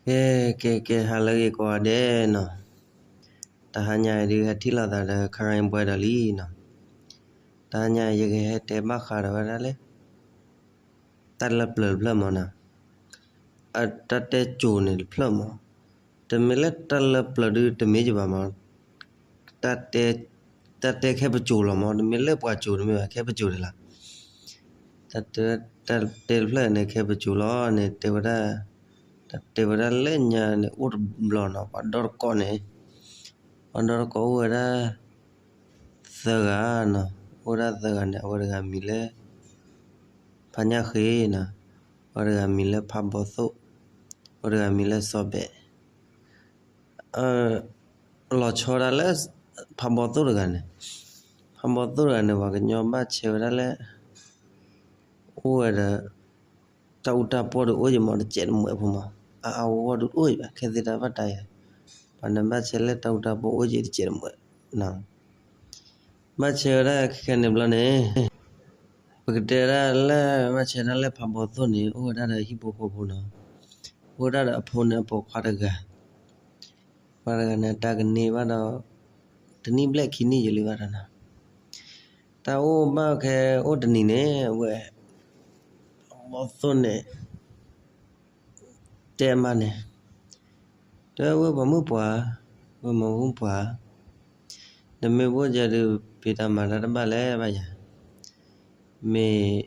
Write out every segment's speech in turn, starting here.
ကဲ ကဲ ကဲ ဟါလၢအဂ့ၤကိးဂၤဒဲးနီၤ, တဟါညါအံၤဒုး ဟဲထံၣ်လိာ်သးဒီး ခရံာ်ဘှဲဒီးလံနီၤ, တဟါညါအံၤယကဟဲတဲဘၣ်ဃးဒီးဝဲဒၣ်လၢ တၢ်လၢပျၢၤတဖျၢၣ်မးနီၤ, အတၢ်တဲကိၤန့ၣ်တဖျၢၣ်မး, တမ့ၢ်လၢတၢ်လၢပျၢၤဒုးတမ့ၢ်ကဘၣ်မး, တၢ်တဲ တၢ်တဲခဲပစိၤလီၤမး, တမ့ၢ်လၢပှၤစိၤတမ့ၢ်ဘၣ် ခဲပစိၤန့ၣ်လီၤ. တၢ်တဲ တၢ်တဲတဖျၢၣ်န့ၣ် ခဲပစိၤလီၤန့ၣ် တဲဝဲဒၣ်, တၢ်တဲဝဲဒၣ်လၢညါန့ၣ် အိၣ်တဘျီနီၤ, ပှၤဒီတကိးန့ၣ်, ပှၤဒီတကိးအိၣ်ဝဲဒၣ် သၢဂၤနီၤ, အိၣ်ဝဲဒၣ်သၢဂၤန့ၣ် အဝဲတဂၤမံၤလၢ ဖါညၣ်ဃ့နီၤ, အဝဲတဂၤမံၤလၢဖးဘီသိၣ်, အဝဲတဂၤမံၤလၢစီၤဘဲး လီၤဆီဒၣ်လၢ ဖးဘီသိၣ်တဂၤန့ၣ်, ဖးဘီသိၣ်တဂၤန့ၣ် ပှၤကညီဘၣ်ဆဲဝဲဒၣ်လၢ အိၣ်ဝဲဒီး တၢ်အူတၢ်ပီၢ်ဒုးအိၣ်ယံၤမး တစဲးတမှဲးဖိမး, အအါဂီၢ်ဂီၢ်ဒုးအိၣ်ယံၤဘၣ် ခဲသ့တၢ်ဘၣ်တၢ်ယၤ, ပှၤန့ၣ်ဘၣ်ဆဲလၢတၢ်အူတၢ်ပီၢ်အိၣ်ယံၤတစဲးတမှဲး ဘၣ်ဆဲဝဲဒၣ်ခဲခဲန့ၣ်ဘျီန့ၣ်, ပကတဲဒၣ်လၢ ဘၣ်ဆဲဒၣ်လၢဖးဘီသိၣ်န့ၣ် အိၣ်ဝဲဒၣ်ဒီးဟံၣ်ဖိဃီဖိနီၤ, အိၣ်ဝဲဒၣ်ဒီးအဖိန့ၣ်အပိာ်ခွါတဂၤ, ပှၤတဂၤန့ၣ် တၢ်ကန့ၢ်ဘၣ်ဒီး တနံၣ်ဘျဲၣ်ခံနံၣ်ယံာ်လံဘၣ်ဒီးနီၤ, တၢ်အိၣ်ဘၣ်ခဲအိၣ်တနံၤန့ၣ် အဝဲ ဖးဘီသိၣ်န့ၣ် တဲအမါန့ၣ်, တဲဝဲပှၤမုၣ်ပှၢ်, ဝဲမုၣ်ပှၢ်, နမ့ၢ်ဘၣ်ယၤဒုး ဖံးတၢ်မၤတၢ်တဘၣ်လဲၣ်ဘၣ်ယၤ, မ့ၢ်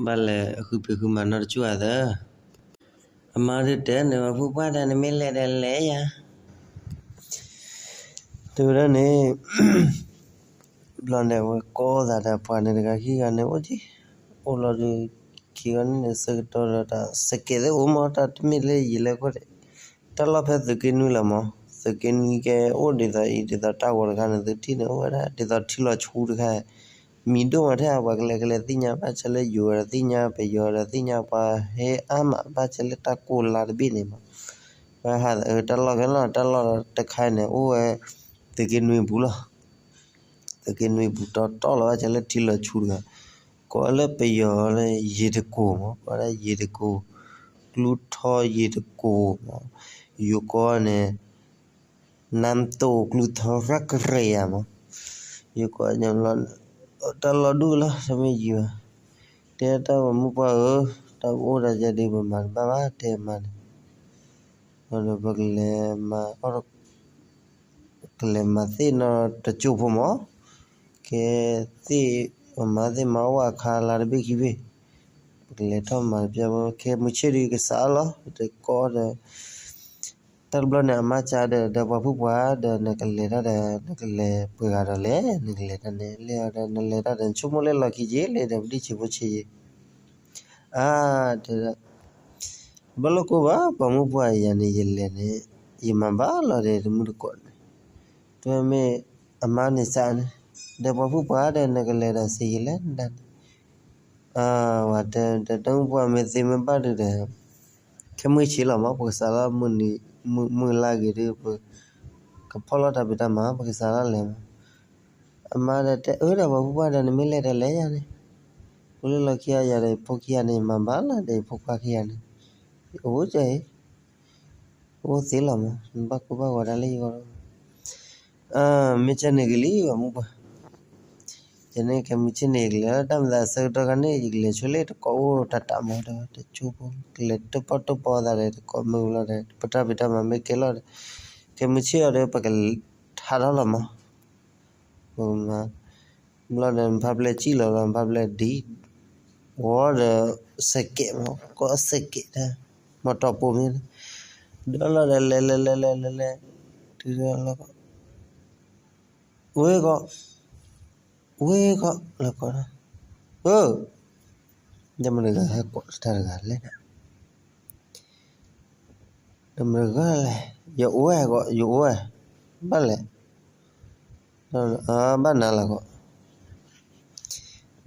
ဘၣ်လဲၤဃုဖံးဃုမၤနီတစူၢ်ဧါသၢ, အမါဒုးတဲန့ၣ် ပှၤမုၣ်ပှၢ်ဒီး နမ့ၢ်လဲၤဒီးလဲၤယၤ တဲဝဲဒၣ်န့ၣ် ဘျီန့ၣ် အဝဲကိးသးဒီးပှၤန့ၣ်တဂၤခံဂၤန့ၣ် အိၣ်က့ၤ, အိၣ်လီၤဒုး ခံဂၤန့ၣ်န့ၣ် ဆၢကတီၢ်ဒီးတၢ်စကဲးသ့ၣ်အိၣ်မး တၢ်တမ့ၢ်လၢယံာ်လၢခိၣ်ဒဲး, တၢ်လီၢ်ဖဲသုးက့နွံလီၤမး, သုးက့နွံကဲအိၣ်ဒ်သိးအံၤ ဒ်သိးတၢ်ဂီၤတခါန့ၣ် သုထံၣ်န့ၣ် အိၣ်ဝဲဒၣ်ဒ်သိးထံလီၤဆူတခါ, မံၤဒိၣ်မးထဲ ပှၤကလဲၤကလဲၤသ့ၣ်ညါ ဘၣ်ဆၣ်လၢယိၤဝဲဒီးသ့ၣ်ညါ ပယီၤဒီးသ့ၣ်ညါ ပှၤဟဲအါမး ဘၣ်ဆၣ်လၢတၢ်ကိၢ်လါတဘ့ၣ်န့ၣ်မး, ပှၤဟး တၢ်လီၢ်ဖဲလီၤ တၢ်လီၢ်တခါန့ၣ် အိၣ်ဝဲ သုးက့နွံပူၤလီၤ. သုးက့နွံပူၤတီတီလီၤ ဘၣ်ဆၣ်လၢထံလီၤဆူတဂၤ, ကိးလၢပယီၤလၢယ့ၤတကိၤမး ကိးဒၣ်ယ့ၤတကိၤ, ကျူထီယ့ၤတကိၤမး, ယိၤကိးန့ၣ် နမ်တိၢ်ကျူထီရၢ်ကရံယၤမး, ယိၤကိး တၢ်လီၢ်ဒူၣ်လီၤ တမ့ၢ်ယံၤဘၣ်, တဲတၢ်ပှၤမုၣ်ပှၢ်ဧၢ, တၢ်အိၣ်ဒီးယၤဒုး ပမၤတဘၣ်ဘၣ် တဲမါန့ၣ်, ဒီးပကလဲၤမၤ ကလဲၤမၤသ့ၣ်နီတစိၢ်ဖိမး, ကဲသ့ၣ် ပမၤသ့ၣ်မၤအိၣ်အခါလါတဘ့ၣ်ခံဘ့ၣ်, ပကလဲၤထီၣ်မၤတပျၢ်ဖိ ခဲမုၢ်ဆ့ၣ်ဒုးကစးအါလီၤ တကိးဒီး တၢ်တဘျီန့ၣ် အမါစံးဒီး ဒီးပှၤဖုပှၢ်ဒီး နကလဲၤတၢ်ဒီး နကလဲၤပှဲၤဂၤဒီးလဲၣ် နကလဲၤတၢ်န့ၣ် လဲၤအီၤဒီး နလဲၤတၢ်ဒီး နဆိကမိၣ်လၢလီၢ်ခံက့ၤ လဲၤဒီးပဒံၣ်ဆံးဖိဆံးယံၤ အါ တဲဒၣ် ဘၣ်လိာ်ကိၢ်ဘၣ် ပှၤမုၣ်ပှၢ်ယၤန့ၣ် ယလဲၤန့ၣ် ယမၤဘၣ်လီၤဒီးတမုၢ်တကိးန့ၣ်, တဲမ့ၢ်အမါန့ၣ်စံးန့ၣ်, ဒီးပှၤဖုပှၢ်ဒီး နကလဲၤဒီးစံးယံၤလဲၣ်နဒၣ်န့ၣ်, ဝဲတဲ တမုၢ်ပှၢ်မ့ၢ်သ့မ့ၢ်ဘၣ်ဒုးဒီး ခဲမုၢ်ဆ့ၣ်လီၤမး ပကစးလီၤ မုၢ်လါဂ့ၤဒုး ပကဖီၣ်လီၤတၢ်ဖံးတၢ်မၤ ပကစးလီၤလဲၤမး, အမါဒီးတဲအၢဒီးပှၤဖုပှၢ်ဒီး နမ့ၢ်လဲၤဒီးလဲၤယၤန့ၣ်, အိၣ်လၢလီၢ်ခံဂၤယၤဒီး ယဖိခံဂၤန့ၣ် ယမၤဘၣ်လီၤဒီး ယဖိခွါခံဂၤန့ၣ်, အိၣ်ကဲအံၤ အိၣ်သ့လီၤမး နဘၣ်ကိၢ်ဘၣ်ဂီၤဒၣ်လၢယဂီၢ်လီၤ, မ့ၢ်ကဲန့ၣ်ကလံ ပှၤမုၣ်ပှၢ် ယန့ၣ် ခဲမုၢ်ဆ့ၣ်န့ၣ် ယကလဲၤလၢတၢ်မၤသးဆၢကတီၢ်ခါန့ၣ် ယကလဲၤဆိလၢတကိးအိၣ်တၢ်တၢ်မၤဒီး တဆိဖိ ကလဲၤတပီၢ်တပီၢ်သးဒီးတကိးမုၢ်လီၤဒီး ပတၢ်ဖံးတၢ်မၤမ့ၢ်ကဲလီၤဒီး ခဲမုၢ်ဆ့ၣ်အီၤဒီး ပကထါထီၣ်လီၤမး ပမၤ ဘျီဒီး နဖါပျဲၢ်စံၣ်လီၤလီၤ နဖါပျဲၢ်ဒ် ဝီဒီး စဲးကဲးမး ကိးစဲးကဲးတၢ် မီတီပိမ့ၢ် ဒီးလီၤဒီး လဲၤလဲၤလဲၤလဲၤလဲၤလဲၤ တုၤလီၤ ဝ့ၢ်ကီး ဝ့ၢ်ကီး လၢကီး ဧၢ ဒီးမတၤတဂၤဟဲကိးတၢ်တဂၤလဲၣ် ဒီးမတၤတဂၤလဲၣ် ယအိၣ်ဝဲကီး ယအိၣ်ဝဲ ဘၣ်လဲၣ် ဘၣ်နၤလၢကီး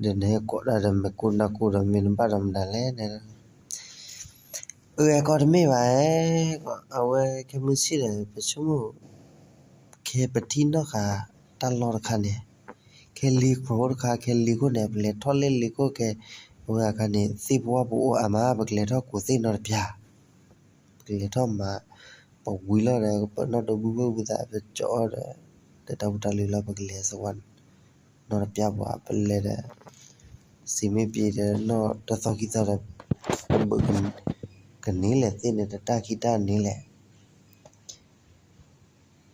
ဒီးနဟဲကိးတၢ်ဒီးမဲာ်ကိးနၢ်ကိးဒီးမ့ၢ်နဘၣ်ဒီးမတၤလဲၣ် အၢ ကီးတမ့ၢ်ဘၣ် အဝဲခဲမုၢ်ဆ့ၣ်ဒီး ပဆိကမိၣ် ခဲပထံၣ်နီၣ်ဃာ်တၢ်လီၢ်တခါန့ၣ် ခဲလံၤခိၣ်တခါ ခဲလံၤခိၣ်န့ၣ် ပလဲၤထီၣ်လၢလံၤခိၣ်ခဲ အဝဲအခါန့ၣ် သ့ၣ်ပဝၢ်ပအိၣ်အါမး ပကလဲၤထီၣ်ကိးသ့ၣ်နီတပျၢ် ပ ကလဲၤထီၣ်မၤ, ပဝံၤလီၤဒီး ပနီၣ်ဒိဘုဘၣ်ဝံသး ပကၠီအီၤဒီး ဒီးတၢ်ဖိတၢ်လံၤလီၤ ပကလဲၤစဝါ နီတပျၢ်ပှၤ ပလဲၤဒီး စံးမ့ၢ်ပျံၤဒီး နီၢ်တသီခံသီဒီး ကန့ၢ်လဲၣ်သ့ၣ်န့ၣ် တတၢ်ခံတၢ်န့ၣ်လဲၣ်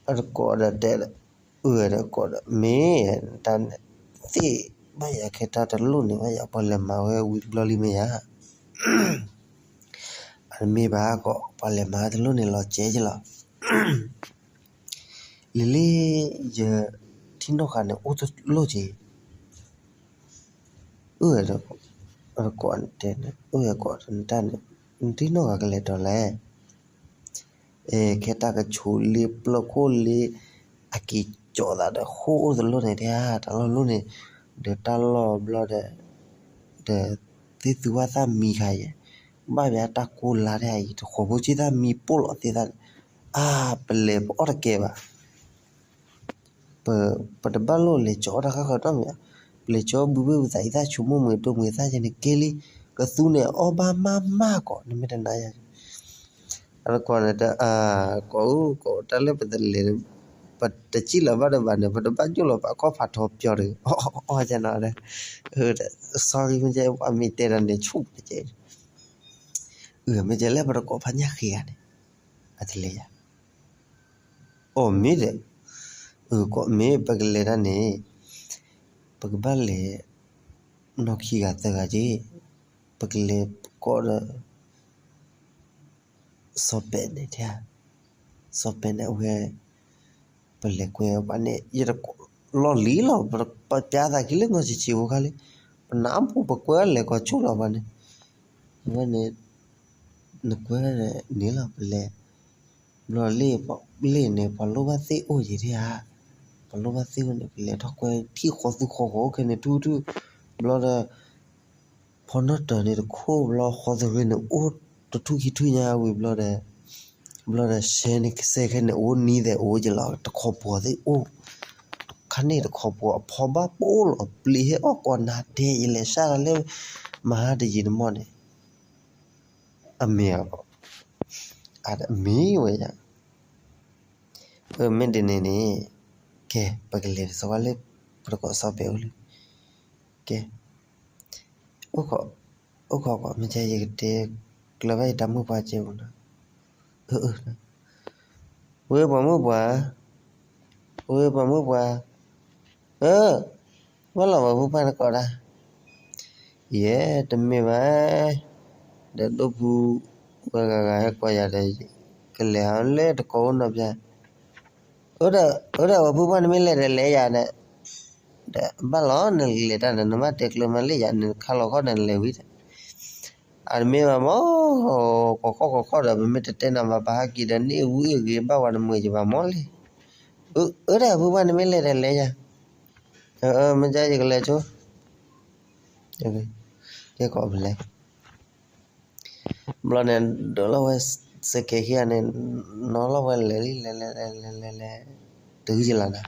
အတကိးဒီးတဲ, အၢဒီးကိးဒီး မ့ၢ်တၢ်န့ၣ် သ့ၣ်ဘၣ်ယၤ ခဲတၢ်တလိၣ်န့ၣ်ဘၣ်ယၤ ပှၤလဲၤမၤဝဲဝံၤတဘျီလံမ့ၢ်ယၤ, အတမ့ၢ်ဘၣ်ကိး ပှၤလဲၤမၤဝဲတလိၣ်န့ၣ် လီၤကဲက့လီၤ, လံၤလံၤ ယထံၣ်နီၢ်ဃာ်န့ၣ် အိၣ်တလိၣ်က့ အၢဒီး အၢဒီးကိးန့ၣ်တဲန့ၣ် အၢဒီးကိးတၢ်န့ၣ် နထံၣ်နီၢ်ဂၤကလဲၤဒီးလဲၣ်, အဲ ခဲတၢ်ကဆူးလ့ပျၢၢ်ခိၣ်လ့ အက့ၤကၠီသးဒီး ဃိၣ်အိၣ်တလိၣ်န့ၣ်တဲ တၢ်လီၢ်လိၣ်န့ၣ်, ဒီးတၢ်လီၢ်ဘျီဒီး ဒီးသ့ၣ်သူဝၣ်သၣ်မံခါအံၤ, ဘၣ်ဘၣ်တၢ်ကိၢ်လါတၢ်အံၤ တဃိးဖိဆ့သၣ်မံပိၢ်လီၤသ့ၣ်သၣ်န့ၣ်, အါ ပလဲၤပအီၣ်တကဲဘၣ် ပတဘၣ်လိၣ်လဲၤကၠီအီၣ်တၢ်ဃၣ်ဃၣ်နီတမံၤ, ပလဲၤကၠီဘုဘၣ်ဝံသးအံသၣ်ဆိကမိၣ်မုာ်ဒိၣ်မုာ်သၣ်ယဲန့ၣ်ကဲလံ, ကသူန့ၣ်အီၣ်ဘၣ်မးမးကိး နမ့ၢ်တနာ်ယၤ, အတကိးန့ၣ်တၢ် ကိး တၢ်လၢပတလဲၤ, ပတစံၣ်လီၤဘၣ်တဘၣ်န့ၣ် ပတဘၣ်ကၠိၣ်လီၤပှၤခီၣ်ဖးထီပၠီတဂ့ၤ, အီၣ်အီၣ်ကနီၤဒီး, sorry မ့ၢ်ကဲပှၤမ့ၢ်တဲဒီးန့ၣ်ဆူၣ်တကဲ, မ့ၢ်ကဲလၢပတကိးဖးညၣ်ဃ့ဂၤန့ၣ်, အတလဲၤယၤ အိၣ်မ့ၢ်ဒီး, မ့ၢ်ပကလဲၤတၢ်န့ၣ်, ပကဘၣ်လဲၤ, နီၢ်ခံဂၤသၢဂၤက့, ပကလဲၤပကိးဒီး, စီၤပဲာ်န့ၣ်တဲ, စီၤပဲာ်န့ၣ်အဝဲ, ပလဲၤကွဲပှၤန့ၣ် ယတကိးလီၢ်လံၤလီၤ, ပပျါသးခံလၢငီၢ်ဆံးဆံးဖိခါလံ, ပနၢ်ပူၤပကွဲလၢၤကီးဆူၣ်လီၤပှၤန့ၣ်, အဝဲန့ၣ်, နကွဲန့ၣ်လီၤ ပလဲၤ, ဘျီလ့ၣ်န့ၣ် ပှၤလိၣ်ဘၣ်သ့ၣ်အိၣ်ယံၤဒံးဧါ, ပှၤလိၣ်ဘၣ်သ့ၣ်အိၣ်န့ၣ် ပလဲၤထီၣ်ကွဲထံၣ်ဃီသူဃီဃီအိၣ်ခဲန့ၣ်ထူထူ, ဘျီဒီး, ဖီနီၣ်တၢၤန့ၣ်တခိၣ်ဘျီဃီသရ့န့ၣ်အိၣ်တထူၣ်ခံထူၣ်ညါဝံၤဘျီဒီး, ဘျီဒီးစဲန့ၣ်စဲခဲန့ၣ်အိၣ်နံၤသဲးအိၣ်က့ၤလီၤ တခီပှီၤသ့ၣ်အိၣ်, ခါန့ၣ်တခီပှီၤအဖီဘၣ်ပိၢ်လီၤ ပျံၤဟဲအီၣ်ကိးနၤဒဲး ယလဲၤစၢ်လၢ, မဟါတယံာ်တမီၢ်န့ၣ် အမ့ၢ်အီၤ, အမ့ၢ်ဝဲယၤ, မ့ၢ်ဒ်န့ၣ်န့ၣ်, ကဲ ပကလဲၤတစီၤဝါလၢ, ပတကိးစီၤပဲာ်အိၣ်လံ, ကဲ, အိၣ်ခိး, အိၣ်ခိးကိးမ့ၢ်ကဲ ယကတဲ, ကျၢၤဘၣ်ယတၢ်မုၣ်ပှၢ်ကဲပူၤနီၤ, ဝ့ပှၤမုၣ်ပှၢ်, ဝ့ပှၤမုၣ်ပှၢ်, အၢ, ဘၣ်လီၤပှၤဖိပၢ်နကိးဒၣ် ယဲ တမ့ၢ်ဘၣ်, ဒီးဒိၣ်ဖုဝဲဂၤဂၤဟဲကိးယၤဒီး, ကလဲၤဟးလၢတကိးအိၣ်နီၤဖျါ, အၢ, အၢဒၣ်ပှၤဖိပၢ်နမ့ၢ်လဲၤဒီးလဲၤယၤဒီး, ဒီးဘၣ်လီၤ နလဲၤတၢ်ဒီး နဘၣ်တဲကျၢၤမးလၢယၤ နခါလီၤခီၣ်ဒီးနလဲၤဝံၤဒီး, အတမ့ၢ်ဘၣ်မး, ကီၢ်ခီၣ်ကီၢ်ခီၣ်ဒီး ပမ့ၢ်တတဲနၤဘၣ် ပဟးက့ၤဒီးန့ၣ်ဝံအဂ့ၤဘၣ်ဝဲ နမုာ်ယဘၣ်မးလံ, အၢဒၣ်ပှၤဖိပၢ်နမ့ၢ်လဲၤဒီးလဲၤယၤ, မ့ၢ်ကဲယကလဲၤဆိ, ကဲကိးပလဲၤ ဘျီန့ၣ် ဒိးလီၤဝဲစဲးကဲးခံဂၤန့ၣ်, နီၤလီၤဝဲလဲၤလံ လဲၤလဲၤလဲၤလဲၤလဲၤလဲၤ, တုၤယလီၤနၤ,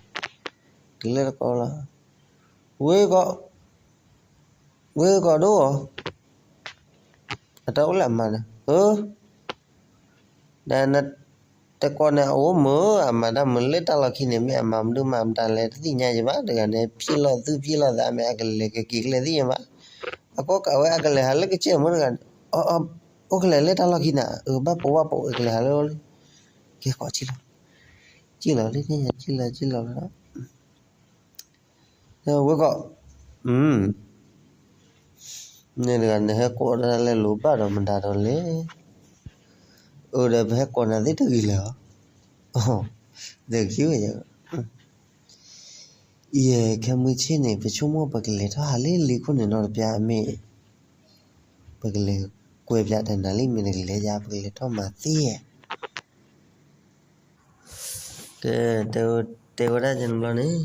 တုၤလၢတကိးလီၤ, ဝ့ကီး, ဝ့ကီးဒိၣ်ဧါ, အတၢ်အိၣ်လၢအမါန့ၣ်, အၢ ဒီးနတကိးန့ၣ် အအိၣ်မုာ် အမၤတၢ်မုာ်လၢတၢ်လီၢ်ခံန့ၣ် မ့ၢ်အမၤမနုၤမၤမတၤလဲၣ် တသ့ၣ်ညါယဘၣ် တဂၤန့ၣ် ဖံးလီၤသူၣ်ဖံးလီၤသး မ့ၢ်အကလဲၤကက့ၤကလဲၤသ့ၣ်ညါဘၣ်. အကိးကးဝဲအကလဲၤဟးလၢကစၢၢ်မုၢ်တဂၤန့ၣ် အိၣ်ကလဲၤလၢတၢ်လီၢ်ခံန့ၣ် အဘၣ်ပိာ်ဘၣ်ပိာ် အကလဲၤဟးလၢလီၢ်လံ ကဲကိးစံၣ်လီၤ စံၣ်လီၤလံ စံၣ်လီၤလံ ဝဲကိး န့ၣ်တဂၤန့ၣ် ဟဲကိးတၢ်လဲၤလိာ်ဘၣ်ဒီးမတၤဒီးလဲၣ်. အိၣ်ဒီးပဟဲကိးနၤသ့ၣ်တဂ့ၤလၢၤ. တဂ့ၤဝဲ ယဲ ခဲမုၢ်ဆ့ၣ်န့ၣ် ပဆိကမိၣ်ပကလဲၤထီၣ်ဟးလၢလ့ခိၣ်န့ၣ်နီတပျၢ်မ့ၢ် ပကလဲၤကွဲးပျးတနၤလံ မ့ၢ်တကလဲၤယၤ ပကလဲၤထီၣ်မၤသ့ ကဲ တဲဝဲဒၣ်ယနဘျီန့ၣ်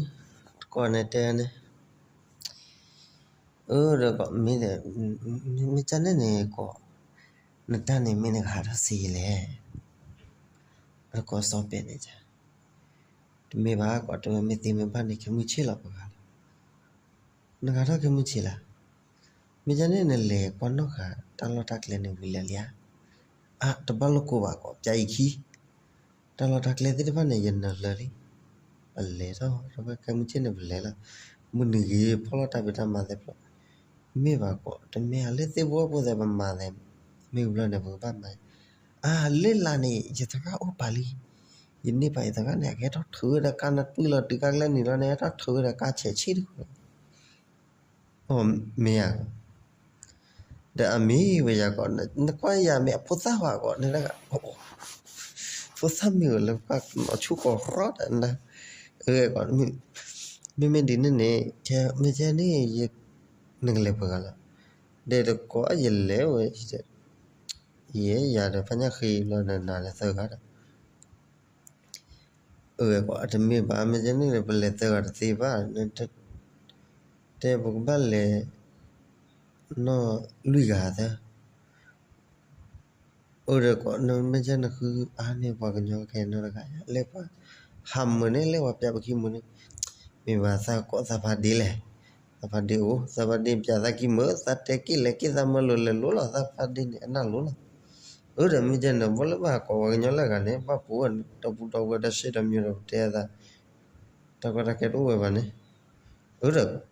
တကိးန့ၣ်တဲန့ၣ် အၢ ဒီးကိးမ့ၢ်ဒီး မ့ၢ်ကၢ်န့ၣ်န့ၣ်ကိး နတၢ်န့ၣ်မ့ၢ်နကဟးထီၣ်ဆံးယလဲၣ်. အကိးစီၤပဲာ်န့ၣ် တမ့ၢ်ဘၣ် ကိးတဲဝဲမ့ၢ်သ့မ့ၢ်ဘၣ်န့ၣ် ခဲမုၢ်ဆ့ၣ်လီၤပဂၤလီၤ. နကဟးထီၣ်ခဲမုၢ်ဆ့ၣ်လၢ မ့ၢ်ကၢ်န့ၣ်နလဲၤကွၢ်နီၣ်ဃာ်တၢ်လီၢ်တၢ်ကျဲန့ၣ်ဝံၤလၢာ်လံဧါ. အါ တဘၣ်လိာ်ကိးဘၣ်ကီး ပၠးအံၤခံ တၢ်လီၢ်တၢ်ကျဲသ့ၣ်တဖၣ်န့ၣ် ယနၢ်လၢာ်လံ. ပလဲၤထီၣ် တဘၣ်ခဲမုၢ်ဆ့ၣ်န့ၣ် ပလဲၤလီၤ. မုၢ်နံၤဂ့ၤ ဖီၣ်လီၤတၢ်ဖံးတၢ်မၤသ့ၣ်ဖျိး, မ့ၢ်ဘၣ်ကီး တမ့ၢ်အလၢသ့ၣ်ဘိဖိသ့ၣ်ပမၤသ့ၣ်, မ့ၢ်ဘျီန့ၣ် ပကဘၣ်မၤ, အါ လၢလာ်န့ၣ် ယသရၣ်အိၣ်ပာ်လံ. ယန့ၢ်ပာ်ယသရၣ်န့ၣ် အကဟဲထီၣ်ထုးဝဲဒီးကါ နပှံၢ်လီၤတုၤကါကျဲနံၤလီၤန့ၣ် ဟဲထီၣ်ထုးဝဲဒီးကါဆဲးဆ့ၣ်တဃုာ် အိ မ့ၢ်ဧါ, ဒီးအမ့ၢ်ဝဲယၤကီး နကွၢ်ယၤမ့ၢ်အဖိသၣ်ဝဲကီး နတဂၤ, ဖိသၣ်မ့ၢ်ဝဲလၢပှၤနီၢ်ဆူၣ်ကီးရီဒီးနၤ, အၢ ကီး မ့မ့ၢ်ဒ်န့ၣ်န့ၣ် မ့ၢ်ကဲန့ၣ် နကလဲၤပှဲၤဂၤလီၤ, ဒီးတကိးယလဲၤဝဲ ယဲယၤဒီးဖးညၣ်ဃ့လီၤဒီးနၤဒီးသၢဂၤဒီး အၢ တမ့ၢ်ဘၣ် မ့ၢ်ကဲန့ၣ် ပလဲၤသၢဂၤတသ့ဘၣ်, တဲပကဘၣ်လဲၤ နီၢ်လွံၢ်ဂၤသၢ, အိၣ်ဒီးကီး နမ့ၢ်ကဲနဃုအါန့ၢ်ပှၤကညီခဲနီတဂၤ လၢပှၤဟးမုာ်န့ၣ် လၢပှၤပျးပခံမုာ်န့ၣ်, မ့ၢ်ဘၣ်သးကိးသးဖးဒ့လဲၣ်, သးဖးဒ့အိၣ် သးဖးဒ့ပျးသးကံမုာ် သးတဲက့ၢ်လဲၤက့ၢ်သးမၢလိာ်လဲၤလိာ်လီၤ သးဖးဒ့န့ၣ် အနၢ်လိာ်လီၤ. အၢ ဒီးမ့ၢ်ကဲန့ၣ် ဘၣ်လၢဘၣ်ဟးကိးပှၤကညီလၢအဂၤန့ၣ် ဘၣ်ပူၤဝဲဒီပုၢ်ဒီဝဲၢ်ဒီးစ့ဒီးမံၤဒီး ပတဲအသး တၢ်ကီတၢ်ခဲတအိၣ်ဝဲဘၣ်န့ၣ်, အၢ ဒီး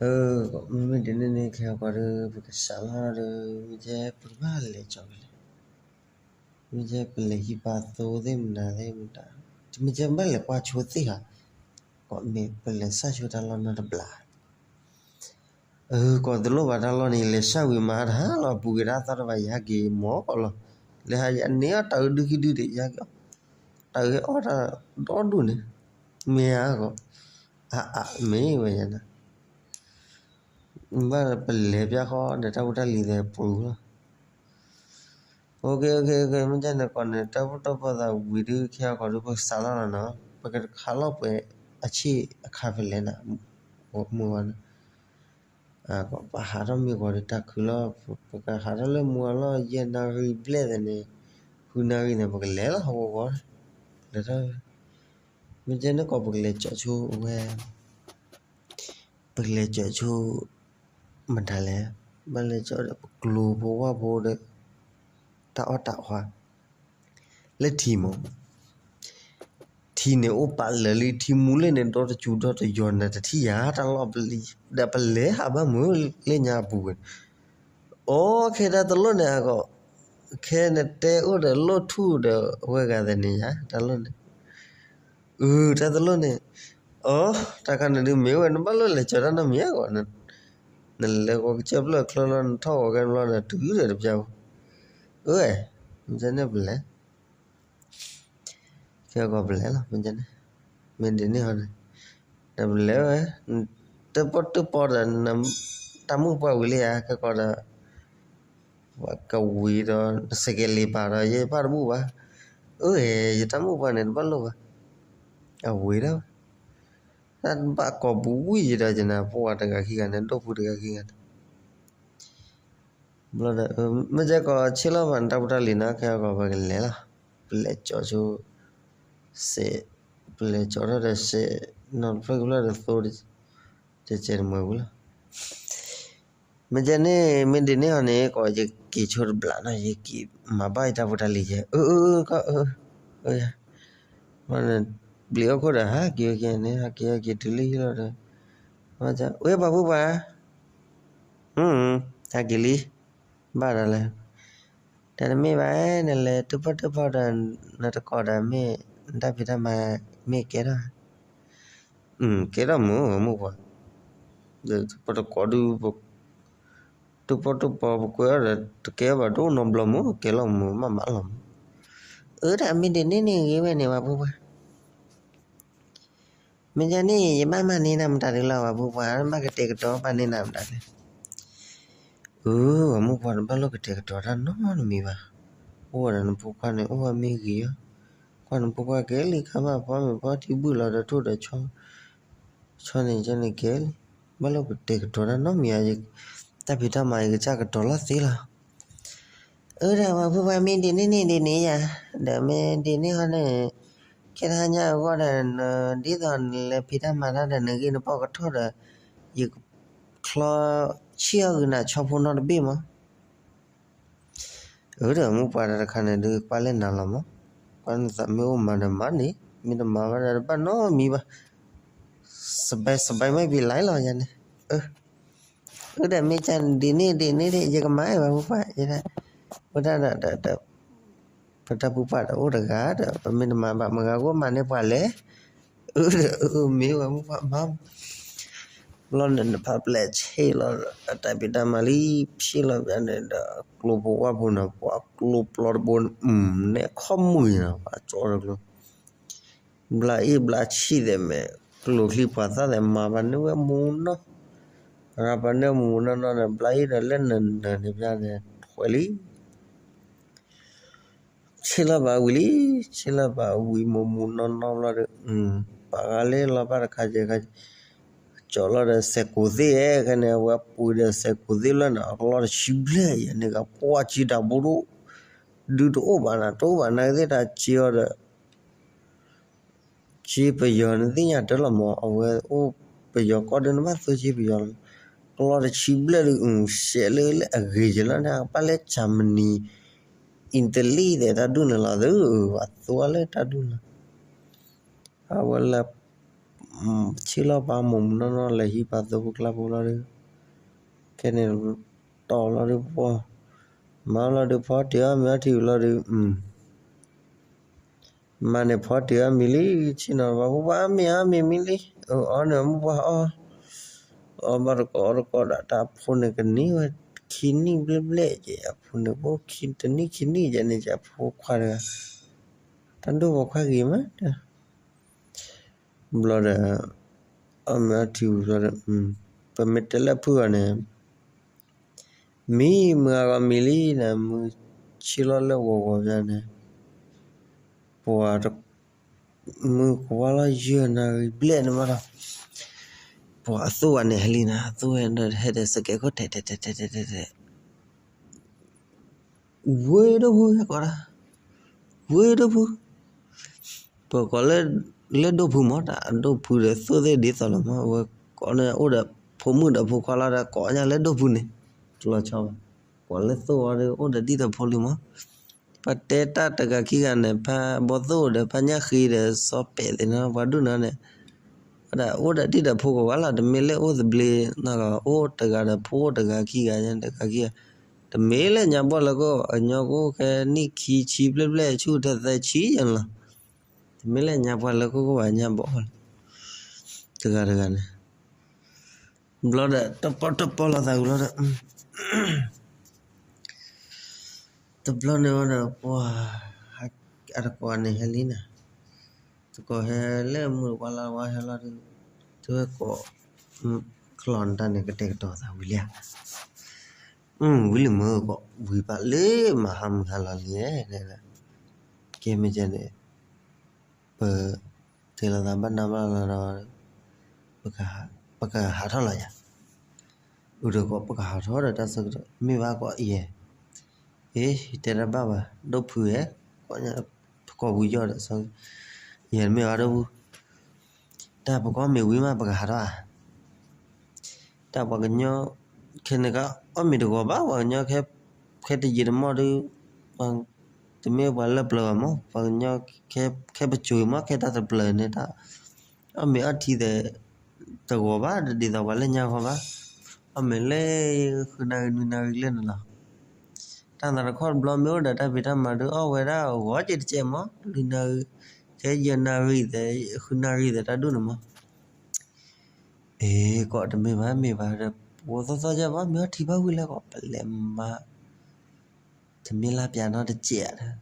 မ့မ့ၢ်ဒ်န့ၣ်န့ၣ် ခဲအံၤကီးဒီး ပကစးလီၤဒီး မ့ၢ်ကဲပကဘၣ်လဲၤကၠီၤဖဲလဲၣ်, မ့ၢ်ကဲပလဲၤဟံးပာ်သိသ့ၣ်မနုၤသ့ၣ်မတၤ, မ့ၢ်ကဲဘၣ်လဲၤကွၢ်ဆိသ့ၣ်ဧါ, ကီးမ့ၢ်ပလဲၤစၢ်ဆိတၢ်လီၢ်နီတဘျီ အၢ ကီးတလိၣ်ဘၣ်တၢ်လီၢ်န့ၣ် လဲၤစၢ်ဝံၤမၤတဟါလီၤ ပူၤက့ၤတၢ်သီတဘၣ် ယဟဲက့ၤမီၢ်ကီးလီၤ, လၢဟါယန့ၢ်အီၣ်တၢ်အုးဒုခံဒုဒံး ယဟဲက့ၤအီၣ်, တၢ်အုးဟဲအီၣ်တၢ်ဒီဒူၣ်န့ၣ်, မ့ၢ်ဧါကီး, အါအါ မ့ၢ်ဝဲယၤန့ၣ် ဘၣ်ပလဲၤပျၢ်ဃီဒီးတၢ်ဖိတၢ်လံၤသဲးပူၤလီၤ, အိၣ်က့ၤ အိၣ်က့ၤ အိၣ်က့ၤ မ့ၢ်ကဲန့ၣ်ကီးန့ၣ် တၢ်ဘူၣ်တၢ်ဘီသးဝံၤဒုး ခဲအံၤကီးဒုး ပကစးလီၤလီၤနီၤ, ပကခးလီၤပှဲၤအဆ့ၣ်အခါဖဲလဲၣ်နၤ, မုၢ်ဝါန့ၣ် ပဟးထီၣ်မ့ၢ်ဂီၤဒီးတၢ်ခုလီၤ, ပကဟးထီၣ်လၢမုၢ်ဝါလီၤ ယဲၢ်နၣ်ရံၣ်ဘျဲၣ်သဲးန့ၣ်, ဃုနၣ်ရံၣ်န့ၣ် ပကလဲၤလီၤဟီၣ်ကဝီၤ, လဲၤထီၣ်, မ့ၢ်ကဲန့ၣ်ကီး ပကလဲၤကၠီဆိဝဲ ပကလဲၤကၠီဆိ မတၤလဲၣ်, ဘၣ်လဲၤကၠီဒီးပကျိၤဖိဝၣ်ဖိဒီး တၢ်အီၣ်တၢ်အီ, လၢထံမး, ထံန့ၣ်အိၣ်ပာ်လၢာ်လံ ထံမူလၢန့ၣ် ဒီတစူၤဒီတယီၤနၤတထံၣ်ယၤ တၢ်လီၢ်ပလံၤ, ဒီးပလဲၤဟးဘၣ်မုာ်လၢညါအပူၤဝဲ, အိၣ်ခဲတၢ်တလိၣ်န့ၣ်အဂီၢ်, ခဲနတဲအိၣ်ဒီးလိၣ်ထူၣ်ဒီးဝဲဂၤသးန့ၣ်ယၤ တၢ်လီၢ်န့ၣ် အၢ တၢ်တလိၣ်န့ၣ်, အၢ တၢ်ခါန့ၣ်ဒုးမ့ၢ်ဝဲ နဘၣ်လိၣ်လဲၤကၠီတၢ်နီတမံၤဧါဂီၢ်, နလဲၤဂီၤကစၢၢ်ဖျၢၣ်ချၢလီၤ နထီၣ်ဂီၤကဲဘျီဒီး တုၤဒီးတပျၢ်ဘၣ်, အၢ မ့ၢ်ကဲန့ၣ်ပလဲၤ, ခဲကီးပလဲၤလီၤ မ့ၢ်ကဲန့ၣ်, မ့ၢ်ဒ်န့ၣ်ဟီန့ၣ်, ဒီးပလဲၤဝဲ, တပီၢ်တပီၢ်ဒီး တၢ်မုၣ်ပှၢ်ဝံၤလံဧါ ခဲကီးဒီး ပှၤကဝံၤဒီး စကဲလ့ပာ်ဒီး ယဘၣ်တဘူၣ်ဘၣ်, အၢ ယတၢ်မုၣ်ပှၢ်န့ၣ် တဘၣ်လိၣ်ဘၣ်, အဝံၤဒီး, တၢ်ဘၣ်ကိးပူၤဝံၤယဒီး ယနၢ်ပှၢ်တဂၤခံဂၤန့ၣ် ဒိၣ်ပူၤတဂၤခံဂၤန့ၣ်, ဘျီဒီး မ့ၢ်ကဲကီးဆ့ၣ်လီၤဘၣ်နတၢ်ဖိတၢ်လံၤနီၤ ခဲကီးပကလဲၤလီၤ, ပလဲၤကၠီဆိ စဲး, ပလဲၤကၠီထီၣ်ဒီးစဲး, နီၢ်တဖျၢၣ်ကဖျၢၣ်ဒီးသိ ကဲကဲတမှဲဝံၤလီၤ. မ့ၢ်ကဲန့ၣ် မ့ၢ်ဒ်န့ၣ်ဟီန့ၣ် ကီးယက့ၤဆိတဘျီနီၤ ယက့ၤမၤဘၣ်ယတၢ်ဖိတၢ်လံၤယဲ, အၢ အၢ အၢ ကီး အၢ အၢ ယၤ, ဘျံးအီၣ်ခိၣ်ဒီး ဟးက့ၤဝဲကဲန့ၣ် ဟးက့ၤဟဲက့ၤတုၤလၢဟံၣ်လီၤဒီး, ဝဲပှၤဖိပှၢ်, ဟးက့ၤလံ, ဘၣ်ဒီးလဲၣ်, တၢ်တမ့ၢ်ဘၣ်, နလဲၤတပီၢ်တပီၢ်ဒီး နတကိးဒီးမ့ၢ် နတၢ်ဖံးတၢ်မၤမ့ၢ်ကဲထီၣ် ကဲထီၣ်မုာ်မုာ်ပှၤ, ပတကိးဒုး, တပီၢ်တပီၢ်ပကွဲအီၤဒီး တကဲဘၣ်ဒိၣ်နီတဘျီမုာ် ကဲလီၤမုာ်မးမးလီၤမုာ်, အၢ တၢ်မ့ၢ်ဒ်န့ၣ်န့ၣ်ဂ့ၤဝဲန့ၣ် ပှၤဖိပှၢ် မ့ၢ်ကဲန့ၣ် ယဘၣ်မၤန့ၢ်နၤမတၤဒုးလီၤ ပှၤဖိပှၢ် ဘၣ်ကတဲာ်ကတီၤဘၣ်န့ၢ်နၤမတၤလဲၣ်, အၢ ပှၤမုၣ်ပှၢ်တဘၣ်လိၣ်ကတဲာ်ကတီၤတၢ်နီတမံၤဘၣ်, အိၣ်ဝဲဒီးနဖိခွါန့ၣ် အိၣ်ဝဲမ့ၢ်ဂ့ၤဧါ, ကွၢ်နဖိခွါကဲလံ ခါဘၣ်ဖီမ့ၤဖီထံဘုၣ်လီၤဒီးထိၣ်ဒီးဆီ ဆီန့ၣ်ကဲန့ၣ်ကဲလံ, ဘၣ်လိၣ်ကတဲာ်ကတီၤတၢ်နီတမံၤဧါ, တၢ်ဖံးတၢ်မၤယကစၢ်ကတီၤလီၤသ့လီၤ အၢ ဒီးပှၤဖိပှၢ်မ့ၢ်ဒ်န့ၣ်န့ၣ်ဒ်န့ၣ်ယၤ, ဒီးမ့ၢ်ဒ်န့ၣ်ဟီန့ၣ်, ခဲတဟါညါအဂီၢ်ဒီး ဒ်သိးနလဲၤဖံးတၢ်မၤတၢ်ဒီး နဂ့ၢ်နပီၢ်ကထီၣ်ဒီး, ယကချီဆံၣ်အီၣ်ဂ့ၤနၤဆီဖိနီတဘ့ၣ်မး, အၢ ဒီးမိၢ်ပှၢ်တၢ်တခါန့ၣ်ဒုး ကွၢ်လၢနၤလီၤမး, ကွၢ်နသးမ့ၢ်အိၣ်မၤဒီးမၤန့ၣ်, မ့ၢ်တမၤဘၣ်ဒီးတဘၣ်နီတမံၤဘၣ်, စဘဲစဘဲမ့ၢ်ဘံလါလီၤယၤန့ၣ်, အၢ အၢ ဒီးမ့ၢ်ကဒ်န့ၣ်ဒ်န့ၣ်ဒ် ယကမၤအဲၣ်ဘၣ်မိၢ်ပှၢ်, ဝဲဒၣ်ဒီး ပတၢ်ပူၤပှၢ်ဒီးအိၣ်တဂၤဒီး ပမ့ၢ်တမၤဘၣ် မတၤကအိၣ်မၤန့ၢ်ပှၤလဲၣ်, အၢ ဒီး အၢ မ့ၢ်ဝဲမိၢ်ပှၢ်မၤ ဘျီန့ၣ် နဖးပျဲၢ်ဆ့ၣ်လီၤ အတၢ်ဖံးတၢ်မၤလံ ဆ့ၣ်လီၤဘၣ်န့ၣ်ဒီး ကျိဖိဝၣ်ဖိန့ၣ် ပှၤကျိပျီတဘိန့ၣ် နဲခီၣ်မုၢ်နီၤ ပှၤကၠီတကျိ, ဘျါအ့ၣ်ဘျါဆံၣ်သဲးမဲာ် ကျိချံပှၤသၣ်သဲးမၤဘၣ်န့ၢ်ဝဲမူနီၢ်, ရၤပှၤန့ၢ်မူနီၢ်နီၢ်န့ၣ် ဘျါအ့ၣ်ဒီးလၢနၢၤနၢၤန့ၣ်ဘျါန့ၣ် ထွဲလံ ဆ့ၣ်လီၤဘၣ်ဝံၤလံ, ဆ့ၣ်လီၤဘၣ်ဝံၤမိၢ်မူနီၢ်နီၢ်ဘျီဒီး ပှၤဂၤလၢလီၤဘၣ်တခါကဲခါ, ကၠီလီၤဒီးစဲးကိးသ့ၣ်အဲၣ်ခဲန့ၣ် အဝဲပှ့ၤဒီးစဲးကိးသ့ၣ်လီၤန့ၣ် အကလီၢ်တဆံဘျဲၣ်ယဲန့ၣ် ကပှၢ်ကၠံတၢ်ဘိဒိၣ်, ဒုးတအိၣ်ဘၣ်နၤ တအိၣ်ဘၣ်နၤသ့ၣ်တၢ်ကၠံအီၤဒီး ကၠံပယီၤန့ၣ်သ့ၣ်ညါတၢ်လီၤမး အဝဲအိၣ်ပယီၤကီၢ်ဒုး နဘၣ်သိကၠံပယီၤလီၤ, ကလီၢ်တဆံဘျဲၣ်ဒုး စဲးလၢလၢအဂ့ၤကလီၤန့ၣ် ကပၣ်လၢ Germany, Italy သဲးတၢ်ဒူၣ်န့ၣ်လီၤသု, အသိလၢတၢ်ဒူၣ်လီၤ, အဝဲလၢ ဆ့ၣ်လီၤပာ်မိၢ်မူနီၢ်နီၢ် လဲၤဟံးပာ်သိဖိကျါဖိလီၤဒုး, ခဲန့ၣ် တီၢ်လီၤဒုးပှီၢ်, မၤလီၤဒုးဖီတ့ၢ်အီၣ်မ့ၤအီထံဝံၤလီၤဒုး, မၤန့ၣ်ဖီတ့ၢ်အီၣ်မ့ၤလံ, ဆ့ၣ်နီၤပှၤဖိပှၢ်မ့ၢ်အီၣ်မ့ၤမံလံ, အီၣ်န့ၣ်မိၢ်ပှၢ်အီၣ်, အီၣ်ဘၣ်တကိးတကိးဒီး တၢ်အဖိန့ၣ်ကနံၣ်ဝဲခံနံၣ်ဘျဲၣ်ဘျဲၣ်ကဲ အဖိန့ၣ်အိၣ်ခံတနံၣ်ခံနံၣ်ကဲန့ၣ် ကဲအဖိခွါတဂၤ, တၢ်ဒိၣ်ပိာ်ခွါဂ့ၤမး ဘျီဒီး အီၣ်မ့ၤအီထံဝံၤဘျီဒီး ပမ့ၢ်တဲလၢဖုၣ်အီၤန့ၣ် မံမုၢ်ဂၤဂီၤမံၤလံန့ၣ် မုၢ်ဆ့ၣ်လီၤလၢဂီၤဂီၤဘျီန့ၣ် ပှၤ မုၢ်ကဝါလီၤယဲၢ်နၣ်ရံၣ်ဘျဲၣ်န့ၣ်မးဒီး ပှၤအသိၣ်ဝဲန့ၣ် ဟဲလံနၤ အသိၣ်ဝဲဒီးဟဲဒီးစကဲးခိၣ် ထဲးထဲးထဲးထဲးထဲး ဝ့ၢ်ဒိၣ်ဖု ဟဲကိးဒၣ်, ဝ့ၢ်ဒိၣ်ဖု, ပကိးလၢ လၢဒိၣ်ဖုမး တၢ်ဒိၣ်ဖုဒီးသိၣ်သ့ၣ်ဒ်သိးလီၤမး အဝဲကိးန့ၣ်အိၣ်ဒီးဖိမုၣ်ဒီးဖိခွါလီၤဒီးကိးညါလၢဒိၣ်ဖုန့ၣ်, တလီၤဆီဘၣ်, ကိးလၢသိၣ်အီၤဒီးအိၣ်ဒီးဒ်သိးဖိလံမး, ပတဲတၢ်တဂၤခံဂၤန့ၣ် ဖးဘီသိၣ်ဒီးဖးညၣ်ဃ့ဒီးစီၤပဲာ်သ့ၣ်နီၤ ပှၤဒူၣ်နီၤန့ၣ် ဝဲဒၣ်အိၣ်ဒီးဒ်သိးဖိကိးဂၤလီၤ တမ့ၢ်လၢအိၣ်သဘျ့နီၤ အိၣ်တဂၤဒီးဖိအိၣ်တဂၤခံဂၤ တဂၤခံဂၤ, တမ့ၢ်လၢညါပှၢ်လၢကအိၣ် အညီကအိၣ်ခဲနံၣ်ခံဆံဘျဲၣ်ဘျဲၣ် ဆူၣ်ထဲသၢဆံယဲၢ်လီၤ, တမ့ၢ်လၢညါပှၢ်လၢကအိၣ်ဘၣ်ညါဘီၣ်လီၤ, တဂၤတဂၤန့ၣ် ဘျီဒီး တပီၢ်တပီၢ်လီၤသးဝံၤလီၤဒီး တဘျီန့ၣ်ဝဲဒီး ပှၤ အတကိးန့ၣ်ဟဲလံနၤ, တကိးဟဲလၢမုၢ်တဝါလါဝါဟဲလီၤဒီး တဝဲကိး ချီနတၢ်န့ၣ် ကတဲာ်ကတီၤသးဝံၤလံဧါ, ဝံၤလံမုၢ်ကိး ဝံၤဘၣ်လၢမဟါမုၢ်ဟါလီၤလံ, ကဲမ့ၢ်ကဲန့ၣ် ပ တဲလိာ်သးဘၣ်နၤဘၣ်လီၤဒီး ပကဟးထီၣ်လီၤယၤ, အုးဒီးကိး ပကဟးထီၣ်ဒီးတၢ်ဆၢကတီၢ် မ့ၢ်ဘၣ်ကိးယဲ, အ့ တဲတၢ်ဘၣ်ဘၣ် ဒိၣ်ဖုဧၢ, ကိးညါ ပကိးဝံၤယီၢ်ဒီး ယဲမ့ၢ်ဘၣ်ဒိၣ်ဖု, တၢ်ပကအီၣ်မ့ၤဝံၤမး ပကဟးထီၣ်ဧါ တၢ်ပှၤကညီ ခဲန့ၣ်က အီၣ်မ့ၤတဂီၤဘၣ် ပှၤကညီ ခဲတယံာ်တမီၢ်ဒုး တမ့ၢ်ပှၤလၢပျၢၤဘၣ်မး ပှၤကညီ ခဲပစိၤမး ခဲတၢ်တပျၢၤန့ၣ် တၢ်အီၣ်မ့ၤအီထံသဲး တဂီၤဘၣ် တဒ်သိးပှၤလၢညါဃီဘၣ် အီၣ်မ့ၤလၢ ဃုနၣ်ရံၣ်နွံနၣ်ရံၣ်လၢန့ၣ်လီၤ တၢ်သးတခီတဘျီမ့ၢ်အိၣ်ဒီးတၢ်ဖံးတၢ်မၤဒုး အီၣ်ဝဲဒၣ်ဂီၤကဲတကဲမး လွံၢ်နၣ်ရံၣ် ခဲယဲၢ်နၣ်ရံၣ်သဲး ဃုနၣ်ရံၣ်သဲး တၢ်ဒူၣ်န့ၣ်မး အ့ ကိးတမ့ၢ်ဘၣ် မ့ၢ်ဘၣ်ဒီး ပအိၣ်သီသီယဲၢ်ဘၣ် မ့ၢ်အီထံဘၣ်ဝံၤလဲၣ်ကိး ပလဲၤမၤ တမ့ၢ်လၢပျၢၤနီတစဲးဒီး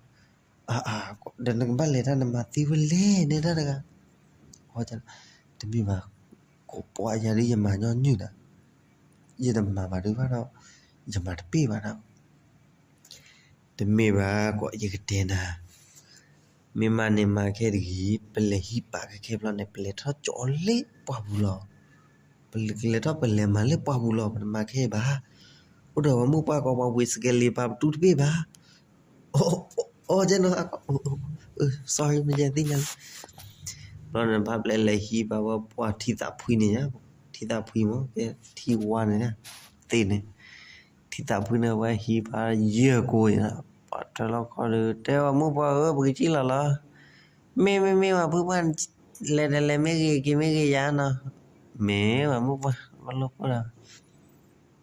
အါ အါ ဒီးနကဘၣ်လဲၤတၢ်နမၤသံဝဲလဲၣ် နဲဒၣ်တဂၤ တမ့ၢ်ဘၣ် ကိးပှၤယၤဒ်ယမၤညီနုၢ်ဒီး ယတမၤဘၣ်ဒုးဘၣ်ဒီး ယမၤတပ့ၢ်ဘၣ်ဒီး တမ့ၢ်ဘၣ် ကိးယကတဲနၤ မ့ၢ်မၤန့ၣ်မၤခဲတဂ့ၤ ပလဲၤဟံးပာ်ခဲခဲဘျီန့ၣ် ပလဲၤထီၣ်ကၠီလၢပှၢ်ပူၤလီၤ. ပလဲၤထီၣ်ပလဲၤမၤလၢပှၢ်ပူၤလီၤ ပတမၤခဲဘၣ်. အိၣ်ဒီးပှၤမိၢ်ပှၢ်ကီးပှၤဝံၤစကဲလံပာ်ပတူၢ်တဘ့ၣ်ဘၣ်. အိၣ်ကဲနီၤ sorry မ့ၢ်ယသ့ၣ်ညါလံ. ဘျီန့ၣ် ဖါပျဲၢ်လဲၤဟံးပာ်ဝဲပှၤထံသးဖှံန့ၣ်ညါ ထံသးဖှံမ့ၢ် ကဲထံဝါန့ၣ် သ့န့ၣ် ထံသးဖှံန့ၣ် ဝဲဟံးပာ်ယဲၢ်ကိးန့ၣ် ထွဲလီၤခီဒီး တဲဝဲမိၢ်ပှၢ်ဧၢ ပကစံၣ်လီၤလီၤ. မ့ၢ်မ့ၢ်မ့ၢ်ဝဲဖုပှၢ် လဲၤဒီးလဲၤမ့ၢ်ဂ့ၤ က့ၤမ့ၢ်ဂ့ၤယၤနီၤ. မ့ၢ်ဝဲမိၢ်ပှၢ် ဘၣ်လိၣ်ဖိဒီး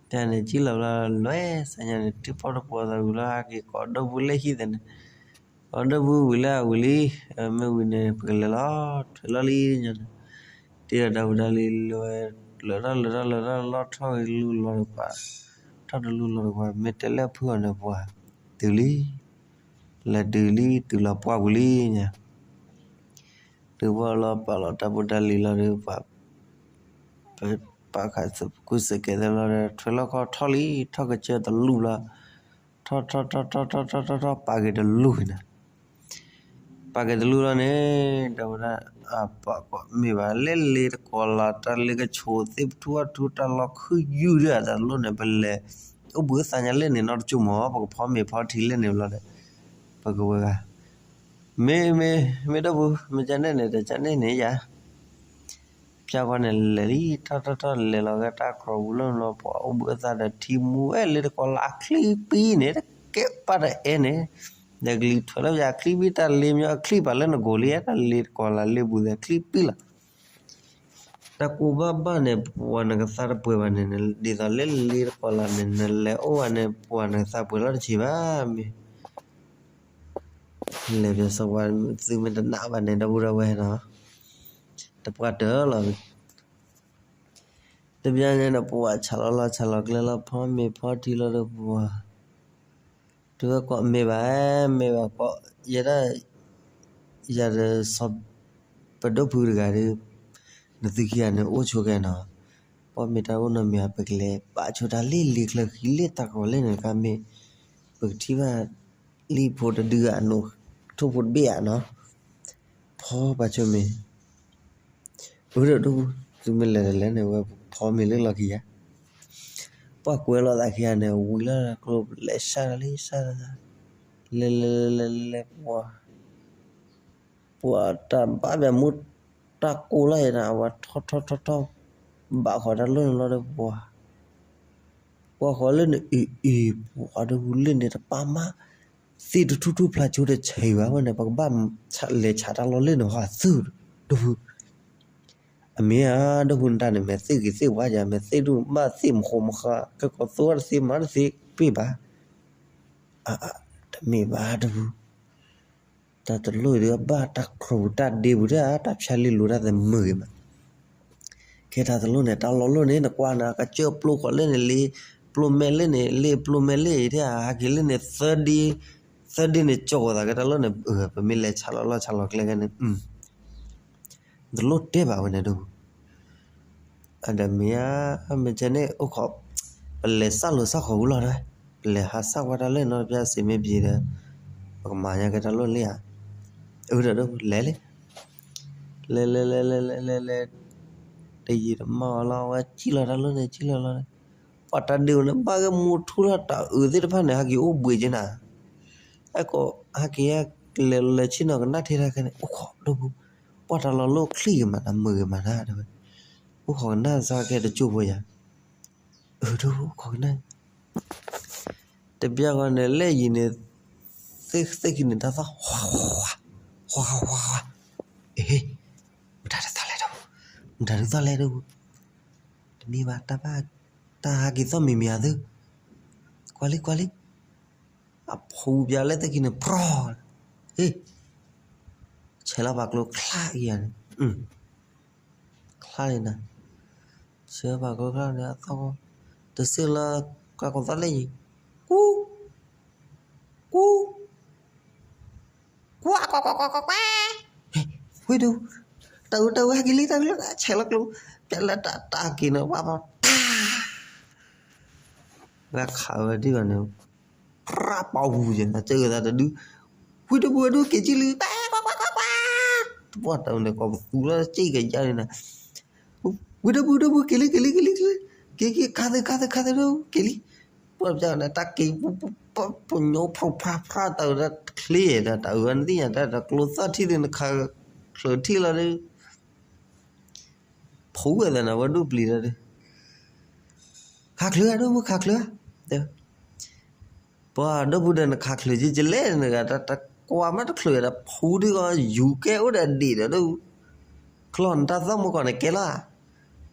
တၢ်န့ၣ် ကံၣ်လီၤဘျီ လွဲစညါန့ၣ် ထံဖီတပီၤသးဝံၤလီၤ ဟဲက့ၤကိးဒီပုၢ်လၢဟံၣ်သ့ၣ်န့ၣ်, ကိးဒီပုၢ်ဝံၤလၢအဝံၤလံ, မ့ၢ်ဝံၤန့ၣ် ပကလဲၤလီၤ, ထွဲလီၤလံညါန့ၣ်, တ့ဒီးတၢ်ဖိတၢ်လံၤလၢ လၢထီၣ်လၢထီၣ်လၢထီၣ်လီၤထီၣ်က့ၤလူလီၤတကွၢ်, ထီၣ်တလူလီၤတကွၢ် မ့ၢ်တဲလၢအဖုအီၤန့ၣ်ပှၤ, တုၤလံ, လဲၤတုၤလံ တုၤလီၤပှၢ်ပူၤလံညါ တုၤပှၢ်လီၤပာ်လီၤတၢ်ဖိတၢ်လံၤလီၤဒီး ပှၤ ပာ်ခးကူစဲးကဲသလီၤဒီး ထွဲလီၤခီထီၣ်လံ ထီၣ်ကစၢၢ်တလူလီၤ, ထီၣ်ထီၣ်ထီၣ်ထီၣ်ထီၣ်ထီၣ်ထီၣ်ထီၣ် ပာ်က့ၤတလူန့ၣ်, ပာ်က့ၤတလူလီၤန့ၣ် ဒီးဝဲဒၣ် အပာ်ကီးမ့ၢ်ဘၣ် လၢလ့တကီးလၢ် တၢ်လ့ကဆိးသ့ၣ်ပထူအထူ တၢ်လီၢ်ခုယူၢ်ဒၣ်တၢ်တလိၣ်န့ၣ် ပလဲၤ အိၣ်ဘှံးအိၣ်သါညါလၢန့ၣ်နီတကၠိမး ပကဖီမ့ၤဖီထံလၢန့ၣ်ဘျီဒီး ပကဝဲဂၤ မ့ၢ် မ့ၢ် မ့ၢ်ဒီပုၢ် မ့ၢ်ကန့ၣ်န့ၣ် တကန့ၣ်န့ၣ်ယၤ ပျၢ်ဃီန့ၣ်လဲၤလံ ထီၣ်ထီၣ်ထီၣ် လဲၤလီၤက့ၤတၢ်ကြီပူၤလၢလီၤ ပှၤအိၣ်ဘှံးအိၣ်သါဒီးထံမူဝဲလ့တကီးလၢ် အချံပံန့ၣ် တကဲပၢ်တအဲၣ်န့ၣ် ဒီးကလံၤထွဲလၢယၤ အချံပံတၢ်လ့မ့ၢ်အချံပာ်လၢနကိာ်လံ တၢ်လ့တကီးလၢ်လ့ပူၤဒီးအချံပံလီၤ တၢ်ကိၢ်ဘၣ်ဘၣ်န့ၣ် ပှၤနကသါတပှဲၤဘၣ်န့ၣ် ဒ်သိးလၢလ့တကီးလၢ်န့ၣ် နလဲၤအိၣ်ဘၣ်န့ၣ် ပှၤနကသါပှဲၤလီၤတဆံးဘၣ် မ့ၢ် လဲၤပျီစီၤပှၤသုမ့ၢ်တနာ်ဘၣ်န့ၣ် ဒီပုၢ်ဒီဝဲၢ်နီၤ တပှၢ်တၢၢ်လီၤ တဘျီန့ၣ်ဒီး ပှၤဆးလီၤလီၢ်ဆးလီၤကျဲလီၤ ဖီမ့ၤဖီထံလီၤဒီးပှၤ တုၤဝဲကိးမ့ၢ်ဘၣ် မ့ၢ်ဘၣ်ကိး ယဲဒၣ် ယၤဒီးစီၤ ပဒိၣ်ဖုတဂၤဒီး နသုခံဂၤန့ၣ် အိၣ်ဆိကဲနီၤ ပှၤမ့ၢ်တၢ်အိၣ်နီတမံၤ ပကလဲၤပာ်ဆိတၢ်လ့လ့ချၢဃံလ့တၢ်ကီၤလၢန့ၣ်တခါမ့ၢ် ပကထံၣ်ဘၣ် လံၣ်ဖိတဒုဧါ နိၣ်ထိၣ်ဖိတဘ့ၣ်ဧါနီၤ ဖီပာ်ဆိမ့ၤ အၢ ဒီးဒိၣ်ပူၤ သုမ့ၢ်လဲၤတလဲၤန့ၣ် ဝဲဖီမ့ၤလၢလီၢ်ခံယါ ပှၤကွဲးလီၤသးခံဂၤန့ၣ် ဝံၤလီၤကျိ လဲၤစၢ်တၢ်လံ စၢ်တၢ် လဲၤလဲၤလဲၤလဲၤလဲၤ ပှၤ ပှၤတၢ်ဘၣ်ပျၢ်မူ တၢ်ကိၢ်လီၤယဲဒၣ် အဝဲထီၣ်ထီၣ်ထီၣ်ထီၣ် ဘၣ်ဃီတၢ်လီၢ်န့ၣ်လီၤဒီးပှၤ ကွၢ်ဃီလၢန့ၣ် အ့ၣ်အ့ၣ် ပှၤတပူၤလၢန့ၣ်တပၢ်မး သ့ၣ်တထူၣ်ထူၣ်ဖျါကၠိတဆံးဘၣ်ဝဲန့ၣ် ပကဘၣ်လဲၤဆးတၢ်လီၢ်လၢန့ၣ်ဟီသု ဒိၣ်ပူၤ အမ့ၢ်ဧါ ဒိၣ်ပူၤနတၢ်န့ၣ် မ့ၢ်သ့ၣ်ဂ့ၤသ့ၣ်ဝါယၤ မ့ၢ်သ့ၣ်ဒိၣ်မးသ့ၣ်မဃိမဃါ ကဲကီးသိတသ့မၤတသ့ပ့ၢ်ဘၣ် တမ့ၢ်ဘၣ်ဒိၣ်ပူၤ တၢ်တလိၣ်ဒုးဘၣ်တၢ်ခရူးတၢ်ဒ့ပူၤဒၣ် တၢ်ဖၠါလံလိၤတၢ်သမုာ်ဂ့ၤမး ခဲတၢ်တလိၣ်န့ၣ် တၢ်လီၢ်လိၣ်န့ၣ် နကွၢ်နၤ ကစၢၢ်ပျိဃီလၢန့ၣ် လ့ပျိမဲလၢန့ၣ် လ့ပျိမဲလၢအံၤ ဟးက့ၤလၢန့ၣ် သၢဒ့ သၢဒ့န့ၣ် ကၠီဃီၤသးကဲတၢ်လီၢ်န့ၣ် ပမ့ၢ်လဲၤဆးလီၤလီၢ်ဆးလီၤကျဲခဲန့ၣ် တလိၣ်တဲဘၣ်ဝဲန့ၣ်ဒိၣ် အဒီးမ့ၢ်ဧါ မ့ၢ်ကဲန့ၣ်အိၣ်ခိး ပလဲၤစၢ်လိာ်စၢ်ဃီၤဝံၤလီၤဒီး ပလဲၤဟးစၢ်ဝဲတၢ်လၢနီတပျၢ်စ့မ့ၢ်ပျံၤဒီး ပကမၤညါကဲတၢ်လီၢ်လံဧါ အၢ ဒီးဒိၣ်လဲၤလံ လဲၤလဲၤလဲၤလဲၤလဲၤလဲၤလဲၤ တယံာ်တမီၢ်လီၤ ဝဲကံၣ်လီၤတၢ်လီၢ်န့ၣ် ကံၣ်လီၤလီၤန့ၣ် ပှၤတၢ်ဒ့ဝဲန့ၣ် ဘၣ်ဂဲမူထူလီၤတၢ်အုးသ့ၣ်တဖၣ်န့ၣ် ဟဲက့ၤအိၣ်ဘှံးက့ၤနၤ အဲၣ်ကိးဟဲက့ၤ လဲၤလဲၤဆ့ၣ်နီၤကနၣ်ထဲတၢ်ခဲန့ၣ် အိၣ်ခိးဒိၣ်ပူၤ ပှၤတၢ်လီၢ်လိၣ်ချံၣ်ဂ့ၤမး တၢ်မုာ်ဂ့ၤမးနၤ တဲဝဲ အိၣ်ခိးကနၣ်စၢ်ကဲတကၠိဖိယၤ အၢ ဒိၣ်ပူၤ အိၣ်ခိးကနၣ် တဘျီဃီန့ၣ် လဲၣ်ယံၤန့ၣ် သ့ၣ်သ့ၣ်ခံန့ၣ် တၢ်သီၣ် ဃွါဃွါ ဃွါဃွါ အ့ မတၤဒုးသီၣ်လဲၣ်ဒိၣ်ပူၤ မတၤဒုးသီၣ်လဲၣ်ဒိၣ်ပူၤ တမ့ၢ်ဘၣ် တၢ်ဘၣ် တၢ်ဟးက့ၤသီၣ်မံၤမံၤအသု ကွၢ်လံ ကွၢ်လံ အဖူပျၢ်လၢသ့ၣ်ခံန့ၣ် ပြီ ဟ့ၣ် ဆဲးလီၤပာ်ကျိချါအံၤန့ၣ် ချါန့ၣ်နၤ ဆဲးလီၤပာ်ကျိချါန့ၣ် အသီၣ်ဃီ တစ့ၢ်လၢ ကၢ်ကီၤသီၣ်လၢယံၤ ကူ ကူ ကွၢ်ကွၢ်ကွၢ်ကွၢ်ကွၢ်ကွၢ် ဝံဒူ တၢ်အုးတၢ်အုးဟဲက့ၤလံ တၢ်အုးလၢဆဲးလီၤကျိ ပျဲလၢတၢ်တၢ်က့ၤန့ၣ် ဝါပှၤ တၢ် ဝဲခးဝဲဒ်ဘၣ်န့ၣ် ပြၢ်ပီပူၤက့ၤ စၢၤသးတဒု ဝံဒူပူၤဝဲဒူ က့ၤကံၣ်လံ ကွၢ်ကွၢ်ကွၢ်ကွၢ် တပှၢ်တၢ်န့ၣ် ကိးပသူလၢက့ၣ်ကယါန့ၣ်နၤ ဝံဒူပူၤ ဒူပူၤ က့ၤလံ က့ၤလံ က့ၤလံ က့ၤ က့ၤ ခါသု ခါသု ခါသု ဒူ က့ၤလံ ပှၢ်ပျၢ်န့ၣ် တၢ်က့ၤ ပညိဖျိဖျါဖျါ တၢ်အုးတၢ်ချ့ဒီး တၢ်အုးနသ့ၣ်ညါ တၢ်တကျိသီၣ်ထံၣ်သု နခးချၢထံၣ်လီၤဒီး ဖူဝဲသနာ်ဝဲဒိၣ်ပျံၤဒီး ခးချၢဧါ ဒိၣ်ပူၤ ခးချၢဧါ တဲ ပှၤဒိၣ်ဖုဒီး နခးချုးကကလဲၣ်နဂၤ တကွၢ်မးတချုးဒီး ဖူဒုကီယူၤကဲအိၣ်ဒီးအဒံးဒီးဒိၣ်ဖု, ချီနတၢ်သီၣ်မူကီၢ်န့ၣ်ကဲလီၤ,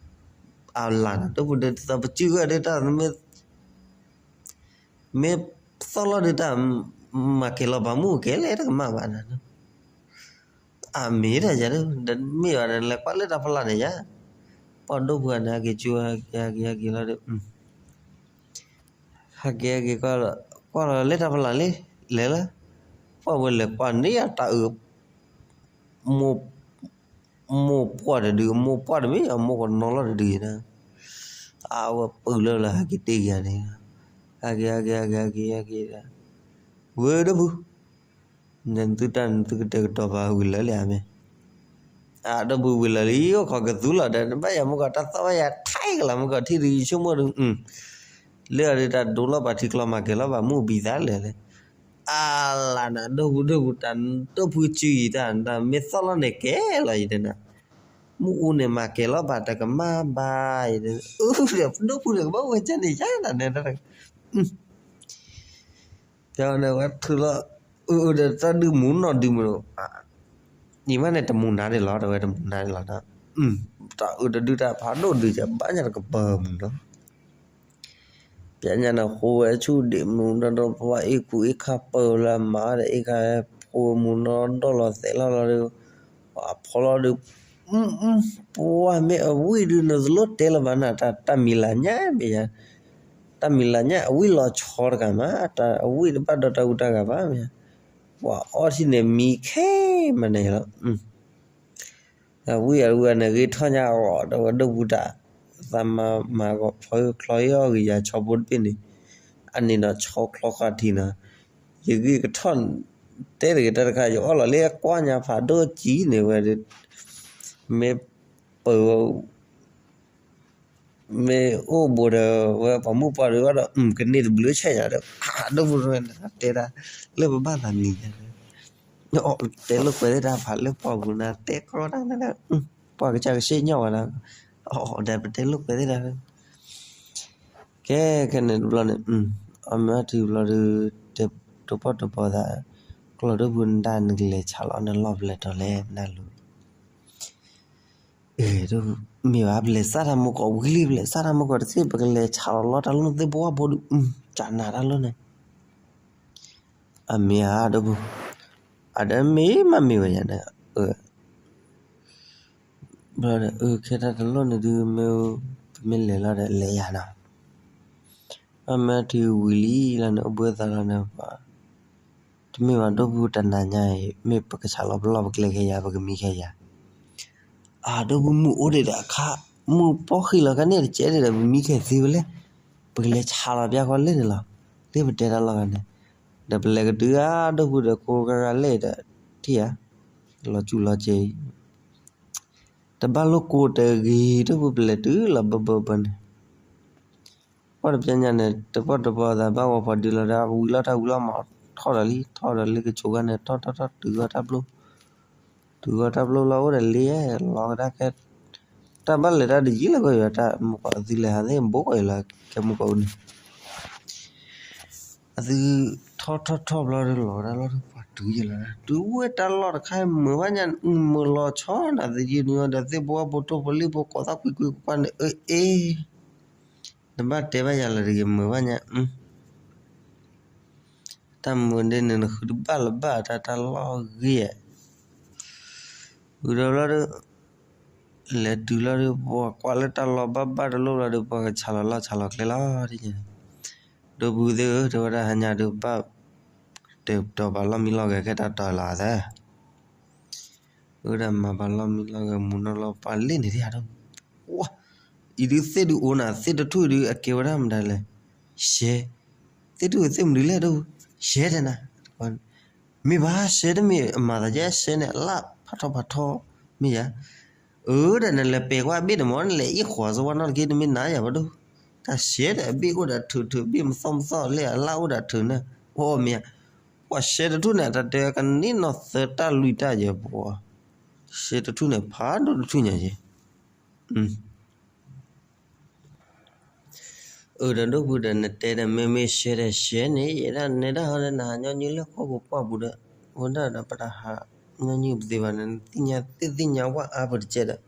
အလၢ်နၤ ဒိၣ်ဖုဒီး တသီပစုၢ်ဂၢၢ်ဒုးတၢ် မ့ၢ်သီၣ်လီၤဒုးတၢ် မၤကဲၤလီၤပာ်မူကဲလဲၣ်တကမၣ်ဘၣ်နၤ, အမ့ၢ်တၢ်ယၤဒုး ဒီးမ့ၢ်ဘၣ်ဒီး နလဲၤကွၢ်လၢတၢ်ဖီလာ်န့ၣ်ယါ, ပှၤဒိၣ်ဖုန့ၣ် ဟဲက့ၤကၠိ ဟဲက့ၤဟဲက့ၤလီၤဒီး ဟဲက့ၤဟဲက့ၤ ကွၢ်လီၤလၢတၢ်ဖီလာ်လံ, လဲၤလၢ, ပှၤဝဲလဲၤကွၢ်န့ၣ်ယါတၢ်အၢ မိၢ်ပှၢ်တဒု, မိၢ်ပှၢ်တမ့ၢ် အမိၢ်ကနီၤလီၤတဒုယါ, အဝဲပုၢ်လၢလၢဟဲက့ၤတ့ၢ်က့ၤယါန့ၣ်, ဟဲက့ၤ ဟဲက့ၤ ဟဲက့ၤ ဟဲက့ၤ ဟဲက့ၤဒီး, ဝဲဒိၣ်ဖု နသုတၢ် နသုကတဲာ်ကတီၤပာ်ဝံၤလၢာ်လံဧါမ့ၢ်, အဒိၣ်ဖုဝံၤလၢာ်လံ အိၣ်ခိးကသူလီၤဒီး နဘၣ်ယၤမူကီၢ်တၢ်သီၣ်ဘၣ်ယၤ ထဲကလီၤမူကီၢ်ထံၣ်ဒုး ယဆိကမိၣ်ဒုး, လၢအဒုးတၢ်ဒိလီၤပာ်ထံကျီမၤကဲၤလီၤပာ်မူဘံသးလၢာ်လံ, အလၢနၤ ဒိၣ်ဖုဒိၣ်ဖု တၢ်ဒိၣ်ဖုစုယံၤတၢ် မ့ၢ်သီၣ်လီၤန့ၣ်ကဲလီၤယံၤဒီးနၤ, မ့ၣ်အူန့ၣ်မၤကဲၤလီၤပာ်တကမၣ်ဘၣ်အံၤဒီး, အၢ ဒီးဒိၣ်ဖုန့ၣ် ကဘၣ်ဝဲကၢ်န့ၣ်ယါနၤန့ၣ် ဖဲန့ၣ်ဝဲထုးလီၤ, အၢ ဒီးတၢ်ဒုးမူနီၢ်ဒုးမူနီၢ်, ယမ့ၢ်န့ၣ်တမူနၤဒံးလီၤ တဝဲတမူနၤဒံးလီၤ, တၢ်အၢတဒုတၢ်ဖးဒိၣ်ဒုး ယဘၣ်ညါတကပၤမူနီၢ်, ပျဲညါန့ၣ်ဃိဝဲဆူၣ်ဒံးမူနီၢ်ဒီး ပှၤအ့ၣ်ကူအ့ၣ်ခါပၢလၢအမၤဒီးအ့ၣ်ခါ ဖိမူနီၢ်ဒီၣ်လီၤသဲးလီၤလီၤဒီး, ပှၤဖီလီၤဒီး, ပှၤမ့ၢ်အဝံၣ်ဒုး နတလိၣ်တဲလၢၤဘၣ်နၤ တၢ်မံၤလၤညါမ့ၢ်ယါ, တၢ်မံၤလၤညါ အဝံၣ်လီၤဆီတဂၤမး တၢ်အဝံၣ်တဘၣ်ဒီးတၢ်အူတၢ်ဂၤဘၣ်မ့ၢ်ယါ, ပှၤအီထံန့ၣ်မံခဲမးန့ၣ်လီၤ, အဝံၣ်အဝံၣ်န့ၣ်ဂ့ၤထီၣ်ညါအဂီၢ် ဒီးဝဲဒိၣ်ဖုတၢ်, သးမၤမၤဂီၤဖီချီအီၣ်ဂ့ၤယၤဆီဖိတဘ့ၣ်န့ၣ်, အန့ၣ်ဒီးဆီချီဃီထံနီၤ, ယဂ့ၢ်ကထီၣ်, တဲတဂ့ၤတၢ်တခါ ယအီၣ်လီၤလၢအကွၢ်ညါဖးဒိၣ်ကံန့ၣ်ဝဲ, မ့ၢ်ပၢၤ မ့ၢ်အိၣ်ဘူးဒီး ဝဲပှၤမုၣ်ပှၢ်ဒုးအီၣ်ဒီး ကန့ၢ်တဘျုးဆဲးညါဒီး ဒိၣ်ဖုဝဲန့ၣ် တဲဒၣ် လၢပဘၣ်သးနံၤညါ, တဲလိာ်ကွဲသ့ၣ်တၢ်ဖးလၢပှၢ်ပူၤနၤ တဲကီတၢ်န့ၣ်, ပှၤကစၢ်ကဆ့ၣ်ညီၣ်ဝဲဒၣ်, အီၤဒီးပတဲလိာ်ကွဲသ့ၣ်တၢ်, ကဲ ခဲန့ၣ်တဘျီန့ၣ်, အီၣ်မ့ၢ်အီထံဘျီဒီး, တပီၢ်တပီၢ်သး, ကျီၢ်ဒိၣ်ဖုနဒၣ်နကလဲၤဆးလီၤနလီၢ်ဖဲလဲၣ်တီၤလဲၣ် နၢ်လိၤ မ့ၢ်ဘၣ် ပလဲၤစၢ်တၢ်မူကီၢ်ဝံၤလံ ပလဲၤစၢ်တၢ်မူကီၢ်တသ့ ပကလဲၤဆးလီၤလီၢ်တၢ်လီၢ်သ့ၣ်ပဝၢ်ဖိဒုး, ကနၤတၢ်လီၢ်န့ၣ်, အမ့ၢ်ဧါဒိၣ်ဖု, အဒီးမ့ၢ်မးမ့ၢ်ဝဲယၤန့ၣ်, ဘျီဒီး အၢ ခဲတၢ်တလီၢ်န့ၣ်ဒုး မ့ၢ်ပမ့ၢ်လဲၤလီၤဒီးလဲၤယၤနီၤ, အမ့ၢ်ထံဝံၤလံလီၤန့ၣ် အိၣ်ဘှံးအသးလီၤန့ၣ်, တမ့ၢ်ဘၣ်ဒိၣ်ဖုတနၤညါအံၤ မ့ၢ်ပကဆးလီၤပလီၢ်ပကျဲခဲယၤ ပကမံခဲယၤ, အၢ ဒိၣ်ဖုမုၢ်အိၣ်ဒံးဒီးအခါ, မုၢ်ပီၢ်ဃံလီၤခါန့ၣ်တကဲဒံးဒီး ပမံခဲသ့ဝဲလဲၣ်, ပကလဲၤဆးလီၤပျၢ်ဃီလဲၣ်န့ၣ်လီၤ, လၢပတဲတၢ်လီၢ်ဂၤန့ၣ်, ဒီးပလဲၤကတုၤဧါ ဒိၣ်ဖုဒီးကိးဂၤဂၤလဲၣ်ဒီး, ထံၣ်ဧါ, လီၤစူၣ်လီၤစဲအံၤ တဘၣ်လိၣ်ကိးတဂ့ၤ ဒိၣ်ဖုပလဲၤတုၤလီၤဘၢဘၢဘၢန့ၣ်, ပှၢ်တပျဲညါန့ၣ် တပီၢ်တပီၢ်သးဘၣ်ဝဲ ပှၤဒုးလီၤဒီး ဝံၤလီၤတၢ်ဝံၤလီၤမး ထီၣ်ဒီးလံ ထီၣ်ဒီးလၢကဆိးဂၤန့ၣ် ထီၣ်ထီၣ်ထီၣ်တုၤဂီၤတၢ်ပျိ, တုၤဂီၤတၢ်ပျိလီၤအိၣ်ဒီးလံ လီၤကဒါကဲ, တၢ်ဘၣ်လဲၤတၢ်တယံာ်လၢၤကီး တၢ်မူကီၢ်အသုလဲၤဟးသ့ၣ်ဘိကီးအံၤလီၤ ကဲမူကီၢ်အူန့ၣ် အသုထီၣ်ထီၣ်ထီၣ်ဘျီဒီးလီၤကဒါလီၤဒီး ပှၤတုၤယလီၤ တုၤဝဲတၢ်လီၢ်တခါ မုာ်ဘၣ်ညါ မုာ်လီၤဆီနၤ သုယံာ်နုာ်ဒီးသ့ၣ်ဘိဘိတိၢ်ဖိလံၣ်ဖိကိးသၣ်ကွံကွံကွၢ်န့ၣ် အၢ အ့ နဘၣ်တဲဘၣ်ယၤလၢတဂ့ၤ မုာ်ဘၣ်ညါ တၢ်မုာ်ဒ်န့ၣ် နဃုတဘၣ်လၢၤဘၣ်တၢ် တၢ်လီၢ်ဂ့ၤ ဃုဒီးဘျီဒီး လဲၤတုၤလီၤဒီး ပှၤကွၢ်လၢတၢ်လီၢ်ဘၣ်ဘၣ်တလိၣ်လီၤဒီး ပှၤကဆးလီၤလီၢ်ဆးလီၤကျဲလီၤ ဒ်န့ၣ် ဒိၣ်ဖုသ့ၣ်ဧၢ တဲဝဲဒၣ်ဟါညါဒီး ဘၣ်တဲာ်ကတီၤပာ်လီၢ်မံလီၢ်ဂဲၤခဲတၢ်တီၤလီၤသၢ ဝဲဒၣ်မၤပာ်လီၢ်မံလီၢ်ဂဲၤမူနီၢ်လီၢ်ပှၤလ့ၣ်န့ၣ်ဒ်ဧါဒီး အံၤဒုးသ့ၣ်ဒုးအိၣ်နၤ သ့ၣ်တထူၣ်အံၤဒုး အကဲဝဲဒၣ်မတၤလဲၣ် ရှဲ သ့ၣ်တထူၣ်သ့ၣ်မနုၤလဲၣ်ဒုး ရှဲတဲနၤ မ့ၢ်ဘၣ်ရှဲတမ့ၢ်အမၤသးယဲရှဲန့ၣ် အလၣ်ဖးထီဖးထီ မ့ၢ်ယါ အၢ ဒီးနလဲၤပဲာ်ကွၢ်ဘ့ၣ်န့ၣ်မ့ၢ် နလဲၤအ့ၣ်ဃီၤစဝါနီၢ်တက့ၢ် တမ့ၢ်နၤယၤဘၣ်ဒိၣ် တၢ်ရှဲဒီးအဘ့ၣ်အိၣ်ဒီးထုးထုး ဘ့ၣ်မသီၣ်မသီၣ်လဲၣ် အလၣ်အိၣ်ဒီးထုးန့ၣ် အိၣ်မ့ၢ်ယါ ပှၤရှဲတထူၣ်န့ၣ် တၢ်တဲကန့ၢ်နီၢ်သၢတၢ်လွံၢ်တၢ်ယဲၢ်ပှၤ ရှဲတထူၣ်န့ၣ် ဖးဒိၣ်တထူၣ်ညါယဲၢ် အၢ ဒီးဒိၣ်ဖုဒီး နတဲဒီး မ့မ့ၢ်ရှဲဒီးရှဲန့ၣ် ယဲဒၣ်နဲဒၣ်ဟီဒီး နဟးညီနုၢ်လၢဃိာ်ပူၤပှၢ်ပူၤဒီး ဝဲဒၣ်ဒီးပတဟးညီနုၢ်ပသ့ဘၣ်န့ၣ် နသ့ၣ်ညါသ့ၣ်သ့ၣ်ညါဝဲအါပတကဲဒီး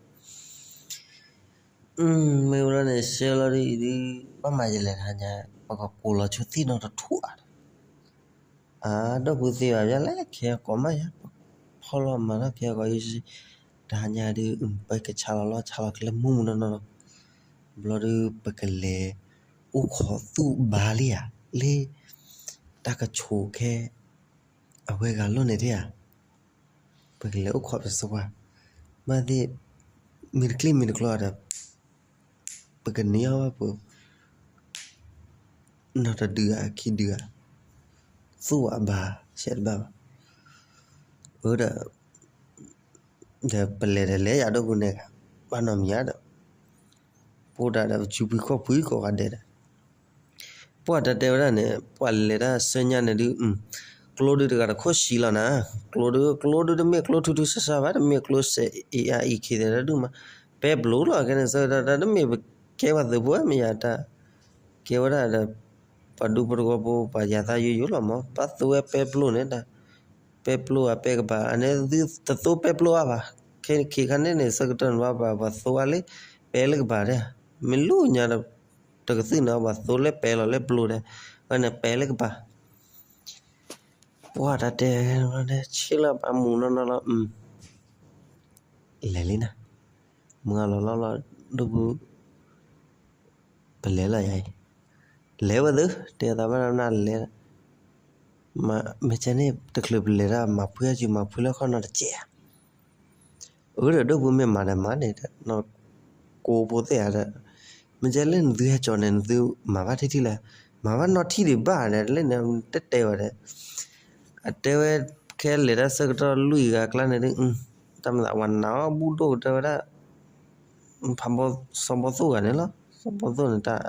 မ့ၢ်ဝဲလီၤန့ၣ် ရှဲလီၤဒ်အံၤဒုး ဘၣ်မၤယလဲၣ်တဟါညါ ပကကိးလီၤဆိသ့ၣ်နီၣ်တထူၣ်ဧါဒီး အၢ ဒိၣ်ဖုသ့ဘၣ်ယၤလဲၣ် ခဲကိးမးယၤ ဖီၣ်လီၤမၤထီၣ်ခဲကိး တဟါညါဒုး ပကဆါလီၤလီၢ်ဆါလီၤကျဲမုၢ်မုၢ်နီၢ်နီၢ်လီၤ ဘျီဒုး ပကလဲၤအိၣ်ခိးသူၣ်ဘါလံဧါ လၢ တၢ်ကဆိးခဲ အဝဲဂၤလီၢ်န့ၣ်ဒၣ်ဧါ ပကလဲၤအိၣ်ခိးပသဝါ မ့ၢ်သ့ၣ် မ့ၢ်တကျ့ၢ်မ့ၢ်တကျီဒီး ပကန့ၢ်အီၤဘၣ်ပူၤ နီၢ်တဒုဧါ ခံဒုဧါ သူၣ်အဘါ ဆဲးတဘၣ်ဘၣ် အၢဒီး ဒီးပလဲၤဒီးလဲၤယၤဒိၣ်ပူၤန့ၣ် ဘၣ်နီတမံၤဧါဒီး ပအိၣ်ဒၣ်ဒီးပစုပှံၤခီၣ်ပှံၤကိးဂၤဒဲးဒီး ပှၢ်တၢ်တဲဝဲဒၣ်န့ၣ် ပှၢ်လဲၤတၢ်ဆၢညါန့ၣ်ဒုး ကျိဒုးတဂၤတခိၣ်ဆံးလီၤနၤ ကျိဒုး ကျိဒုးတမ့ၢ်ကျိထူထူဆါဆါဘၣ် တမ့ၢ်ကျိစဲးအံၤအါအံၤခံသဲးတဒုးမး ပဲပျိလီၤ ကဲန့ၣ်ဆၢကတီၢ် တၢ်တမ့ၢ်ပကဲပှၤသုးဖိမ့ၢ်ယၤတၢ် ကဲဝဲဒၣ်ဒီး ပှၤဒူပတဝီဖိ ပှၤယၤသးယိယိလီၤမး ပှၤသိဝဲပဲပျိန့ၣ်ဒီး ပဲပျိဧါပဲကဘၣ် အန့ၣ်သုတသိပဲပျိအါဘၣ် ခဲခံခါန့ၣ်န့ၣ် ဆၢကတီၢ်န့ၣ်ဘၣ် ပှၤသိဝဲလၢ ပဲလၢကဘၣ်ဒၣ် မ့ၢ်လၢညါဒီး တကသုၣ်န့ၣ် ပှၤသိလၢပဲလီၤလၢပျိဒီး ဝဲန့ၣ်ပဲလၢကဘၣ် ပှၢ်တၢ်တဲ ဆ့လၢပှၤမူနီၢ်နီၢ်လီၤ လဲၤလံနၤ မုၢ်ဂၤလီၤလီၢ်လီၤ ဒိၣ်ဖု ပလဲၤလီၤယၤအံၤ လဲၤဝဲသ့ တဲသးဘၣ်နၤလဲၤ မ့ၢ်ကဲန့ၣ် တချုးပလဲၤဒၣ် မၤဖှံအီၣ်စု မၤဖှံလၢခီၣ်နီၤတစဲးဧါ အၢဒီးဒိၣ်ဖုမ့ၢ်မၤဒီးမၤန့ၣ် ကိးဖိသ့ၣ်ဧါဒီး မ့ၢ်ကဲလၢနသုဟဲကၠီန့ၣ် နသုမၤဘၣ်ထံထံလဲၣ် မၤဘၣ်နီၢ်ထံဒံးဘၣ်ဒီး လၢန့ၣ်တတဲဝဲဒီး အတဲဝဲ ခဲလဲၤတၢ်ဆၢကတီၢ်လွံၢ်ဂၤအကျါန့ၣ်ဒုး တၢ်မၤသးပှၤနာ်အီၤဘူၣ်ဒိၣ်ကတၢၢ်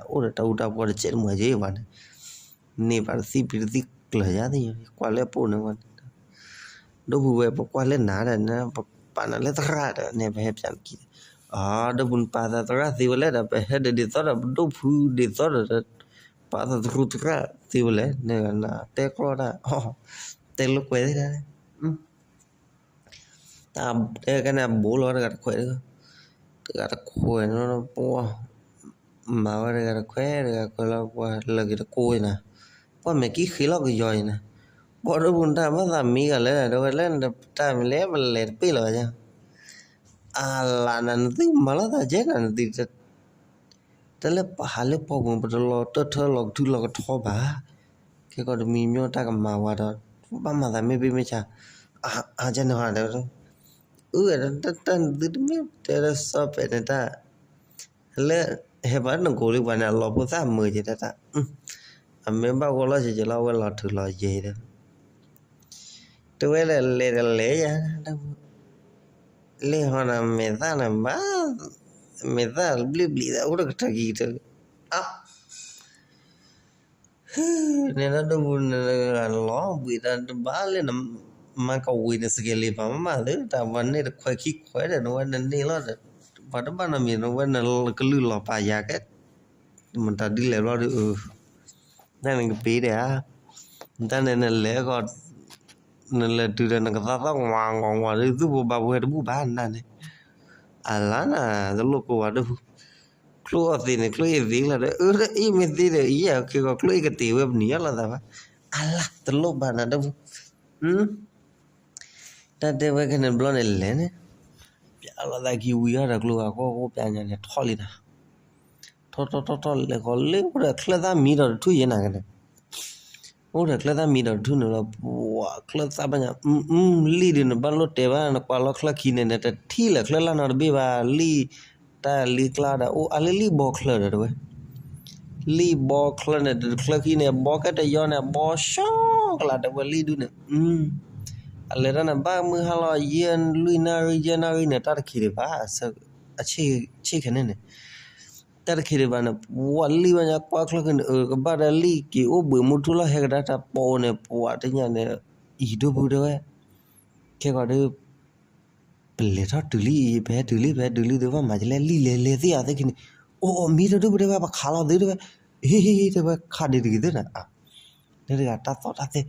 ဝဲဒၣ် ဖးဘီ စီၤဘီသိၣ်ဂၤန့ၣ်လီၤ စီၤဘီသိၣ်န့ၣ် တၢ်အိၣ်ဒီးတၢ်အူတၢ်ပီတစဲးတမှဲၤက့ၤပှၤန့ၣ် န့ၢ်ဘၣ်တသံၣ်ပျံၤတသံၣ်ကျၢၤယါသ့ၣ် ကွၢ်လၢအပိာ်န့ၣ်ဝဲန့ၣ် ဒိၣ်ဖုဝဲ ပကွၢ်လၢနၤဒီး ပပာ်နၤလၢသရၣ်ဒီး န့ၣ်ပဟဲပၠးနက့ၤ အၢ ဒိၣ်ဖုနပာ်သးသရၣ်သ့ဝဲလဲၣ်ဒီး ပဟဲဒီးဒ်သိးဒီး ပဒိၣ်ဖုဒ်သိးဒီး ပာ်သးသရူးသရၣ်သ့ဝဲလဲၣ် နတဲကျီတၢ် တဲလိာ်ကွဲသ့ၣ်ဒၣ် တၢ်တဲကဲန့ၣ်အဘိလီၤတဂၤတခွဲး တဂၤတခွဲးနီၤ ပှၢ် မၤဝဲတဂၤတခွဲး တဂၤခွဲးလီၤ ပှၢ်လၢာ်က့ၤတကိးအံၤနၤ ပှၢ်မဲာ်ကံၣ်ဃ့လီၤကယီၤအံၤနၤ ပှၢ်ဒိၣ်ဖုနတၢ်ဘၣ်သးမံဂၤလဲၣ် တဲဝဲလၢနတၢ်မံၤလဲၣ် ပလဲၤတပ့ၢ်လီၤဘၣ် အလါနၤ နသုမၤလိာ်သးကဲနၤ နသု တၢ်လၢပဟးလၢပှၢ်ပူၤ ပတလီၤတၢၢ်ထၢလီၤကထုလီၤကထီဘၣ် ခဲကီးတမံၤမ့ၢ်တၢ်ကမၤဝဲဒီး ဘၣ်မၤသးမ့ၢ်ဘ့ၣ်မ့ၢ်ဆါ အါကဲန့ၣ်ဟီဒီး အၢတၢ်တၢ်နသုတမ့ၢ်တဲလၢစီၤပဲာ်န့ၣ်တၢ် လၢ ဟဲပှၤနကိးလံပှၤန့ၣ် အလီၤဖိသၣ်မုာ်က့ၤတၢ်တၢ် အမ့ၢ်ဘၣ်ဂီၢ်လီၢ်က့ၤက့ၤလီၤ အဝဲလီၤထုးလီၤယဲၤဒီး တဲဝဲဒၣ်လဲၤတလဲၤယၤ လၢဟီန့ၣ် မဲာ်သၣ်န့ၣ်ဘၣ် မဲာ်သၣ်ဘျ့ဘျ့သး အိၣ်တကထၢက့ၤကထၢ အါ န့ၣ်ဒၣ်ဒိၣ်ပူၤန့ၣ် လီၤဘှံးတၢ်တဘၣ်လၢန မၤကဝံၤန့ၣ် စကဲလံပာ်မးမးသု တၢ်ပှၤန့ၢ်တခွဲးခံခွဲးဒီး နဝဲနန့ၢ်လီၤဒီး ပှၤတဘၣ်နီတမံၤ နဝဲနကလုၢ်လီၤပာ်ယၤကဲ မတၤဒ်လဲၣ်ဘျီဒီး တၢ်န့ၣ်ကပ့ၤဒဲးဧါ တၢ်န့ၣ်နလဲၤကီး နလဲၤတုၤဒီးနကသီသီၣ်ဝါဝါဝါဒီး သူၣ်ဖိဘါဖိဟဲတဘူၣ်ဘၣ်နတၢ်န့ၣ် အလါနၤ တလိၣ်ကိးဝဲဒၣ် ချိၣ်အီၣ်သ့န့ၣ် ချိၣ်အ့ၣ်သ့လီၤဒီး အၢအ့ၣ်မ့ၢ်သ့ဒီး အံၤယခဲကီး ချိၣ်အ့ၣ်ကတ့ၢ်ဝဲပနံၤအီၣ်လိာ်သးဘၣ် အလါ တလိၣ်ဘၣ်နၤဒီး တၢ်တဲဝဲခဲန့ၣ်ဘျီန့ၣ်လဲၣ်န့ၣ် ပျးလီၤသးကံဝံၤအီၤဒီးကျိဂၤကီၢ်ကိးပျးညါန့ၣ် ထီၣ်လံနၤ ထီၣ်ထီၣ်ထီၣ်ထီၣ်လဲၤကီးလၢအိၣ်ဒီးချၢၣ်သၣ်မံဒီးတထူၣ်ယဲနၤကန့ၣ် အိၣ်ဒီးချၢၣ်သၣ်မံဒီးတထူၣ်န့ၣ်လီၤ ပှၤချၢၣ်သၣ်ဘၣ်ညါ လံၣ်ဒုးနဘၣ်လိၣ်တဲဘၣ် နကွၢ်လီၤချၢၣ်ခံန့ၣ် နတထံၣ်လၢၤချၢၣ်လၢ်နီတဘ့ၣ်ဘၣ် လံၣ် တၢ်လံၣ်ကျါဒီး အိၣ်အါလၢလံၣ်ဘီချၢၣ်ဒီးတဝဲ လံၣ်ဘီချၢၣ်န့ၣ် တချၢၣ်ခံန့ၣ် ဘီကဲတယီန့ၣ် ဘီၡီကလးတဝဲလံၣ်ဒုးန့ၣ် အလဲၤတၢ်န့ၣ် ဘၣ်မုၢ်ဟါလီၤ ယဲၢ်လွံၢ်နၣ်ရံၣ် ယဲၢ်နၣ်ရံၣ်န့ၣ် တၢ်တခံးဒံးဘၣ် ဆ့ၣ်ခဲန့ၣ်န့ၣ် တၢ်တခံးဒံးဘၣ်န့ၣ် ပှၤလံၣ်ဘၣ်ညါကွၢ်ချၢၣ်ခံန့ၣ် အၢ ကဘၣ်ဒီးလံၣ်က့ၤအိၣ်ဘှံးမူထူလီၤ ဟဲကဒါတၢ်ပိာ်န့ၣ် ပှၤတညါန့ၣ် ယံၤဒိၣ်ဖုတဲဝဲ ခဲကီးဒီး ပလဲၤထီၣ်တုၤလံ ပဟဲတုၤလံ ပဟဲတုၤလံ ဒုးဘၣ်မၤကလဲၣ် လံၣ်လဲၤလဲၤသ့ဧါသ့ၣ်ခံန့ၣ် အိၣ်အိၣ်မံဒီးဒုးပတဲဝဲ ပခးလီၤသုတဲဝဲ ဟ့ၣ် တဲဝဲ ခးဒံးတဂ့ၤသ့ၣ်နၤ, လၢတဂၤတၢ်သီၣ်တၢ်သဲ,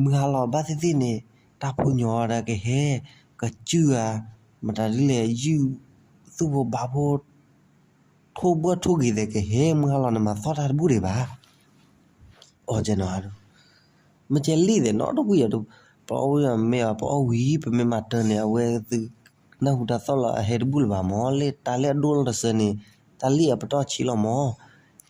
မုၢ်ဟါလီၤဘၣ်သ့ၣ်သ့ၣ်န့ၣ် တၢ်ဖိညီဒီးကဟဲ ကစုၢ်ဧါ, မတၤဒ်လဲၣ် ယုၢ် သူၣ်ဖိဘါဖိ ထိၣ်ဘှီၣ်ထိၣ်ဂ့ၤသဲးကဟဲ မုၢ်ဟါလီၤန့ၣ် မၤသီၣ်တၢ်တဘူၣ်ဒံးဘၣ်. အီၤကဲနီၤ မ့ၢ်ကဲလံၣ်သဲးနီတဘူၣ်ယၤ, ပအီၣ်ဝံၤမ့ၢ်အီၤ ပအီၣ်ဝံၤ ပမ့ၢ်မၤတၢ်န့ၣ် အဝဲသု နၢ်ဟူတၢ်သီၣ်လီၤ အဟဲတဘူၣ်လၢၤဘၣ်မၢ်, လၢတၢ်လၢအဒိၣ်လီၤတစၢန့ၣ် တၢ်လံၣ်အပတီၢ်ဆံးလီၤမၢ်,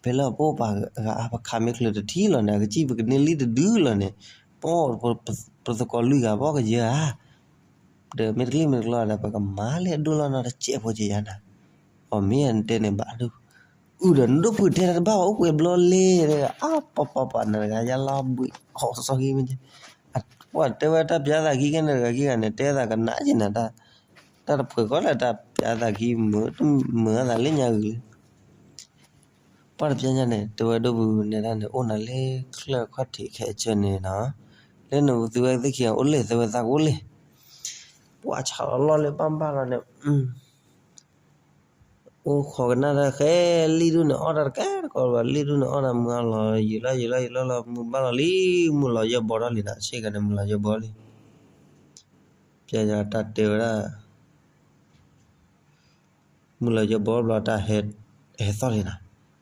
ဖဲလၢအပအိၣ်ပာ်ဂၤအါ ပခးမ့ၢ်ချုးတထံၣ်လီၤန့ၣ် အကစံၣ်ပကန့ၢ်လံၣ်တဒုလီၤန့ၣ်, ပအီၣ် ပသကိးလွံၢ်ဂၤ ပအီၣ်ကယၢၤဧါ ဒီးမ့ၢ်တကလုာ်မ့ၢ်တကလီဒီး ပကမၤလၢအဒိၣ်လီၤနီတစဲးဖိကယၤနၤ, အီၤမ့ၢ်တဲန့ၣ်ဘၣ်ဒုး, အုဒီးနဒိၣ်ဖုတဲတၢ်တဘၣ် အိၣ်ကွဲးဘျီလဲၣ်, အါပှၤပှၤပှၤနတဂၤယါလီၤဘှံး ဟီၣ်စီဆှံမ့ၢ်, ပှၤတဲဝဲတၢ်ပျါသးခံကဲန့ၣ်တဂၤခံဂၤန့ၣ် တဲသးကနၣ်က့ၤနၤ, တၢ်တဖှဲးဃီလၢတၢ်ပျါသးခံ မုာ်သးလၢညါဂ့ၤလံ ပှၤတပျါညါန့ၣ် တဲဝဲဒိၣ်ပူၤနဲဒၣ်န့ၣ် အိၣ်နၤလၢချၢၣ်ခီၣ်ထံးခဲအံၤန့ၣ်နီၤ, လၢနသုဝဲသ့ၣ်ခံဂၤအိၣ်လဲၣ် တဲဝဲသးကအိၣ်လဲၣ်, ပှၤဆးလီၤလီၢ်လၢဘၣ်ဘၣ်လီၤန့ၣ်, အိၣ်ခိးကနၣ်တၢ်ဃဲလံၣ်ဒူၣ်န့ၣ် အီၣ်တၢ်တကဲတကီဘၣ် လံၣ်ဒူၣ်န့ၣ် အီၣ်တၢ်မုၢ်အီၣ်လီၤ ယံာ်လီၤယံာ်လီၤယံာ်လီၤလီၤ မုၢ်ဘၣ်လီၤလံ, မုၢ်လီၤယီၤဘီထီၣ်လံနီၤ ဆ့ကၤန့ၣ် မုၢ်လီၤယီၤဘီလံ, ပျါညါတၢ်တဲဝဲဒၣ် မုၢ်လီၤယီၤဘီဘျီတၢ်ဟဲသီၣ်လံနီၤ, ဃီဃီဃီဃီ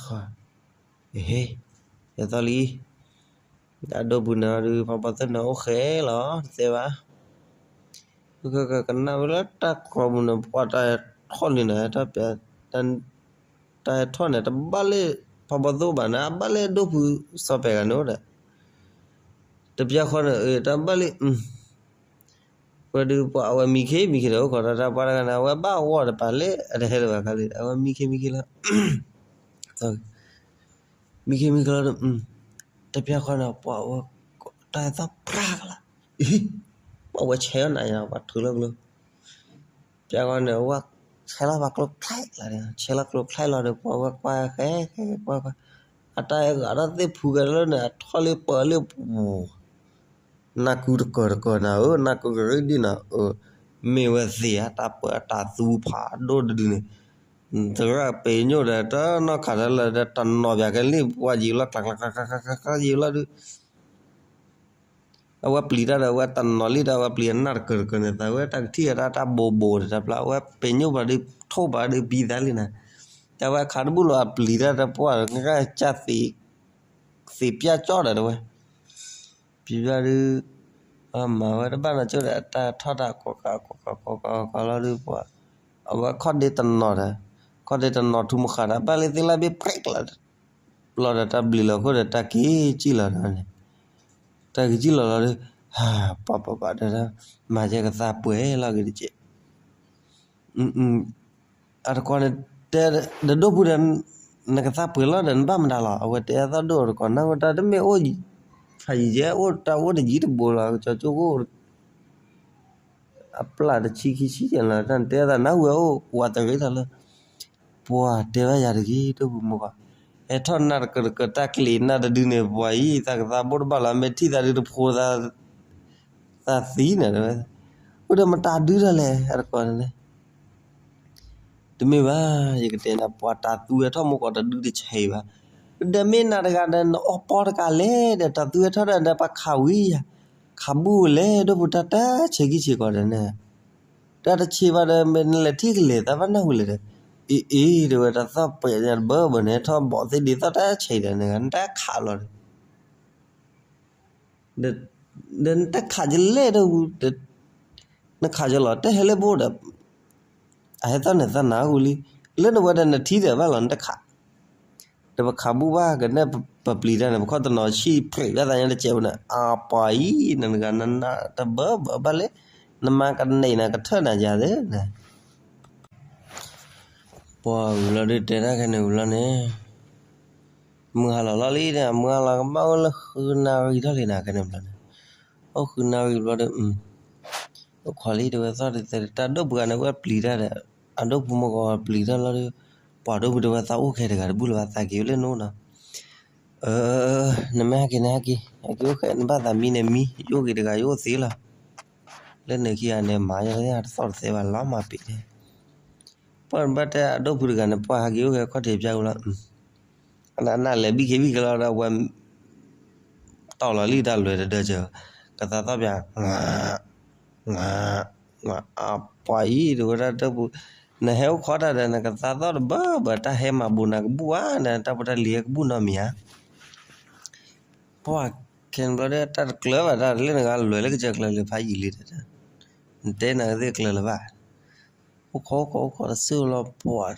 ဃီဃီ, ဟဲသီၣ်ဃီ, ဟ့ ဟဲသီၣ်လံ, အဒိၣ်ပူၤန့ၣ်ဒုး ဖးဘီသၢၣ်န့ၣ်အိၣ်ဃဲလီၤ တသဲဘၣ်, ကကနၣ်ဝဲလၢတၢ်ကျီပူၤန့ၣ် ပှၤတၢ်ဟဲထီၣ်လံန့ၣ် တၢ်ဟဲထီၣ်န့ၣ် တဘၣ်လၢ ဖးဘီသၢၣ်ဘၣ်န့ၣ် အဘၣ်လၢအဒိၣ်ပူၤစီၤပၤဂၤန့ၣ်အိၣ်ဒီး တပျၢ်ဃီန့ၣ် တၢ်ဘၣ်လံ, ဝဲဒုးပှၤအဝဲမံခ့မံခ့ဒီး အိၣ်ခိးတၢ်တၢ်ပှၤတဂၤန့ၣ် အဝဲဘၣ်ဂီၢ်တပၤလၢ အတဟဲတဘၣ်ခါလံ အဝဲမံခ့မံခ့လီၤ, မံခ့မံခ့လီၤဒီး တပျၢ်ဃီန့ၣ် ပှၤအဝဲ တၢ်သီၣ်ပြၢ်ကလီၤ, ပှၤဝဲဆဲးအီၤနၤညါ ပှၤထုးလီၤကျိ ပျၢ်ဃီန့ၣ် အဝဲဆဲးလီၤပှၤကျိဖျဲးလီၤဒီး ဆဲးလီၤကျိဖျဲးလီၤဒီး ပှၤဝဲကွၢ်ဃဲဃဲကွၢ်ကွၢ်, အတၢ်အဲၣ်ဂၤဒီးသ့ၣ်ဖူကဲလၢန့ၣ် အထီၣ်လၢပၢၤလၢပူၤ နၢ်ကူတကၢၢ်တကၢၢ်နၤဧၢ နၢ်ကူကရံၣ်ဒံၣ်နၤဧၢ, မ့ၢ်ဝဲသ့ၣ်ဧါ တၢ်ပၢအတၢ်သူဖးဒိၣ်တဒုန့ၣ်, သရၣ်ပ့ၤညိၣ်ဒီးတနီၢ်ခးတၢ်လၢာ်ဒီးတနီၤပၠးကဲလံ ပှၤယံာ်လီၤကျးကျးကျးကျးကျးယံာ်လီၤဒုး, အဝဲပျံၤတၢ်ဒီး အဝဲတနီၤလံဒီး အဝဲပျံၤအနၢ်တကၢၢ်တကၢၢ်န့ၣ် သးဝဲတၢ်ကထံၣ်အတၢ်တၢ်ဘိးဘိးဒီးတၢ်ပျၢ် အဝဲပ့ၤညိၣ်ပှၤဒုး ထိၣ်ပှၤဒုးဘံသးလံနၤ, တၢ်ဝဲခးတဘူၣ်လီၤ အပျံၤတၢ်ဒီးပှၤ ကကၢ်ကၢ်သ့ သ့ပျၢ်ကၠီၣ်ဒီးတဝဲ ပျံၤဘျီဒုး မၤဝဲတဘၣ်နီၢ်ကၠိဒီး အတၢ်ထီၣ်တၢ်ကိးကးကိးကးကိးကးကိးကးလီၤဒုးပှၤ, အဝဲခီၣ်ဒ့တနီၤဒီး ခီၣ်ဒ့တနီၤထူမဃာ်ဒီး ဘၣ်လၢသ့ၣ်လၢ်ဘ့ၣ်ပြဲးလီၤ, လီၤဒီးတၢ်ဘျံးလီၤခိၣ်ဒီး တၢ်က့ၤကံၣ်လီၤဒီးန့ၣ်, တၢ်က့ၤကံၣ်လီၤလီၤဒုး, ပှၤပှၤပှၤဒီး မၤယဲကသးပှဲၤလီၤက့ၤတက့ၢ် အတကိးန့ၣ် တဲ ဒီးဒိၣ်ပူၤဒီး နကသးပှဲၤလီၤဒီး နဘၣ်မတၤလီၤ. အဝဲတဲအသီၣ်ဒိၣ်အတကိး နၢ်ဟူတၢ်တမ့ၢ်အိၣ် ဖးယံၤယဲအိၣ်တၢ်အိၣ်တယံၤတဘိလီၤ ကၠီကၠိကအိၣ် အပျၢ်တဆံခံဆံယဲလီၤ တၢ်တဲအသးနၢ်ဟူဝဲအိၣ် ဝးတရံးထီၣ်လၢ ပှၤတဲဘၣ်ယၤတဂ့ၤ ဒိၣ်ပူၤမိၢ်ကီး ဟဲထီၣ်နၢ်တကၢၢ်တကၢၢ်တၢ်ကျ့ၤနၢ်တဒုန့ၣ် ပှၤအံၤ သးကသးဘိၣ်တဘၣ်လီၤ မ့ၢ်ထံၣ်သးဒုးတဖိသး သးသံန့ၣ်တဲဝဲ, အိၣ်ဒီးမတၤဒုထီၣ်လဲၣ် အတကိးန့ၣ် တမ့ၢ်ဘၣ် ယကတဲနၤ ပှၤတၢ်သူဝဲထီၣ်မိၢ်ကီးတဒုတဆံးဘၣ်, ဒီးမ့ၢ်နၤတဂၤဒီး နအီၣ်ပီတကးလဲၣ်ဒီး တၢ်သူဝဲထီၣ်ဒီး ပှၤခးဝံၤယၤ, ခးဘူၣ်လဲၣ် ဒိၣ်ပူၤတၢ်တဆံးခံဆံးကီးဒီးန့ၣ်, တၢ်တဆံးဘၣ်ဒီး မ့ၢ်နလဲၤထံၣ်ကလဲၤ သးဘၣ်နၢ်ဟူလဲၣ်ဒီး, အ့အ့ တဲဝဲ တၢ်သီၣ်ပှဲၤညါတဘၢဘၢန့ၣ် ထီၣ်ဘီၣ်သ့ဒ်သိးတၢ်ဆံးဒီးန့ၣ် နတၢ်ခးလီၤဒီး ဒီးနတခးယလဲၣ်ဒီး နခးယလီၤ တဟဲလၢဘိဒီး အဟဲသီၣ်န့ၣ်သီၣ်နၤဟူလံ, လၢနဝဲဒီးနထံၣ်ဒီးဘၣ်လီၤ နတခး, ဒီးပခးဘူၣ်ဘၣ်ကနဲၣ် ပပျံၤတၢ်န့ၣ် ပခီၣ်တနီၤဆံၣ် ပြံးဘၣ်သးညါတစဲးဝဲန့ၣ် အပှၤအံၤ နတဂၤနနၢ်တဘၢဘၢဘၣ်လဲၣ်, နမါကနဲၣ်နၤကထၢၣ်နၤယၤသ့ ပှၤဝံၤလီၤဒုးတဲတၢ်ခဲန့ၣ်ဝံၤလီၤန့ၣ်, မုၢ်ဟါလီၤလီၤလံဒီး မုၢ်ဟါလီၤကဘၣ်အိၣ်လၢဃုနၣ်ရံၣ်ထီၣ်လံနၤခဲန့ၣ်ဘျီန့ၣ်, အိၣ်ဃုနၣ်ရံၣ်ဘျီဒီး, အိၣ်ခိးလံတဲဝဲသီၣ်တသဲတၢ်ဒိၣ်ပှၤန့ၣ် ဝဲပျံၤတၢ်ဒီး, အဒိၣ်ဖိမုၢ်ကီးပျံၤတၢ်လီၤဒီး, ပှၤဒိၣ်ပှၤတဲဝဲသးအိၣ်ခဲတဂၤတဘူၣ်လၢၤဘၣ်သးက့ၤဝဲလၢနအိၣ်နီၤ နမ့ၢ်ဟဲက့ၤန့ၣ်ဟဲက့ၤ, ဟဲက့ၤအိၣ်ဃဲ နဘၣ်သးမံန့ၣ်မံ, ယအိၣ်က့ၤတဂၤယအိၣ်သ့လီၤ. လၢနခံဂၤန့ၣ် မၤယဲတသီၣ်တသဲဘၣ်လီၤမၤပ့ၤန့ၣ်, ပှၢ်ဘၣ်တဲအဒိၣ်ဖုတဂၤန့ၣ် ပှၢ်ဟးက့ၤအိၣ်က့ၤခီၣ်ထံးပၠၢ်အူလီၤ, အနၢ်လဲၤဘံၣ်ခ့ဘံၣ်ခ့လီၤဒီး အဝဲတီၢ်လီၤလံတၢ်လွဲၢ်တဒၢစၢၤ, ကသးသီၣ်ပၠး, ပှၤအံၤတဝဲဒၣ်ဒိၣ်ဖု, နဟဲအိၣ်ခိးတၢ်ဒီး နကသးသီၣ်တဘၢဘၢ တၢ်ဟဲမၤဘူးနၤကဘူၣ်ဧါ, နတၢ်ဖိတၢ်လံၤဟဲကဘူၣ်နီတမံၤဧါ. ပှၢ်ခဲန့ၣ်ဘျီဒီး တၢ်တကျၢၤဘၣ်တၢ်လၢနဂၤလွဲၢ်လၢကစၢၢ်ကျၢၤလၢဖးယံာ်လံတဲ, နတဲနၤကသ့ၣ်ကျၢၤလၢၤဘၣ်. အိၣ်ခိးအိၣ်ခိးအိၣ်ခိးတစ့ၢ်ဖိလီၤပှၢ်,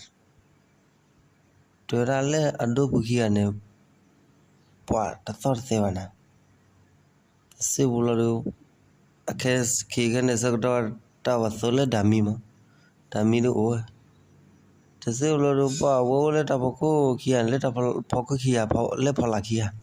တဲဝဲဒၣ်လၢအဒိၣ်ဖုခံဂၤန့ၣ် ပှၤတသီၣ်တသဲဘၣ်နၤ, တစ့ၢ်ဖိလီၤဒီး အခဲခံခဲန့ၣ်ဆၢကတီၢ် တၢ်ပှၤသိလၢဒၤမံမး, ဒၤမံဒုးအိၣ်ဝဲ, တစ့ၢ်ဖိလီၤဒီး ပှၢ်ဝဲအိၣ်လၢတၢ်ဖီခိၣ်ခံဂၤန့ၣ် လၢတၢ်ဖီခိၣ်ခံဂၤ လၢဖီလာ်ခံဂၤ,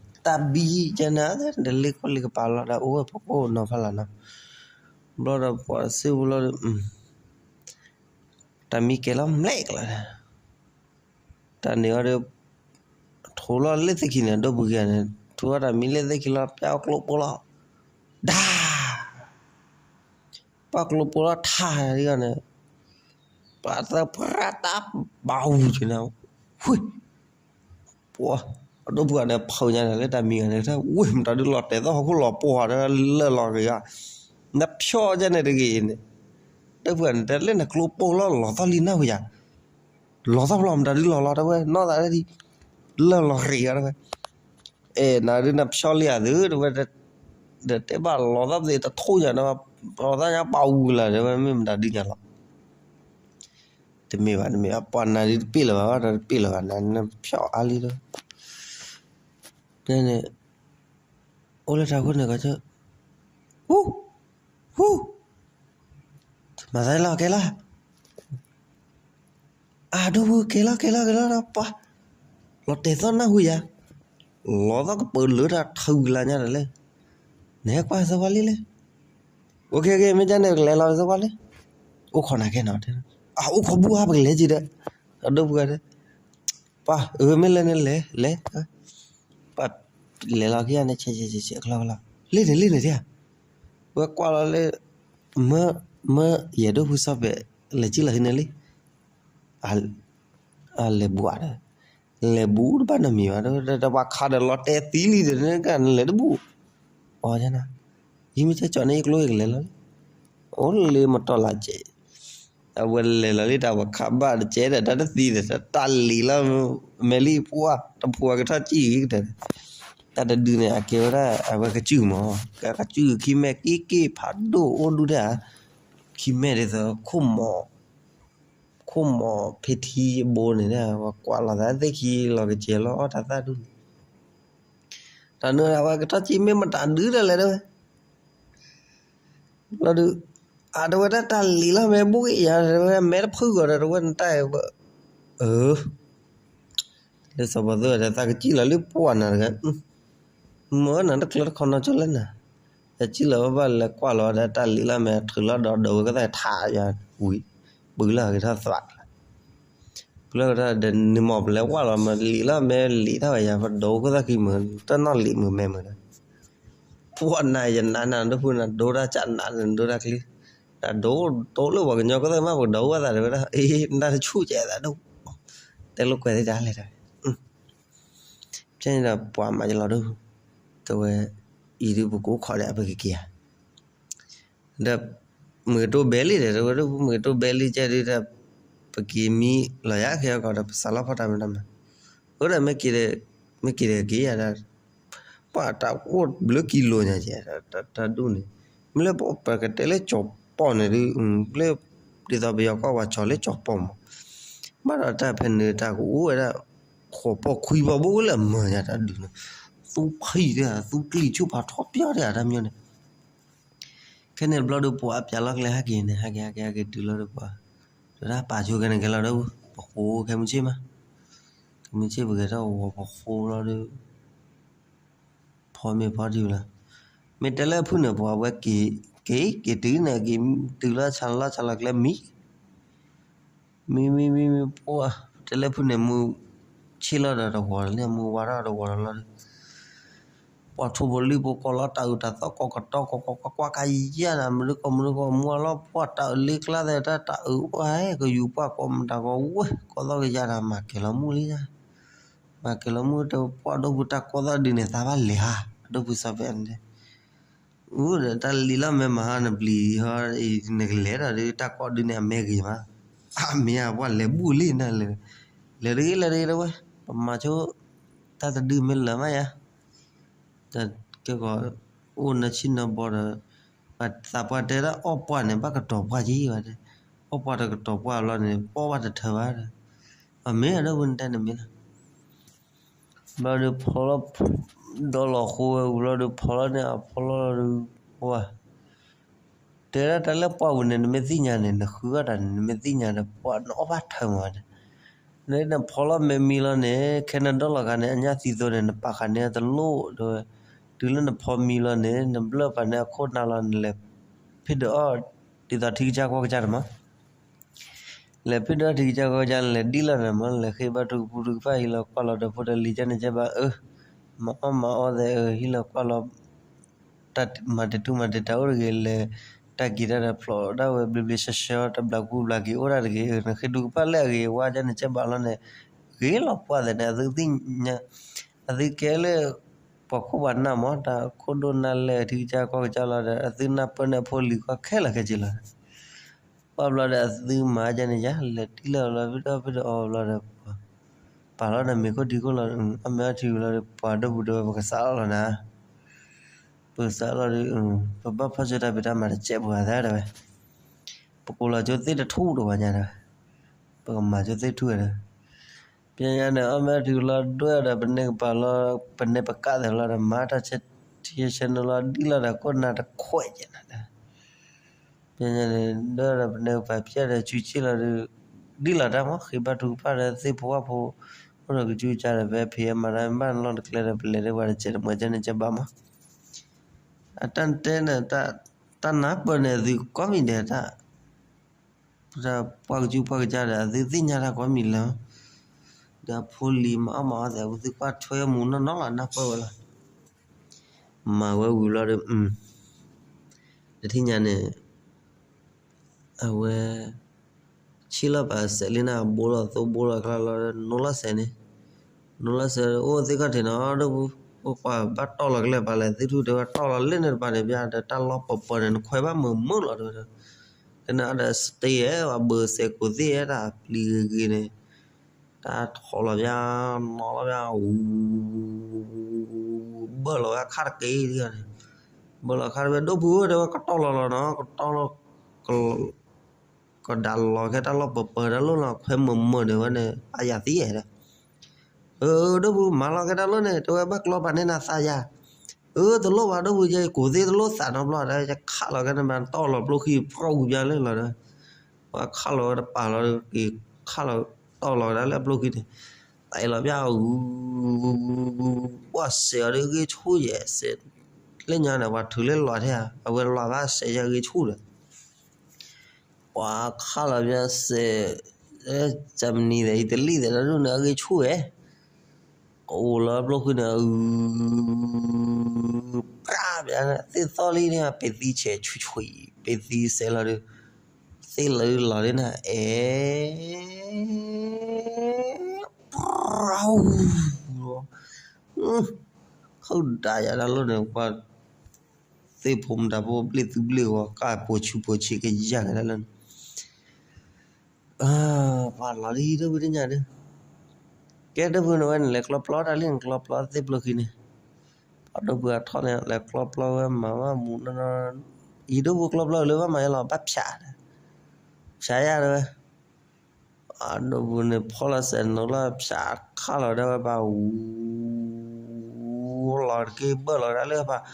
တၢ်ဘံၣ်ကဲနၤ တလ့ၣ်ကီၢ်လ့ၣ်ကပၤလီၤဒီး အိၣ်ဝဲဖီခိၣ်နီၤဖီလာ်နီၤ, ဘျီဒီးပှၤတစ့ၢ်ဖိလီၤဒီး တၢ်မံကဲလီၤမျဲၢ်ကျီၤ, တၢ်န့ၣ်အီၤဒီး ထိလီၤလၢသ့ၣ်ခံန့ၣ် ဒိၣ်ဖုခံဂၤန့ၣ် ထိထီၣ်တၢ်မံလၢသ့ၣ်ခံလီၤ ပျၢ်အီၣ်ကျိပိလီၤ, ဒၣ်, ပျၢ်ကျိပိလီၤထါဒ်အီၤန့ၣ်, ပှၤသၢပြၢ်တၢ်ဘၣ်ဝူၤက့ၤနၤ, ဝ့ၢ် ပှၢ်, အဒိၣ်ဖုဂၤန့ၣ် ဖုညါန့ၣ်လၢတၢ်မံဂၤန့ၣ် ဝ့ၢ်မတၤဒုးလီၤတဲာ်သီၣ်ဟီၣ်ခိၣ်လီၤပှီၢ်ဒီးလၢလီၤက့ၤဂၤ, နဖျီၣ်ကဲန့ၣ်တဂ့ၤန့ၣ်, ဒိၣ်ဖုဂၤန့ၣ် တၢ်လၢနကျိပိလီၤလီၤသီၣ်လံနၢ်ဟူယၤ, လီၤသီၣ်ဖျီၣ်မတၤဒုးလီၤလီၤတဝဲ နီၢ်သးဒ် လၢလီၤရ့ၤအီၤတဝဲ, အဲၣ် နၤဒုးနဖျီၣ်လံဧါသုတဝဲ, ဒီးတဲဘၣ်လီၤသီၣ်ပသ့ၣ်တထိၣ်ညါဒီး လီၤသီၣ်ညါပာ်ဝူၤလၢၤတဝဲ မ့ၢ်မတၤဒုးညါလီၤ တမ့ၢ်ဘၣ် တမ့ၢ်ဘၣ် ပှၤနၤဒုးတပ့ၢ်လၢၤဘၣ် တပ့ၢ်လၢၤဘၣ် နနဖျီၣ်အါလံဒီး, န့ၣ်, အိၣ်လၢတၢ်ခိၣ်န့ၣ်ကီး, ဟူ, ဟူ, မၤသးလီၤကဲလီၤ, အဒိၣ်ဖုကဲလီၤကဲလီၤကဲလီၤဒီးပှၤ, လီၤတဲာ်သီၣ်နၢ်ဟူယၤ, လီၤသီၣ်ကပၢၤလၢတၢ်ထုးလါညါဒီးလဲၣ်, နဟဲကွၢ်သဝီလံလဲၣ်, အိၣ်က့ၤက့ၤ မ့ၢ်ဒ်န့ၣ် ပကလဲၤလီၤသဝီလံ, အိၣ်ခိးနၤကဲနီၤ, အအိၣ်ခိးဘူၣ်ဧါ ပကလဲၤက့ၤဒီး, အဒိၣ်ဖုဧါ ပှၤအၢ မ့ၢ်လဲၤန့ၣ်လဲၤ လဲၤ, ပှၤလဲၤလီၤခံဂၤန့ၣ် ဆဲးဆဲးဆဲးဆဲး အကလီကလီ, လ့ၣ်န့ၣ်လ့ၣ်န့ၣ်ဒၣ်, ဝဲကွၢ်လီၤလၢ, မၢ, မၢယဲၢ်ဒိၣ်ဖုစီၤပဲာ် လဲၤကံၣ်လီၤဟံးန့ၣ်လံ, အလဲၤဘူးဧါဒီး, လဲၤဘူးတဘၣ်နီတမံၤဘၣ်, ဒီးပှၤခးဒီးလီၤတဲာ်သံလံဒီး နကလဲၤတဘူး, အီၤနၤ, ယမ့ၢ်ကဲကၠီန့ၣ် ယကျိဟဲကလဲၤလီၤလံ, အိၣ်လၢမတီၢ်လၢကဲ အဝဲလဲၤလီၤလံ တၢ်ပှၤခးဘၣ်တကဲဒီး တၢ်တသံဒီး တၢ်လံၤလီၤ, မဲာ်လံပှၢ် တဖိးကထီၣ်ကံၣ်ဂ့ၤကတၢၢ်, တၢ်တဒုန့ၣ် အကဲဝဲဒၣ် အဝဲကစၢၢ်မး, ကစၢၢ်ခံမဲာ်က့ၣ်က့ၣ်ဖးဒိၣ်အိၣ်ဒူၣ်ဒၣ်ဧါ, ခံမဲာ်ဒ်သိး ခိၣ်မီၤ, ခိၣ်မီၤဖ့ထံအဘိန့ၣ် ပှၤကွၢ်လီၤသးသ့ၣ်ခံလီၤကစဲၤလီၤအီၣ်တၢ်သၣ်ဒူၣ်န့ၣ် တၢ်နုၤအဝဲကထီၣ်ကံၣ်မ့ၢ်မတၤဒုတလဲၣ်တဝဲ လီၤဒုး, အတဝဲဒၣ်တၢ်လံၤလီၤ မ့ၢ်ဘူၣ်က့ၤယၤ တဝဲမဲတဖုၣ်ဂီၤဒီး တဝဲနတၢ်အၢ, အၢ, လၢစီၤပီၤသိၣ်ဒီးသးကစံၣ်လီၤလၢပှၢ်နၤတဂၤ, မၢနၤတကျၢတခီနီၤကၠီလၢနၤ, ယစံၣ်လီၤဘၣ်ဘၣ်လဲၤကွၢ်လီၤဝဲဒၣ်တၢ်လံၤလီၤ မ့ၢ်ထုးလီၤဒီးဒိးဝဲကသၣ်ထးယၤဝံၤ, ပုၢ်လၢကထီၣ်သး ပလၢကထီၣ်ဒီးနမၤပလဲၤဝဲလီၤ မ့ၢ်လံၤလီၤ မ့ၢ်လံၤထီၣ်ဝဲယၤ ပဒိးခိၣ်သၣ်ခံမုၢ် တၢ်နီၣ်လံၤမုၢ်မဲမုၢ်ဒီး, ပှၤနၤယနးနၤဒိၣ်ဖုနၤဒိတၢ်ကၢ်နးနၤဒိတၢ်ချံ, နဒိတိလၢပှၤကညီကသၣ်မး ပကဒိဝဲသးတဝဲဒၣ် အ့ နတၢ်တဆူၣ်ကဲသးဒိၣ်, တဲလိာ်ကွဲးသ့ၣ်တၢ်လဲၣ်တၢ် ဖဲန့ၣ်ဒီးပှၤမၤယလီၤဒိၣ်, တဝဲ, အံၤဒုးပကအိၣ်ခိးဒီးအပကက့ၤဧါ, ဒီး, မုၢ်ကတိၤဘဲလံဒီး တဝဲဒၣ်မုၢ်ကတိၤဘဲလံကဲဒုးဒီး, ပက့ၤမံလီၤယၤခဲအကီးဒီး ပစးလီၤဖီၣ်တၢ်မ့ၢ်တၢ်မၤ, အဃိဒီး, မ့ၢ်က့ၤဒီးက့ၤယၤဒီး, ပှၤတၢ်အိၣ်ဘျၢကံလိာ်ညါကဲ, တၢ်ဒူၣ်န့ၣ်, မ့ၢ်လၢပကတဲလၢကၠီၤပီၣ်န့ၣ်ဒုး, လၢ, ဒ်သိးပယီၤကီၢ်ပှၤကၠီၤလၢကၠီၤပီၣ်မး, ဘၣ်ဒီးတၢ်ဖဲန့ၣ်တၢ်ကအိၣ်ဝဲဒၣ်, ဃိးပီၢ်ခွံပီၢ်ဘိလၢအမၢညါတၢ်ဒုးန့ၣ်, သူဖံးတၢ် သူကလံၤဆူၣ်ဖးထီပၠီတၢ်တၢ်မညီန့ၣ် ခဲန့ၣ်ဘျီဒီးပှၤအပျးလီၤကျဲဟဲက့ၤန့ၣ် ဟဲက့ၤ ဟဲက့ၤ ဟဲက့ၤတုၤလီၤဒီးပှၤ, ဒီးတၢ်ပာ်ဆိခဲန့ၣ်ကဲလီၤဒီး, ပဃိခဲမုၢ်ဆ့ၣ်မး, ခဲမုၢ်ဆ့ၣ်ပကဲထီၣ်ဝီၤပဃိလီၤဒီး, ဖီမ့ၢ်ဖီထံလီၤ, မ့ၢ်တဲလၢဖုၣ်န့ၣ် ပှၤဝဲက့ၤ, က့ၤ က့ၤတုၤန့ၣ် က့ၤတုၤလီၤဆါလီၤဆါလီၤကျဲမံ မံမံမံမံပှၢ်, တဲလၢဖုၣ်န့ၣ် မုၢ်ဆ့ၣ်လီၤဒီးတဝီၤလံ မုၢ်ဝါထီၣ်တဝီၤလီၤလီၤဒီး, ပှၤထိၣ်ဖိလံၣ်ဖိကိးလီၤတၢ်အုးတၢ်သီၣ်ကိးကတီၤကိးကိးကွၢ်ကွၢ်ခါယဲၢ်နၤ မနုၤကိးမနုၤကိးမူအလီၢ် ပှၤတၢ်အုးလ့ကျါသဲးတၢ်တၢ်အုးအိၣ်ဟဲကယူၤပှၢ်ကိးမတၤကိးဝဲ ကိးသီၣ်ကယၤနၤ မၤကဲၤလီၤမုၢ်လံနၤ မၤကဲၤလီၤမုၢ်တဲပှၤဒိၣ်ဖုတၢ်ကိးသီၣ်ဒုးန့ၣ်သးဘၣ်လဲၤဟါ အဒိၣ်ဖုစီၤဖဲန့ၣ် အူဒီးတၢ်လံၤလီၤမဲာ်မၤဟါနဘျံးဟီ နကလဲၤဒီးဒုးတၢ်ကိးဒုးန့ၣ်အမဲာ်ဂ့ၤမး အမ့ၢ်အပှၤလဲၤဘူၣ်လံနၤ လဲၤတဂ့ၤလဲၤတဂ့ၤတဝဲ ပမၤဆိ တၢ်တဒုမ့ၢ်လၢာ်မးယါ တၢ်ကဲကီး အိၣ်နၢဆံၣ်နၢဘီဒီး သးပှၢ်တဲဒၣ်အီၣ်ပှၢ်န့ၣ် ဘၣ်ကတီၤပှၢ်က့ၤဘၣ်တဲ အီၣ်ပှၢ်တကတီၤပှၢ်ဘျီန့ၣ် ပီၣ်ဘၣ်တထၢဘၣ်ဒီး အမ့ၢ်အဒိၣ်ဖုနတဲန့ၣ်မ့ၢ်လီၤ ဘျီဒီးဖီလီၤ ဒီးလီၤဃိဝဲဝံၤဘျီဒီးဖီလီၤန့ၣ် အဖီလီၤဒီး ဝါ တဲဒၣ်တၢ်လၢပှၢ်ပူၤန့ၣ် နမ့ၢ်သ့ၣ်ညါန့ၣ် နဃုဘၣ်တၢ်န့ၣ် နမ့ၢ်သ့ၣ်ညါဒီး ပှၢ်နအီၣ်ဘၣ်ထၢမးတဲ နဖီလီၤမ့ၢ်မံလီၤန့ၣ် ခဲနဒီလီၤဂာ်န့ၣ် အညၣ်သံသိန့ၣ် နပာ်ဃာ်န့ၢ်တလိၣ်တဲဝဲ တုၤလၢနဖီမံလီၤန့ၣ် နဘျၢၣ်ပာ်န့ၢ်အခိၣ်နၢ်လီၤ နလဲၤဖ့ၣ်ဒုးအီၣ် ဒ်သိးထံကစၢ်ကီၢ်ကစၢ်န့ၣ်မး လဲၤဖ့ၣ်ဒုးအီၣ်ထံကစၢ်ကီၢ်ကစၢ် နလဲၤဒ်လီၤန့ၣ်မး လဲၤဃ့ဘါထုကဖၣ်ထုကဖၣ် ဟံးလီၤကွၢ်လီၤဒီးဖိတလံၤကန့ၣ်ကဲဘၣ်အၢ မၤအီၣ်မၤအီၣ်သဲးအၢ ဟံးလီၤကွၢ်လီၤ တၢ်မၤတတူၢ်မၤတတၢ်အိၣ်တဂ့ၤ လဲၤတၢ်က့ၤတၢ်ဒီးဖျိးဒၣ်ဝဲဘျ့ဘျ့ဆှဲဆှဲ တဘျးကူဘျးက့ၤအိၣ်ဒၣ်တဂ့ၤ နဃ့ထုကဖၣ်လၢအဂ့ၤဝါကန့ၣ်ကဲဘၣ်လီၤန့ၣ် ဂ့ၤလီၤပှၢ်သဲးန့ၣ် အသုသ့ၣ်ညါ အသုကဲလၢ ပှၤခိၣ်ပှၤနၢ်မး တၢ်ခိၣ်ဒိၣ်နၢ်လဲၢ်ထံကစၢ်ကီၢ်ကစၢ်လီၤဒီး အသုနၢ်ပၢၢ်န့ၢ်အဖိလံၤကီၢ်ခဲလၢာ်ခဲဆ့လီၤ ပှၢ်ဘျီဒီးအသုမၤကန့ၣ်ယါ လဲၤတံၢ်လၢလီၤဖ့ၣ်ဒုးအီၣ်ဖ့ၣ်ဒုးအီဘျီဒီး ပာ်လီၤဒီးမ့ၤခိၣ်ထံခိၣ်လီၤ အီၣ်မ့ၤအီထံဝံၤလီၤဒီး ပှၤဒိၣ်ပူၤတဲဝဲ ပကစးလီၤလီၤနၤ ပကစးလီၤဒီး ပဘၣ်ဖီၣ်ဆၢတၢ်ဖံးတၢ်မၤတစဲးပှၤသးတဲဝဲ ပကိးလီၤကၠိသ့ၣ်တထူၣ်တဝဲညါဒီး ပကမၤကၠိသ့ၣ်ထူၣ်ဝဲဒီး ပညါန့ၣ် အီၣ်မ့ၤအီထံလီၤဒွဲၣ်ဒီး ပန့ၢ်ကပၤလီၤ ပန့ၢ်ပကးသဲးလီၤဒီး မၤတၢ်ဆဲးထံဆဲးနိလီၤ ဒ်လီၤဒီး ခိၣ်နၢ်တခွဲးကဲနၤဒီး ပညါန့ၣ် ဒွဲၣ်ဒီး ပန့ၢ်ကပၤဖျဲၣ်ဒီး စုစ့ၣ်လီၤဒီး ဒ်လီၤတၢ်မး ဃ့ဘါထုကဖၣ်ဒီးသ့ၣ်ဖိဝၣ်ဖိ အိၣ်ဒီးကစူကစါဒီး ဖဲဖံးမၤတၢ်ဘၣ်နလီၢ်တကျဲဒီး ပလဲၤဒ်ပှၤတစဲးတမှဲၤကဲန့ၣ်ကဲဘၣ်မး အတၢ်တဲန့ၣ် တၢ်နၢ်ပၢၢ်န့ၣ်သုကိးမံၤဒဲးတၢ် ပှၤကစူပှၤကစါဒီး အသုသ့ၣ်ညါတၢ်ကိးမံၤလၢ ဒီးဖိလံၤမၤအီၣ်မၤအီၣ်သဲး အဝဲသ့ၣ်ကွၢ်ထွဲမူနီၢ်နီၢ်လီၤ နၢ်ပၢၢ်ဝဲလီၤ မၤဝဲဝံၤဘျီဒီး တထံၣ်ညါန့ၣ် အဝဲ ဆံၣ်လီၤပာ်စဲးလံနၤ ဘိလီၤသိဘိလီၤချါလီၤ နိလီၤစဲးန့ၣ် နိလီၤစဲး အိၣ်သ့ၣ်ခီၣ်ထံးနီၤ ဒိၣ်ပူၤ အိၣ်ကွၢ်ဘၣ်တီၢ်လီၤကလဲာ်ပာ်လဲၣ် သ့ၣ်ထူၣ်တဲဝဲတီၢ်လီၤလၢန့ၣ်တပၤန့ၣ် ပျါဒီးတၢ်လီၢ်ပၢၤပၢၤန့ၣ် နခွဲးဘၣ်မုာ်မုာ်လီၤတဲဝဲဒီး ကနၣ်ဒီးစတ့ဧဲ ပှၤဘၢစဲးကိးသ့ၣ်ဧဲ တၢ်ပျံၤဂ့ၤဂ့ၤန့ၣ် တၢ်ထီၣ်လီၤပျါ နီၢ်လီၤပျါ အူ ဘၢၣ်လီၤဝဲအခါတက့ၢ်န့ၣ် ဘၢၣ်လီၤအခါတက့ၢ် ဒိၣ်ပူၤတဲဝဲကတီၢ်လီၤလီၤနီၤ ကတီၢ်လီၤ ကဒးလီၤကဲတၢ်လီၢ်ပၢၤပၢၤတၢ်လီၢ်လီၤ ခွဲးမုာ်မုာ်န့ၣ်ဝဲန့ၣ် ပာ်ယၤသံဧဲဒီး အၢ ဒိၣ်ပူၤ မၤလီၤကဲတၢ်လီၢ်န့ၣ် တဲဝဲဘၣ်ကျီပာ်န့ၢ်နၤသးယၤ အၢ တလိၣ်ဘၣ်ဒိၣ်ပူၤ ယကိးသ့ၣ်တလိၣ်သးနီတဘျီဒီး ယခးလီၤကဲန့ၣ်ဘၣ်တီၢ်လီၤဘျိခံ ဖျီၣ်ဝံၤပျါလၢလီၤဒီး ပှၤခးလီၤဝဲတပာ်လီၤ က့ၤခးလီၤတီၢ်လီၤဝဲဒၣ်လၢအဘျိခံန့ၣ် သးအံၤလီၤပျါ ပှၤစဲးအီၤဒီးဂ့ၢ်ဆူၣ်ယဲၢ်စဲး လၢညါန့ၣ် ပှၤထုးလၢလီၤထဲဧါ အဝဲလီၤဘၣ်စဲးယဲၢ်ဂ့ၢ်ဆူၣ်ဒီး ပှၤခးလီၤပျါစဲး ကၢမနံၤသဲး အံၤတလံၣ်သဲး တၢ်ဒိၣ်န့ၣ် အဂ့ၢ်ဆူၣ်ဝဲ ကအိၣ်လၢအဘျိၣ်ဃုာ်န့ၣ် အု ပြၢ်ပျါန့ၣ် သ့ၣ်သီၣ်လံန့ၣ် ပ့ၤသံဆဲးဆူၣ်ဆူၣ်အံၤ ပ့ၤသံစဲးလီၤဒီး သ့ၣ်လၢလီၤလံန့ၣ် အဲ ပြၢ် ခီၣ်ဒါယၤတၢ်လီၢ်န့ၣ် ပှၤ သ့ၣ်ဖိမတၤဖိဘျ့ၣ်သူဘျ့ၣ်ဂီၤ ကၢ်ပိာ်ဆူပိာ်ဆံးကယၢ်ကဒါလၢန့ၣ် ပှၤလီၤလံဒိၣ်ဝံၤတညၣ်ဒုး ကဲဒိၣ်ဝံၤန့ၣ်ဝဲန့ၣ် လဲၤကျီပျီတၢ်လံ ကျီပျီသ့ၣ်ဘျိၣ်ခံန့ၣ် ပှၤဒိၣ်ဝံၤအထီၣ်န့ၣ် လဲၤကျီပျီဝဲမၤဘၣ်မူနီၢ်နီၢ် ယဒိၣ်ဝံၤကျီပျီလၢဘၣ်မၤယဲလီၤ ဘၣ်ဖျးဒီး ဖျးယၤတဲဝဲ အဒိၣ်ပူၤန့ၣ် ဖီလီၤစဲးနီၤလီၤ ဖျးခးလီၤဒၣ်ဝဲပှၤ အူ လီၤတက့ၢ်ဘၢၣ်လီၤဒၣ်လၢပှၤ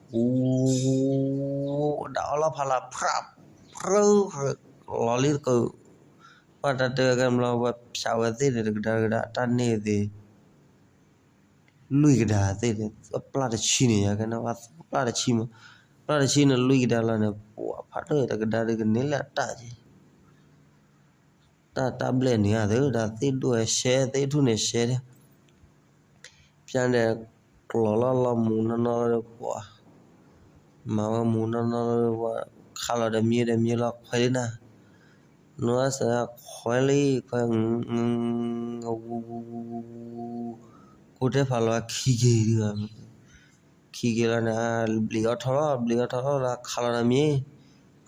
အူ ဒၣ်အီၣ်လီၤဖးလီၤ ဖြး ဖြး လီၤလံတကၢၢ် ပှၤတၢ်တဲဝဲကဲဘျီ ပှၤဖျးဝဲသ့ၣ်န့ၣ် တကဒါတကဒါ တၢ်န့ၢ်သ့ၣ် လွံၢ်ကဒါသ့ၣ်န့ၣ် ပျၢ်တဆံန့ၣ် ယကဲန့ၣ် ပျၢ်တဆံမး ပျၢ်တဆံန့ၣ် လွံၢ်ကဒါလီၤန့ၣ် ပှၤဖးဒိၣ်တကဒါဒုးကန့ၢ်လၢအတၢ်က့ၤ တၢ်တၢ်ဘျဲၣ်န့ၣ်အသး တၢ်သ့ၣ်ဒိၣ်ဝဲရှဲ သ့ၣ်ထူၣ်န့ၣ်ရှဲ ပျၢ်န့ၣ် ကျီၤလီၤလီၤမူးနီၢ်နီၢ်လီၤဒီးပှၤ, မၤဝဲမူးနီၢ်နီၢ်လီၤဒီးပှၤ, ခးလီၤဒီးမံဒီးမံလီၤခွဲးလံနၤ, နီၢ်စၢ်ခွဲးလံခွဲး, ဝူဝူဝူဝူဝူဝူ, ကိးတဲဖးလီၤခံက့ၤဒံး, ခံက့ၤလီၤန့ၣ် ဘျံးအီၣ်ထီၣ်လီၤ ဘျံးအီၣ်ထီၣ်လီၤဒီး ခးလီၤဒီးမံ,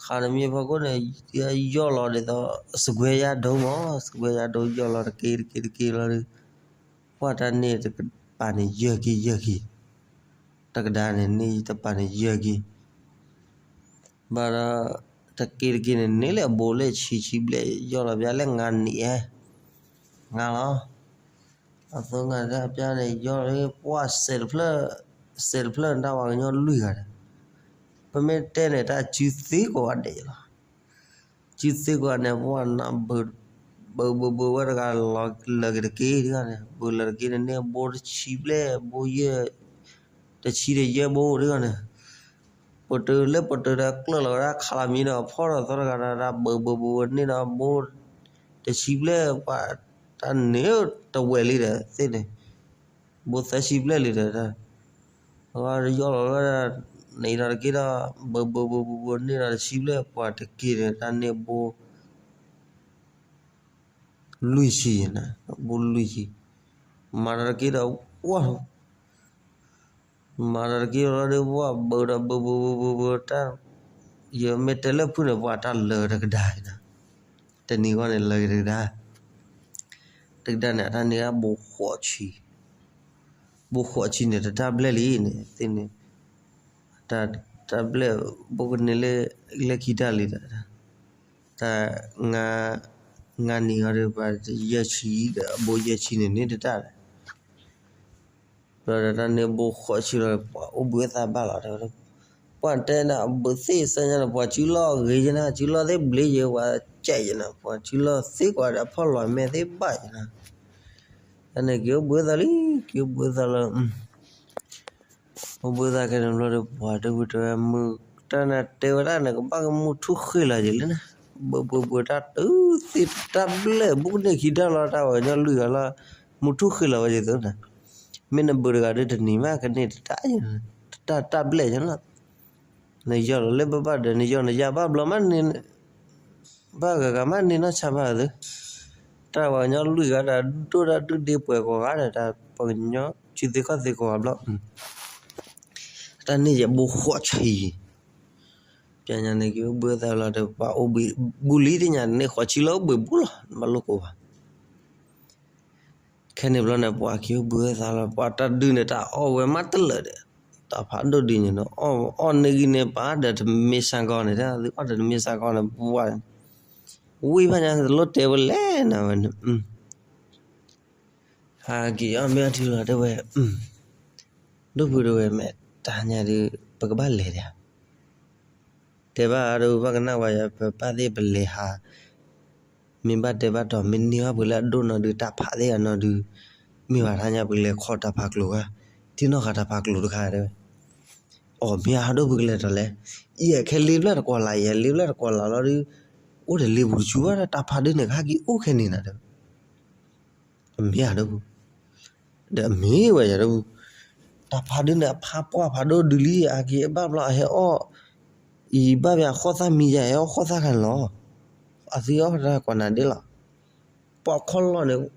ခးဒီးမံဖီခိၣ်န့ၣ် ယီၢ်လီၤဒ်သိး စကွဲယါဒိမး စကွဲယါဒိ ယီၢ်လီၤတက့ၢ်တက့ၢ်တက့ၢ်လီၤဒီး ပှၤတၢ်န့ၣ်တကပၤန့ၣ် ယၢၢ်က့ၤယၢၢ်က့ၤ, တကဒါန့ၣ်န့ၣ်တပၤန့ၣ်ယၢၢ်က့ၤ, ဘၣ်ဒီး တက့ၢ်တက့ၢ်န့ၣ်န့ၣ်လၢအဘိလၢဆံးဆံးဘျဲၣ် ယီၢ်လီၤဘၣ်လၢငါးနံၣ်ဧါ, ငါလီၤ, အသိးငါတၢ်ပျၢ်န့ၣ် ယီၢ်လၢပှၤစဲးတဖျၢၣ်, စဲးတဖျၢၣ်န့ၣ် တၢ်ဝဲကညီလွံၢ်ဂၤဒီး, ပမ့ၢ်တဲန့ၣ်တၢ်စုသ့ကိးဂၤဒဲးလီၤ စုသ့ကိးဂၤန့ၣ် ပှၤနၢ်ဘၢ, ဘၢဘၢဘၢဝဲတဂၤလီၤလၢာ်က့ၤတက့ၢ်တဂၤန့ၣ် ဘၢလၢာ်တက့ၢ်န့ၣ်န့ၣ် ဘိတဆံဘျဲၣ် ဘိယဲၢ်, တဆံဒီးယဲၢ်ဘိတဂၤန့ၣ်, ပတုာ်လၢပတုာ်ဒီးကျၢၢ်လီၤဝဲဒၣ်ခးလီၤမံဒီးဖီၣ်ဒီးသီတဂၤဒီး ဘၢဘၢဘၢဝဲန့ၣ်ဒီးဘိ တဆံဘျဲၣ် ပှၤတၢ်န့ၣ်တဝဲၢ်လံဒီးသ့ၣ်န့ၣ်, ဘိသၢဆံဘျဲၣ်လံဒီး အဝဲယီၢ်လီၤဝဲဒၣ် န့ၣ်ဒီးတက့ၢ်ဒီး ဘၢဘၢဘၢဘၢဘၢန့ၣ်ဒီးတဆံဘျဲၣ် ပှၤတက့ၢ်ဒီး တၢ်န့ၣ်ဘိ လွံၢ်ဆံယဲၢ်နၤ, ဘိလွံၢ်ဆံ, မၤဒီးတက့ၢ်ဒီး ဝါ, မၤဒီးတက့ၢ်လီၤဒီး ပှၤဘၢဒီးဘၢဘၢဘၢဘၢဘၢတၢ်, ယမ့ၢ်တဲလၢဖုၣ်န့ၣ် ပှၤတၢ်လၢာ်တကဒါအံၤနၤ, တနံၤဂီၢ်န့ၣ်လၢာ်က့ၤတကဒါ, တကဒါန့ၣ် အတၢ်န့ၢ်ဘိဃိးဆံ ဘိဃိးဆံန့ၣ် တတၢ်ဘျဲၣ်လံန့ၣ် သ့ၣ်န့ၣ်, တၢ်ဘျဲၣ် ဘိကန့ၢ်လၢ လၢခံတၢ်လံဒီး, တၢ် ငါးနံၣ်အီၤဒီး ပှၤယဲၢ်ဆံဒီး အဘိယဲၢ်ဆံန့ၣ်န့ၣ်တတၢ်ဒီး, ဘျီဒီးတၢ်န့ၢ်ဘိဃိးဆံလီၤ ပှၤအိၣ်ဘှံးအသးဘၣ်လီၤ တဲဝဲ, ပှၤတဲနၤ အဘုးသ့ၣ်စၢညါန့ၣ် ပှၤစုလီၢ်ဂ့ၤယနၤ စုလီၢ်သ့ၣ်ဘျ့ယဝၤကဲယနၤ ပှၤစုလီၢ်သ့ၣ်ကွၢ်ဒီး အဖီၣ်လီၤမဲာ်သ့ၣ်ဘၣ်ယနၤ, တၢ်န့ၣ်က့ၤအိၣ်ဘှံးအသးလံ က့ၤအိၣ်ဘှံးအသးလီၤ အိၣ်ဘှံးသးခဲန့ၣ်ဘျီဒီး ပှၤဒိၣ်ဖုတဲဝဲ မုၢ်တၢ်နတဲဝဲဒၣ်နကဘၣ်ကမူထူၣ်ဃ့လီၤယံၤလံန့ၣ်, ဘၢဘၢဘၢတၢ်တုၤသ့ၣ်တၢ်ဘျဲၣ် ဘိကန့ၢ်ခံတၢ်လီၤ တၢ်ဝဲညီလွံၢ်ဂၤလီၤ, မူထူၣ်ဃ့လီၤဝဲယံၤသိးန့ၣ်, မ့ၢ်နဘုးတဂၤဒီးတနံၤမးကန့ၢ်တတၢ်ယံၤ, တၢ်တၢ်ဘျဲၣ်ယံၤလီၤ, နယီၢ်လီၤလၢဘၣ်ဘၣ်ဒီး နယီၢ်နယၢ်ဘၣ်ဘျီမးန့ၣ် ဘၣ်ဂၤဂၤမးန့ၢ်နီၢ်ဆါဘၣ်သု, တၢ်ပှၤကညီလွံၢ်ဂၤဒီး ဒိၣ်တၢ်ဒုၣ်ဒ့ပှဲၤကိးဂၤဒီး တၢ်ပှၤကညီစုသ့ခီၣ်သ့ကိးဂၤဘျီ, တၢ်န့ၣ်ယဘိဃိးဆံ, ပျဲညါန့ၣ်က့ၤအိၣ်ဘှံးအသးလီၤဒီး ပှၤအိၣ်ဘှံးဘူးလံသ့ၣ်ညါန့ၣ် ဃိးဆံလၢအိၣ်ဘှံးဘူးလီၤ နဘၣ်လိၣ်ကိးဘၣ် ခဲန့ၣ်ဘျီန့ၣ် ပှၤက့ၤအိၣ်ဘှံးအသးလီၤ ပှၤတၢ်ဒုးန့ၣ် တၢ်အီၣ်ဝဲမးတလၢာ်ဒီး တၢ်ဖးဒိၣ်ဒ်န့ၣ်ဒီး အီၣ်န့ၢ်ဂံၢ်န့ၢ်ဘါဒီးတမ့ၢ်စ့ၢ်ကီးန့ၣ် တၢ်သုအီၣ်ဒီးတမ့ၢ်စ့ၢ်ကီးန့ၣ် ပှၤ ဝံၣ်ဘၣ်ညါတလိၣ်တဲဝဲလဲၣ်နၤဝဲန့ၣ် ဟးက့ၤအီၣ်မ့ၢ်အီထံလီၤတဲဝဲ ဒိၣ်ဖုတဲဝဲ မ့ၢ်တဟါညါဒီး ပကဘၣ်လဲၤဒံးဧါ တဲဘၣ်ဒီးဘၣ်ကနၣ်ဝဲယၤ ပပၢ်သ့ၣ်ပလဲၤဟး မ့ၢ်ဘၣ်တဲဘၣ်တီၤ မ့ၢ်န့ၢ်ဘၣ်ပှၤလၢအဒိၣ်နီၢ်ဒုး တၢ်ဖးသ့ၣ်အနီၢ်ဒုး မ့ၢ်ဘၣ်တဟါညါပကလဲၤခီတၢ်ဖးကျိၤဧါ ထံၣ်နီၣ်ဃာ်တၢ်ဖးကျိၤတခါတဲဝဲ အီၤမ့ၢ်အဒိၣ်ဖုကလဲၤထီၣ်လဲၣ် ယဲခဲလ့ပျၢ်တကွီၢ်လၢ် ယဲလ့ပျၢ်တကွီၢ်လၢ်လီၤဒီး အိၣ်ဒီးလ့ပူၤတဆူဘၣ်ဒီး တၢ်ဖးဒုးန့ၣ် ကဟဲက့ၤအိၣ်ခဲန့ၣ်နၤတဲဝဲ အမ့ၢ်အဒိၣ်ဖု ဒီးအမ့ၢ်ဝဲယၤဒိၣ်ဖု တၢ်ဖးဒုးန့ၣ် အဖးပှၢ်ဖးဒိၣ်ဒုးလံ အက့ၤဘၣ်ဘျီအဟဲအီၣ် အံၤဘၣ်ဘၣ်အဃီၣ်သၣ်မံယၤ ဟဲအီၣ်ဃီၣ်သၣ်ခါန့ၣ်လီၤ အသံအီၣ်တၢ်ကွၢ်နၤဒ့လီၤ ပှၤခီၣ်လီၢ်န့ၣ်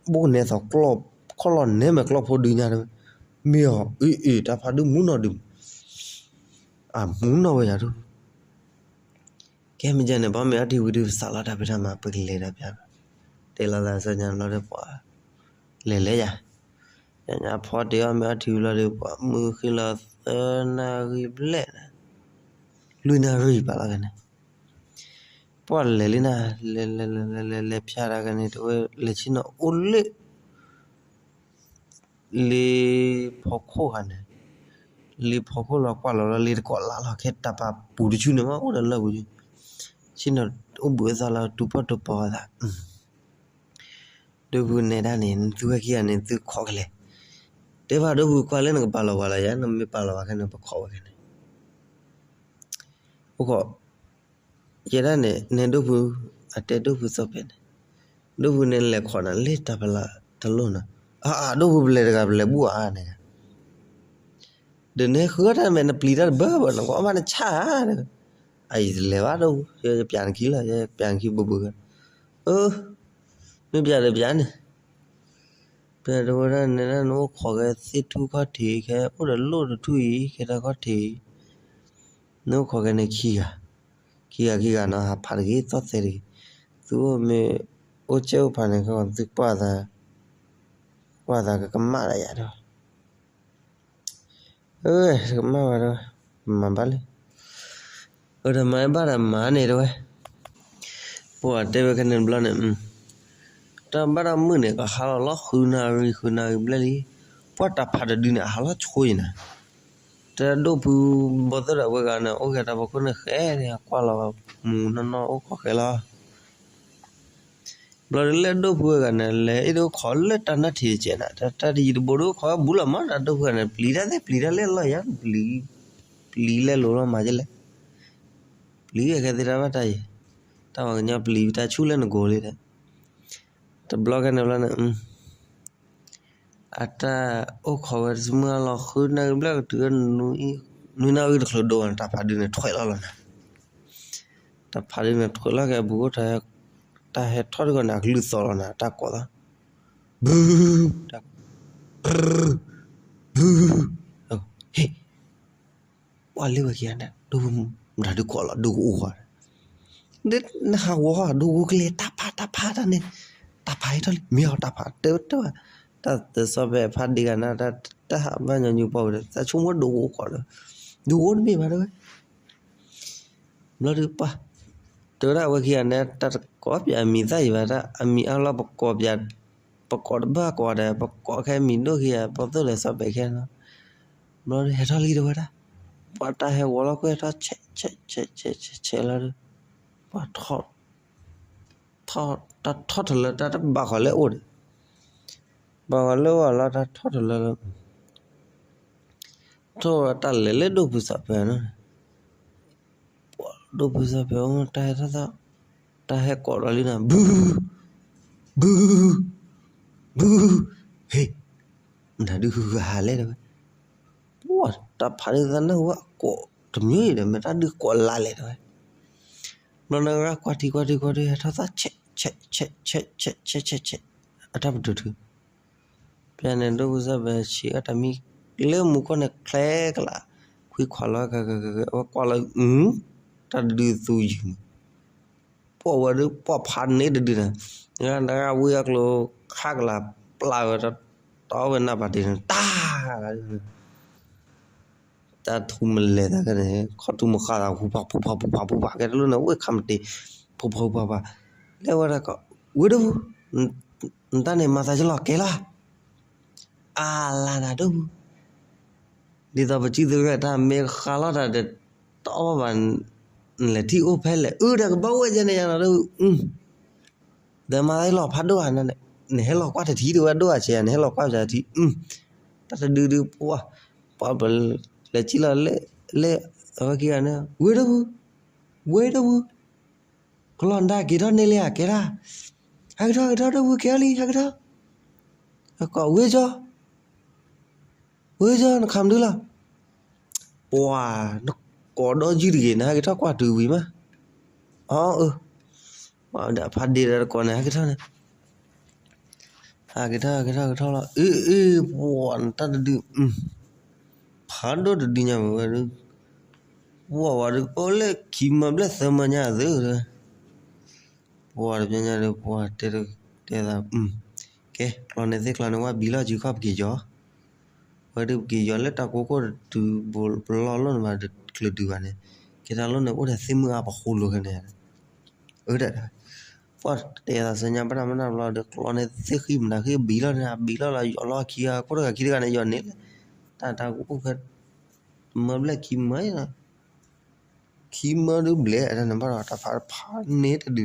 ဘိကနဲသိးကျီၢ် ခီၣ်လီၢ်နဲမဲာ်ကျီၢ်ဖိဒုညါတဲဝဲ မ့ၢ်အီၤ အ့ၣ်အ့ၣ် တၢ်ဖးဒုးမူနီၢ်ဒုး အမူနီၢ်ဝဲယၤဒိၣ်ဖု ကဲမ့ၢ်ကဲန့ၣ် ဘၣ်မ့ၢ်အီထံဝံၤဒုး ပစးလီၤတၢ်ဖံးတၢ်မၤ ပကလဲၤတၢ်ပျၢ် တဲလီၤသးစၢညါလီၤဒီးပှၤ လဲၤလဲၤယၤ ညါညါဖီတ့ၢ်အီၣ်မ့ၢ်အီထံဝံၤလီၤဒီး ပှၤမုၢ်ဃ့လီၤသၢနၣ်ရံၣ်ဘျဲၣ်န့ၣ် လွံၢ်နၣ်ရံၣ်ပာ်လီၤကန့ၣ် ပှၤလဲၤလံနၤ လဲၤလဲၤလဲၤလဲၤလဲၤလဲၤဖျါတၢ်ကန့ၣ် တဝဲလဲၤဆ့ၣ်နီၤအိၣ်လၢ လ့ဖီခိၣ်ဂၤန့ၣ် လ့ဖီခိၣ်လီၤကွၢ်လီၤလၢလ့တကိးလၢ်လီၤ ခဲတၢ်ပာ်ပူၤတဆူန့ၣ်မ့ၢ်အိၣ်ဒီးလၢပူၤ ဆ့ၣ်နီၤအိၣ်ဘှံးအသးလီၤ တူၢ်ပီၣ်တူၢ်ပီၣ်အသး ဒိၣ်ဖုနဲဒၣ်န့ၣ် နသုဝဲခံဂၤန့ၣ် သုခိးကလဲၣ် တဲဘၣ်ဒိၣ်ဖုကွၢ်လၢနကပာ်လီၤပှၤလၢယၤ နမ့ၢ်ပာ်လီၤပှၤခဲန့ၣ် ပခိးဝဲခဲန့ၣ် အိၣ်ခိး ယဲဒၣ်န့ၣ် နဲဒိၣ်ဖု အတဲဒိၣ်ဖုသီဖဲန့ၣ် ဒိၣ်ဖုန့ၣ်လဲၤခိးနၤလၢတၢ်ဖီလာ်တလိၣ်နီၤ အၢ အၢ ဒိၣ်ဖုပလဲၤတဂၤပလဲၤဘူၣ်အါန့ၣ် ဒီးနဟဲဃုအီၣ်တၢ်မဲာ် နပျံၤတၢ်တဘၣ်ဘၣ် နကအီၣ်ဘၣ်နဆၣ်ဧါ, အအံၤတလဲၤဘၣ်ဒီး ယပျးနခံလီၤ ယပျးနခံဘၣ်ဘၣ်, အၢ မ့ၢ်ပျးဒီးပျးန့ၣ်, ပျးတဝဲဒၣ်န့ၣ်ဒၣ် နအိၣ်ခိးကဲသ့ၣ်ထူၣ်ခီၣ်ထံး ခဲအိၣ်ဒီးလိၣ်တထူၣ်အံၤ ခဲတၢ်ခီၣ်ထံးအံၤ, နအိၣ်ခိးကဲန့ၣ်ခံဂၤ, ခံဂၤခံဂၤနီၤ ဟးဖးတဂ့ၤ သီၣ်သဲးတဂ့ၤ, သုအိၣ်မ့ၢ် အိၣ်ကဲအိၣ်ဖးန့ၣ် သုကွၢ်သး, ကွၢ်သးကကမၣ်လၢယၤဒီး အၢ တကမၣ်ဝဲဒၣ်, မၤဘၣ်လံ, အၢ တမၤဘၣ်ဒီးမၤန့ၣ်တဝဲ, ပှၤတဲဝဲခဲန့ၣ်တဘျီန့ၣ်, တၢ်ဘၣ်တၢ်မုာ်န့ၣ် ကဟးလီၤလီၤဃုနၣ်ရံၣ် ဃုနၣ်ရံၣ်ဘျဲၣ်လံ, ပှၤတၢ်ဖးတဒုန့ၣ် အဟးလီၤဆိအံၤနၤ, တၢ်ဒိၣ်ဖုဘီသၢၣ်ဒီးဝဲဂၤန့ၣ် အိၣ်ဂဲၤတၢ်ဖီခိၣ်န့ၣ် ဃဲန့ၣ်ကွၢ်လီၤမူနီၢ်နီၢ်အိၣ်ခိးဃဲလီၤ ဘျီဒုးလၢဒိၣ်ဖုဝဲဂၤန့ၣ် လဲၤအ့ၣ်ဒိးအိၣ်ခိးလၢတၢ်နၢ်ထံးတစဲးနၤ, တၢ်တယံၤတဘူးဒုးအိၣ်ခိးဝဲဘူးလီၤမး တၢ်ဒိၣ်ဖုဂၤန့ၣ် ပျံၤတၢ်သ့ၣ်ပျံၤတၢ်လဲၣ်လီၤယၤ, ပျံၤလဲၣ်လိၤလီၤမၤဒ်လဲၣ်, ပျံၤခဲသ့ၣ်တၢ်ဘၣ်တၢ်ယံၤ, တၢ်ပှၤကညီပျံၤတၢ်ဆူၣ်လၢနကိာ်လံဒီး, တဘျီခဲန့ၣ်ဘျီန့ၣ် အတၢ်အိၣ်ခိးဝဲတမုၢ်လီၤ ဃုနၣ်ရံၣ်ဘျဲၣ်ကတုၤ နွံနၣ်ရံၣ်တချုးဒိၣ်န့ၣ် တၢ်ဖးဒုန့ၣ်ထွဲးလီၤလီၤနၤ, တၢ်ဖးဒုန့ၣ်ထွဲးလီၤက့ၤအဘူးအိၣ်ထီၣ်, တၢ်ဟဲထီၣ်တဂီၢ်န့ၣ် အကလုၢ်သီၣ်လီၤနၤ တၢ်ကိးသီၣ်, ဘု, ဘု, ဟ့ၣ် ပှၤလၢဝဲခံဂၤန့ၣ် ဒိၣ်မတၤဒုးကိးလီၤ ဒိၣ်ကအိၣ်ဃီ, နဟးဂီၤ ဒိၣ်ကအိၣ်ကလဲၤ တၢ်ဖးတၢ်ဖးတၢ်န့ၣ်, တၢ်ဖးဟဲထီၣ်လံ မ့ၢ်အီၤတၢ်ဖး တဲတဲဘၣ်, တၢ်တစီၤဖဲဖးဒ့ဂၤန့ၣ် တၢ်ဟးဘၣ်ညီနုၢ်ပီၢ်ဝဲဒီး တၢ်ဆိကမိၣ်ဒိၣ်ကအိၣ်ဃီဒီး, ဒိၣ်ကအိၣ်တမ့ၢ်ဘၣ်တဲဝဲ ဘျီဒုးပှၤ, တဲဝဲဒၣ်အဝဲခံဂၤန့ၣ် တၢ်တကိးပၠးအမံၤသၣ်ယံၤဘၣ် တၢ်အမံၤအါလီၤပကိးပၠး, ပကိးတဘၣ်ကိးဒီး ပကိးခဲမံၤဒိၣ်ခံဂၤ ပီၢ်သၢၣ်ဒီးစီၤပဲာ်ခဲနီၤ, ဘျီဒုးဟဲထီၣ်လံတဲဝဲဒၣ်, ပှၤတၢ်ဟဲဂီၤလီၤကွံာ်ထီၣ်ဆဲးဆဲးဆဲးဆဲးဆဲးလီၤဒီး, ပှၤ တၢ်ထီၣ်ထီၣ်လၢတၢ်တဘၣ်ဃီၤလၢအိၣ်ဒီး, ဘၣ်ဃီၤလၢအိၣ်လီၤ တၢ်ထီၣ်ထီၣ်လၢလၢ, ထီၣ်ဝဲတၢ်လဲၤလၢဒိၣ်ဖုစီၤဖဲနီၤ, ဒိၣ်ဖုစီၤဖဲအိၣ် တၢ်ဟဲထီၣ်ထီၣ်, တၢ်ဟဲကိးဒီးလံနီၤ ဘု, ဘု, ဘု, ဟ့ၣ်, မတၤဒုးဟးလဲၣ်တဲဝဲ, ပှၤတၢ်ဖးဒုးသးနၢ်ဟူဘၣ်ကိးတမံၤဒီး မတၤဒုးကိးလါလဲၣ်တဲဝဲ ဘျီန့ၣ်ရၣ်ကွၢ်ထံကွၢ်ထံကွၢ်ထံ ဟဲထီၣ်သၣ်ဆဲးဆဲးဆဲးဆဲးဆဲးဆဲးဆဲး, အတၢ်ပတုာ်ထု, ပျဲန့ၣ်ဒိၣ်ဖုစီၤဖဲဆံးအတၢ်မံ လၢမူခိၣ်န့ၣ်ချဲကလး, ခွံခွါလီၤ, အဝဲကွၢ်လီၤ, တၢ်တဒုးသူယုာ်န့ၣ်, ပှၤဝဲဒုးပှၤဖးန့ၢ်တဒုန့ၣ်, တဂၤဝံအကျိၤခးကလး, ပျၢ်ဝဲတတီဝဲနၢ်ပာ်တ့ၢ်န့ၣ် တၢ် တၢ်ထူမလဲၤသးခဲန့ၣ် ခီၣ်ထူမဃာ်သး ဖူဖးဖူဖးဖူဖးဖူဖး ကဲတလိၣ်န့ၣ် ဝဲခးမတ့ၢ် ဖူဖးဖူဖးဖး, လၢဝဲဒၣ်ကီး ဝ့ၢ်ဒိၣ်ဖု, နတၢ်န့ၣ်မၤသးယလီၤကဲလီၤ, အါလါနၤဒိၣ်ဖု, ဒ်သိးပစုသုးရဲၣ်တၢ်မ့ၢ်ဃါလီၤတၢ်ဒီး တအီၣ်ဘၣ်ဘၣ်, နလဲၤထံၣ်အိၣ်ဖဲလဲၣ် အၢ တၢ်ကဘၣ်ဝဲကဲန့ၣ်ယၤလီၤဒိၣ်ဖု, ဒီးမၤသးယလီၤဖးဒိၣ်ဧါန့ၣ်, နဟဲလီၤကွၢ်တထံၣ်ဒ်ဝဲဒိၣ်ဧါဆဲး နဟဲလီၤကွၢ်တထံၣ်, တၢ်တဒုဒုးပှၤ, ပှၤပလဲၤစံၣ်လီၤလၢ, လၢအဝဲခံဂၤန့ၣ် ဝ့ၢ်ဒိၣ်ဖု, ဝ့ၢ်ဒိၣ်ဖု, ကလီၤနတၢ်က့ၤထီၣ်န့ၢ်လံဧါ ကဲဒၣ်, ဟဲကထီၣ်ကထီၣ်ဒိၣ်ဖုကဲထီၣ်လံ ဟဲကထီၣ်, ကီးဝ့ၢ်ကၠီ ဝ့ၢ်ကၠီ နခးမနုၤလီၤ, ပှၤ, နကိးဒီးယုၢ်တဂ့ၤ နဟဲကထီၣ်ကွၢ်တုၤဝံၤမး, အီအၢ, ပှၤဒီးဖးဒ့ဒီးတကိးန့ၣ် ဟဲကထီၣ်န့ၣ်, ဟဲကထီၣ်ဟဲကထီၣ်ကထီၣ်လီၤ အ့အ့ ပှၤနတၢ်တဒု, ဖးဒိၣ်တဒုညါဝဲဒုး, ပှၤဝဲဒုး အိၣ်လၢခံမၢဘျဲၣ်သၢမၢညါသုဒီး ပှၤတပျဲညါဒီး ပှၤတဲတဲသး, ကဲ ကျီန့ၣ်သ့ၣ်ကျီန့ၣ် ဝဲဘံလီၤစုခီၣ်ပက့ၤယီၤ, ဝဲဒုးပက့ၤယီၤလၢတၢ်ကိးခိၣ်တတုၤဘိးပလီၢ်လိၣ်န့ၣ်ဘၣ် တချုးတုၤဘၣ်န့ၣ်, ကဲတၢ်လိၣ်န့ၣ် အိၣ်ဒီးသ့ၣ်မုၢ်အါပဃိလိာ်ခဲန့ၣ်, အၢ ပှၤတဲသးဆၢညါဘၣ်တၢ်မနုၤဘျီဒီး ကျီန့ၣ်သ့ၣ်ဃံမနၤဃံဘံလီၤန့ၣ် အဘံလီၤလီၤ ယီၤလီၤခံဂၤ ခိၣ်တဂၤခံတဂၤန့ၣ် ယီၤန့ၣ်လၢ တၢ်တၢ်ကအိၣ်ဖဲ မၢဘျဲၣ်ခံမၢ ခံမၢဒုးဘျဲၣ် အတၢ်န့ၣ်ဘၣ်ဒီး တၢ်ဖးဖးန့ၢ်တဒု,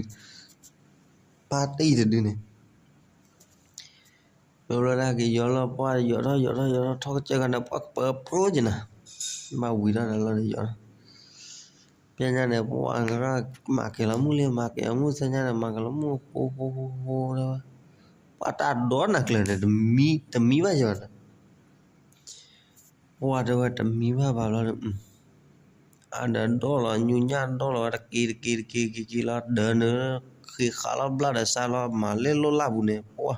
ဖးတံၢ်တဒုန့ၣ်, ဘျီဘျီဒၣ်က့ၤယီၤလီၤ ပှၤယီၤထီၣ်ယီၤထီၣ်ယီၤထီၣ် ထီၣ်ကစၢၢ်ခါန့ၣ် ပှၤကပၢပြိက့ၤနၤ, ဘၣ်ဝံၤထီၣ်ဒီးလီၤန့ၣ်ယီၤ, ပျဲညါန့ၣ် ပှၤကရၢမၤကဲၤလီၤမုၢ်လံ မၤကဲၤလီၤမုၢ်ဆၢညါန့ၣ် မၤကဲၤလီၤမုၢ်ဃိဃိဃိဃိလၢ, ပှၤတၢ်ဒိးနၤကျၢၤန့ၣ် တမံဘၣ်ယီၤဒီး ပှၢ်တဲဝဲတမံဘၣ်ဘၣ်လီၤဒီး အဒီးဒိၣ်လီၤ ညူညၣ်ဒိၣ်လီၤဝဲတက့ၤတက့ၤတက့ၤက့ၤက့ၤလီၤ ဒၢးန့ၣ် ဃ့ဃာ်လီၤဘျၣ်ဒီးစါလီၤ မၤလၢလိၣ်လၢ်ပူၤန့ၣ် ပှၢ်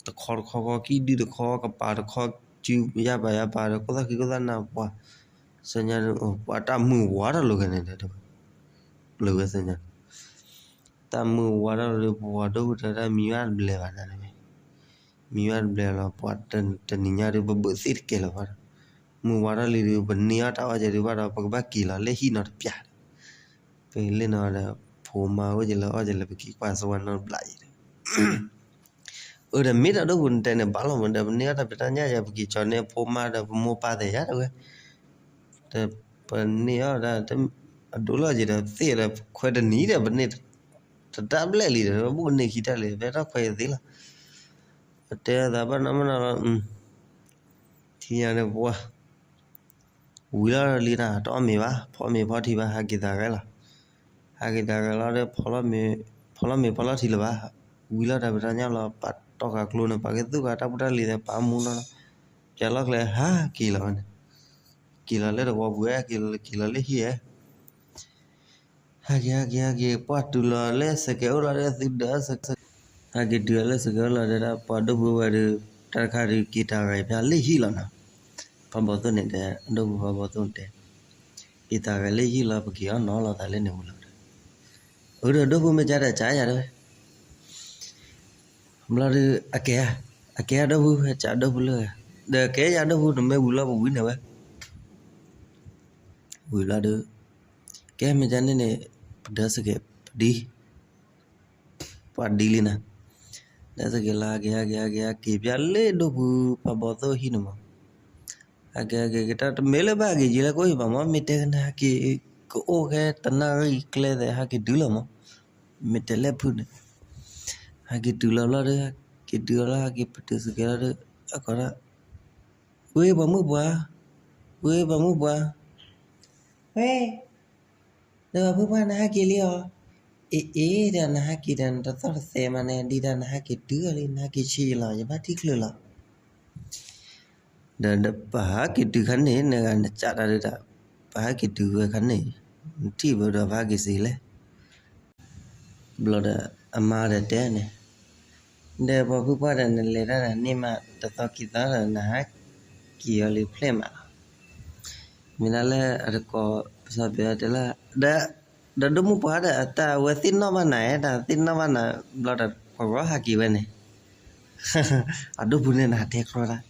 တခီတခီခီ ကံၣ်ဒုတခီ ကပၤတခီ စုယၢ်ပၤယၢ်ပၤဒီး ခိၣ်သၣ်ခံခိၣ်သၣ်နၢ် ပှၢ် ဆၢညါဒီး ပှၢ်တၢ်မုၢ်ဝါထီၣ်လၢခဲန့ၣ်ဒီး လၢဝဲဆၢညါ တၢ်မုၢ်ဝါထီၣ်လၢပှၤဒိၣ်ဃုာ်တၢ်တၢ်မံဘၣ်တဘျဲးဘၣ်နၤန့ၣ် မံဘၣ်တဘျဲးလီၤ ပှၤတနံၤညါဒုးပဘုးသ့ၣ်တကဲလၢၤဘၣ်ဒီး မုၢ်ဝါထီၣ်လံဒုး ပန့ၢ်အီၣ်တၢ်အီၣ်ကဲဒုးဘၣ်ဒီး ပကဘၣ်က့ၤလီၤလၢဟံၣ်နီတပျၢ်ဒီး ပလ့ၣ်နီၤဒီး ဖိမါအိၣ်က့ၤလၢအီၣ်က့ၤလၢပက့ၤကွၢ်စဝါနီတဘျီက့ၤဒီး အၢ ဒီးမ့ၢ်တၢ်ဒိၣ်ပူၤနတဲန့ၣ် ဘၣ်လီၤမးဒီး ပန့ၢ်အီၣ်တၢ်ဖံးတၢ်ညၣ်ယၤ ပက့ၤကၠီန့ၢ်ဖိမါဒီးပမိၢ်ပၢ်သ့ၣ်ယၤတဝဲ ဒီးပန့ၢ်အီၣ်ဒၣ် အဒိၣ်လီၤက့ၤဒီးသ့ၣ်ဒီးခွဲးတနံၤဒီး ပန့ၢ်တတၢ်ဘျဲၣ်လံဒီး ပဘၣ်န့ၢ်ခံတၢ်လံ ဖဲထီၣ်ခွဲးသ့လီၤ ပတဲသးဘၣ်နီၢ်မနီၢ်လီၤ ထံၣ်ညါန့ၣ်ပှၢ် ဝံၤလီၤလံနၤ တအီၣ်မ့ၤဘၣ် ဖီမ့ၤဖီထံဘၣ် ဟးက့ၤသးဂဲၤလီၤ ဟးက့ၤသးဂဲၤလီၤဒီး ဖီလီၤမ့ၤဖီလီၤထံလၢၤဘၣ် ဝံၤလီၤတၢ်ဖံးတၢ်ညၣ်လီၤ ပာ်တီၢ်ဃာ်ကျိန့ၣ် ပာ်က့ၤသူၣ်ဃာ်တၢ်ဖိတၢ်လံၤသ့ၣ် ပာ်မူနီၤ ပၠးလီၤကျဲ ဟးက့ၤလီၤဝဲန့ၣ် က့ၤလီၤလၢတဝီပူၤ က့ၤလီၤလၢဟံၣ်ဧဲ ဟဲက့ၤ ဟဲက့ၤ ဟဲက့ၤ ပှၢ်တုၤလီၤလၢစကဲးအိၣ်လီၤဒီးသုဒၢး ဟဲက့ၤတုၤလီၤလၢစကဲးအိၣ်လီၤဒီး ပှၤဒိၣ်ဖုဝဲဒီး တၢ်တခါဒီးက့ၤတၢ်ဂၤဖဲလၢဟံၣ်လီၤနီၤ, ဖးဘီသိၣ်န့ၣ်တဲ ဒိၣ်ဖုဖးဘီသိၣ်န့ၣ်တဲ က့ၤတၢ်ဂၤလၢဟံၣ်လီၤ ပက့ၤအီၣ်နီၤလိာ်သးလၢန့ၣ်ဝံၤလီၤဒီး အၢ ဒီးဒိၣ်ဖုမ့ၢ်ကါဒီးကါယၤတဲဝဲ ဘျီဒီး အကဲ အကဲဒိၣ်ဖု ကးဒိၣ်ဖုလၢ ဒီးကဲယၤဒိၣ်ဖု နမ့ၢ်ဝံၤလီၤပဝံၤန့ၣ်ဝဲ ဝံၤလီၤဒီး ကဲမ့ၢ်ကါန့ၣ်န့ၣ် ပဒၢစကဲး ပဒံ ပှၤဒံလံနၤ, ဒၢစကဲးလၢဟဲက့ၤ ဟဲက့ၤ ဟဲက့ၤ ဟဲက့ၤ ပျၢ်လၢဒိၣ်ဖုဖးဘီသိၣ်ဟံၣ်န့ၣ်မး, ဟဲက့ၤ ဟဲက့ၤ က့ၤတၢ်တမ့ၢ်လၢဘၣ်ဟဲက့ၤယံာ်လၢကအိၣ်ဟံၣ်ဘၣ်မး, မ့ၢ်တဲကနၣ်ဟဲက့ၤ ကအိၣ်ခဲတနၣ်ရံၣ်ကျဲသဲး ဟဲက့ၤတုၤလီၤမး, မ့ၢ်တဲလဲၣ်ဖုန့ၣ်, ဟဲက့ၤတုၤလီၤဘျီဒီး ဟဲက့ၤတုၤလီၤ ဟဲက့ၤပတုာ်စကဲးလီၤဒီး အကိးဒၣ် ဝ့ၢ်ပှၤမုၣ်ပှၢ်, ဝ့ၢ်ပှၤမုၣ်ပှၢ်, ဝ့ၢ် ဒီးပှၤမုၣ်ပှၢ်နဟဲက့ၤလံဧါ, အ့ အ့ ဒီးနဟဲက့ၤဒီးနတသီၣ်တသဲမးန့ၣ် ဒ်ဒီးနဟဲက့ၤတုၤလံ နဟဲက့ၤဆံးလီၤ ယဘၣ်ထံၣ်ချုးလီၤ, ဒီးပဟဲက့ၤတုၤခါန့ၣ် နဂၤနကးတၢ်ဒုးဒီး ပဟဲက့ၤတုၤဝဲခါန့ၣ် နထံၣ်ဘၣ်ဒီးပဟဲက့ၤစံးလဲၣ် ဘျီဒီး အမါဒီးတဲန့ၣ်, ဒီးပှၤဖုပှၢ်ဒီးနလဲၤတၢ်ဒီးန့ၢ်မးတသီခံသီဒီး နဟဲက့ၤအီၤလံဖျဲၣ်မးလီၤ, မ့ၢ်ဒၣ်လၢအတကိး ပစီၤပ့ၤအီၤတဲလၢ ဒီး ဒီးဒိၣ်မုၣ်ပှၢ်ဒီး အတၢ်ဝဲသ့ၣ်နီၣ်ဘၣ်နၤဧဲ တၢ်သ့ၣ်နီၣ်ဘၣ်နၤ ဘျီဒီး ပှၤဂီၤဟးက့ၤဝဲန့ၣ် အဒိၣ်ဖုန့ၣ်နဟးတဲကြီတၢ်,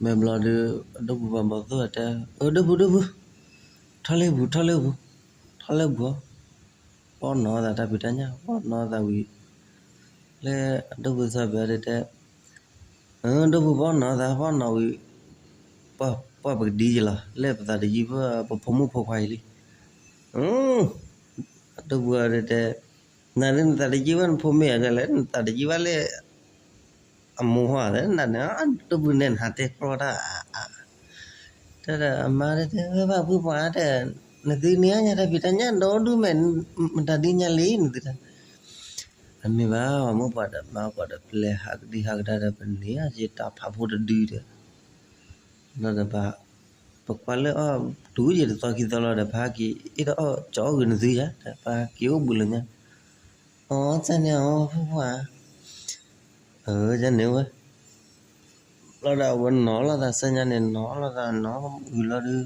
မ့ၢ်ဘျီဒီး အဒိၣ်ဖုပှၤဘီသိၣ်တဲ အၢ ဒိၣ်ဖု ဒိၣ်ဖု, ထီၣ်လၢပူၤ ထီၣ်လၢပူၤ, ထီၣ်လၢပူၤအီၤ, ပအီၣ်နီၤသးတၢ်ဖံးတၢ်ညၣ် ပအီၣ်နီၤသးဝံၤ, လၢအဒိၣ်ဖုစီၤပ့ၤအီၤတဲ အၢ ဒိၣ်ဖုပအီၣ်နီၤသး ပအီၣ်နီၤဝံၤ, ပှၢ်ပကဒံယလီၤ လၢပသးတယံာ်ဘၣ် ပဖိမုၣ်ဖိခွါအံၤလံ, အၢ အဒိၣ်ဖုအီၤတဲ နၤဒ်နသးတယံာ်ဘၣ်နဖိမ့ၢ်အီၤဒ်လဲၣ် နသးတယံာ်ဘၣ်လၢ အမိၢ်ဟီၣ်သဲနၤန့ၣ် ဒိၣ်ဖုန့ၣ်နဟးတဲကြီတၢ်, တၢ်ဒီးအမါတဲ ဝဲဘၣ်ဖုပှၢ်တဲ နသုန့ၢ်အီၣ်ညါတၢ်ဖံးတၢ်ညၣ်ဒီဒူၣ်မဲာ် မတၤဒုညါလံနသုတၢ်, အမ့ၢ်ဘၣ် ပှၤမိၢ်ပှၢ်ဒီးမါပှၢ်ဒီး ပလဲၤဟးကဒံဟးကဒါဒီး ပန့ၢ်အီၣ်က့ၤတၢ်ဖးဖိတဒုဒီး ဒီးပ ပကွၢ်လၢအီၣ်တူၢ်ယံာ်တသီခံသီလီၤဒီး ပဟဲက့ၤအ့ၣ်ဒီးအီၣ်ကၠီအီၣ်ဂ့ၤနသုယါ ပဟဲက့ၤအိၣ်ဘူးလၢညါ, အီ ကန့ၣ်အီ ဖုပှၢ်ဧါ, အၢ ကန့ၣ်ဝဲ, ဘျီဒီးအဝဲနီၤလိာ်သးဆၢညါန့ၣ် နီၤလိာ်သးနီၤဝံၤလီၤဒီး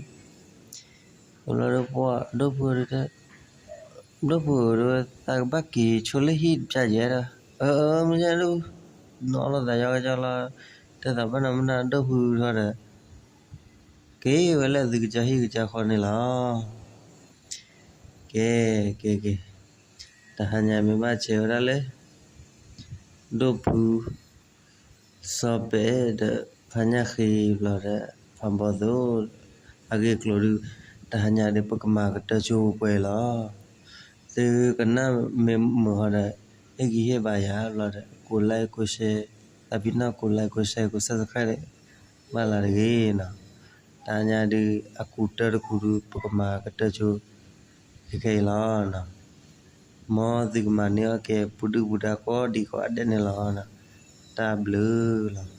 ဝံၤလီၤဒီးပှၢ်ဒိၣ်ဖုဒီး ဒိၣ်ဖုဧၢ သးကဘၣ်က့ၤဆိလၢဟံၣ်တပျၢ်ယဲဒီး အၢ အၢ မ့ၢ်ဒိၣ် နီၤလိာ်သးယီကယီလီၤ, တဲသးဘၣ်နီၤမ့ၢ်နီၤ ဒိၣ်ဖုထီၣ်ဒီး က့ၤဝဲလၢသုကစၢ်ဟံၣ်ကစၢ်ဃီန့ၣ်လီၤ. ကဲ ကဲ ကဲ, တဟါညါမ့ၢ်ဘၣ်ဆဲးဝဲဒၣ်လၢ ဒိၣ်ဖု စီၤပဲာ်ဒီး ဖါညၣ်ဃ့ဘျီဒီး ဖးဘီသိၣ် အဂ့ၢ်အကျိၤဒုး တဟါညါဒီး ပကမၤကတၢၢ်ဆိပှဲၤလီၤ. သုကနၣ်မ့ၢ်မုာ်ဟီဒီး ဟ့ၣ်ဂံၢ်ဟ့ၣ်ဘါယၤဘျီဒီး ကိးlikeကိးshare သးပ့ၤနီၣ်ကိးlikeကိးshare ကိးsubscribe ဘၣ်လၢတဂ့ၤနီၤ. တဟါညါဒုး အကူတၢတကူဒုး ပကမၤကတၢၢ်ဆိ ခဲခဲအံၤလီၤ. မ်သုကမၤန့ၢ်အီၣ်က့ၤ ပူၤဒုၣ်ပူၤဒါကိးဒံးကိးဂၤဒဲးန့ၣ်လီၤ. တၢ်ဘျုးလီၤ.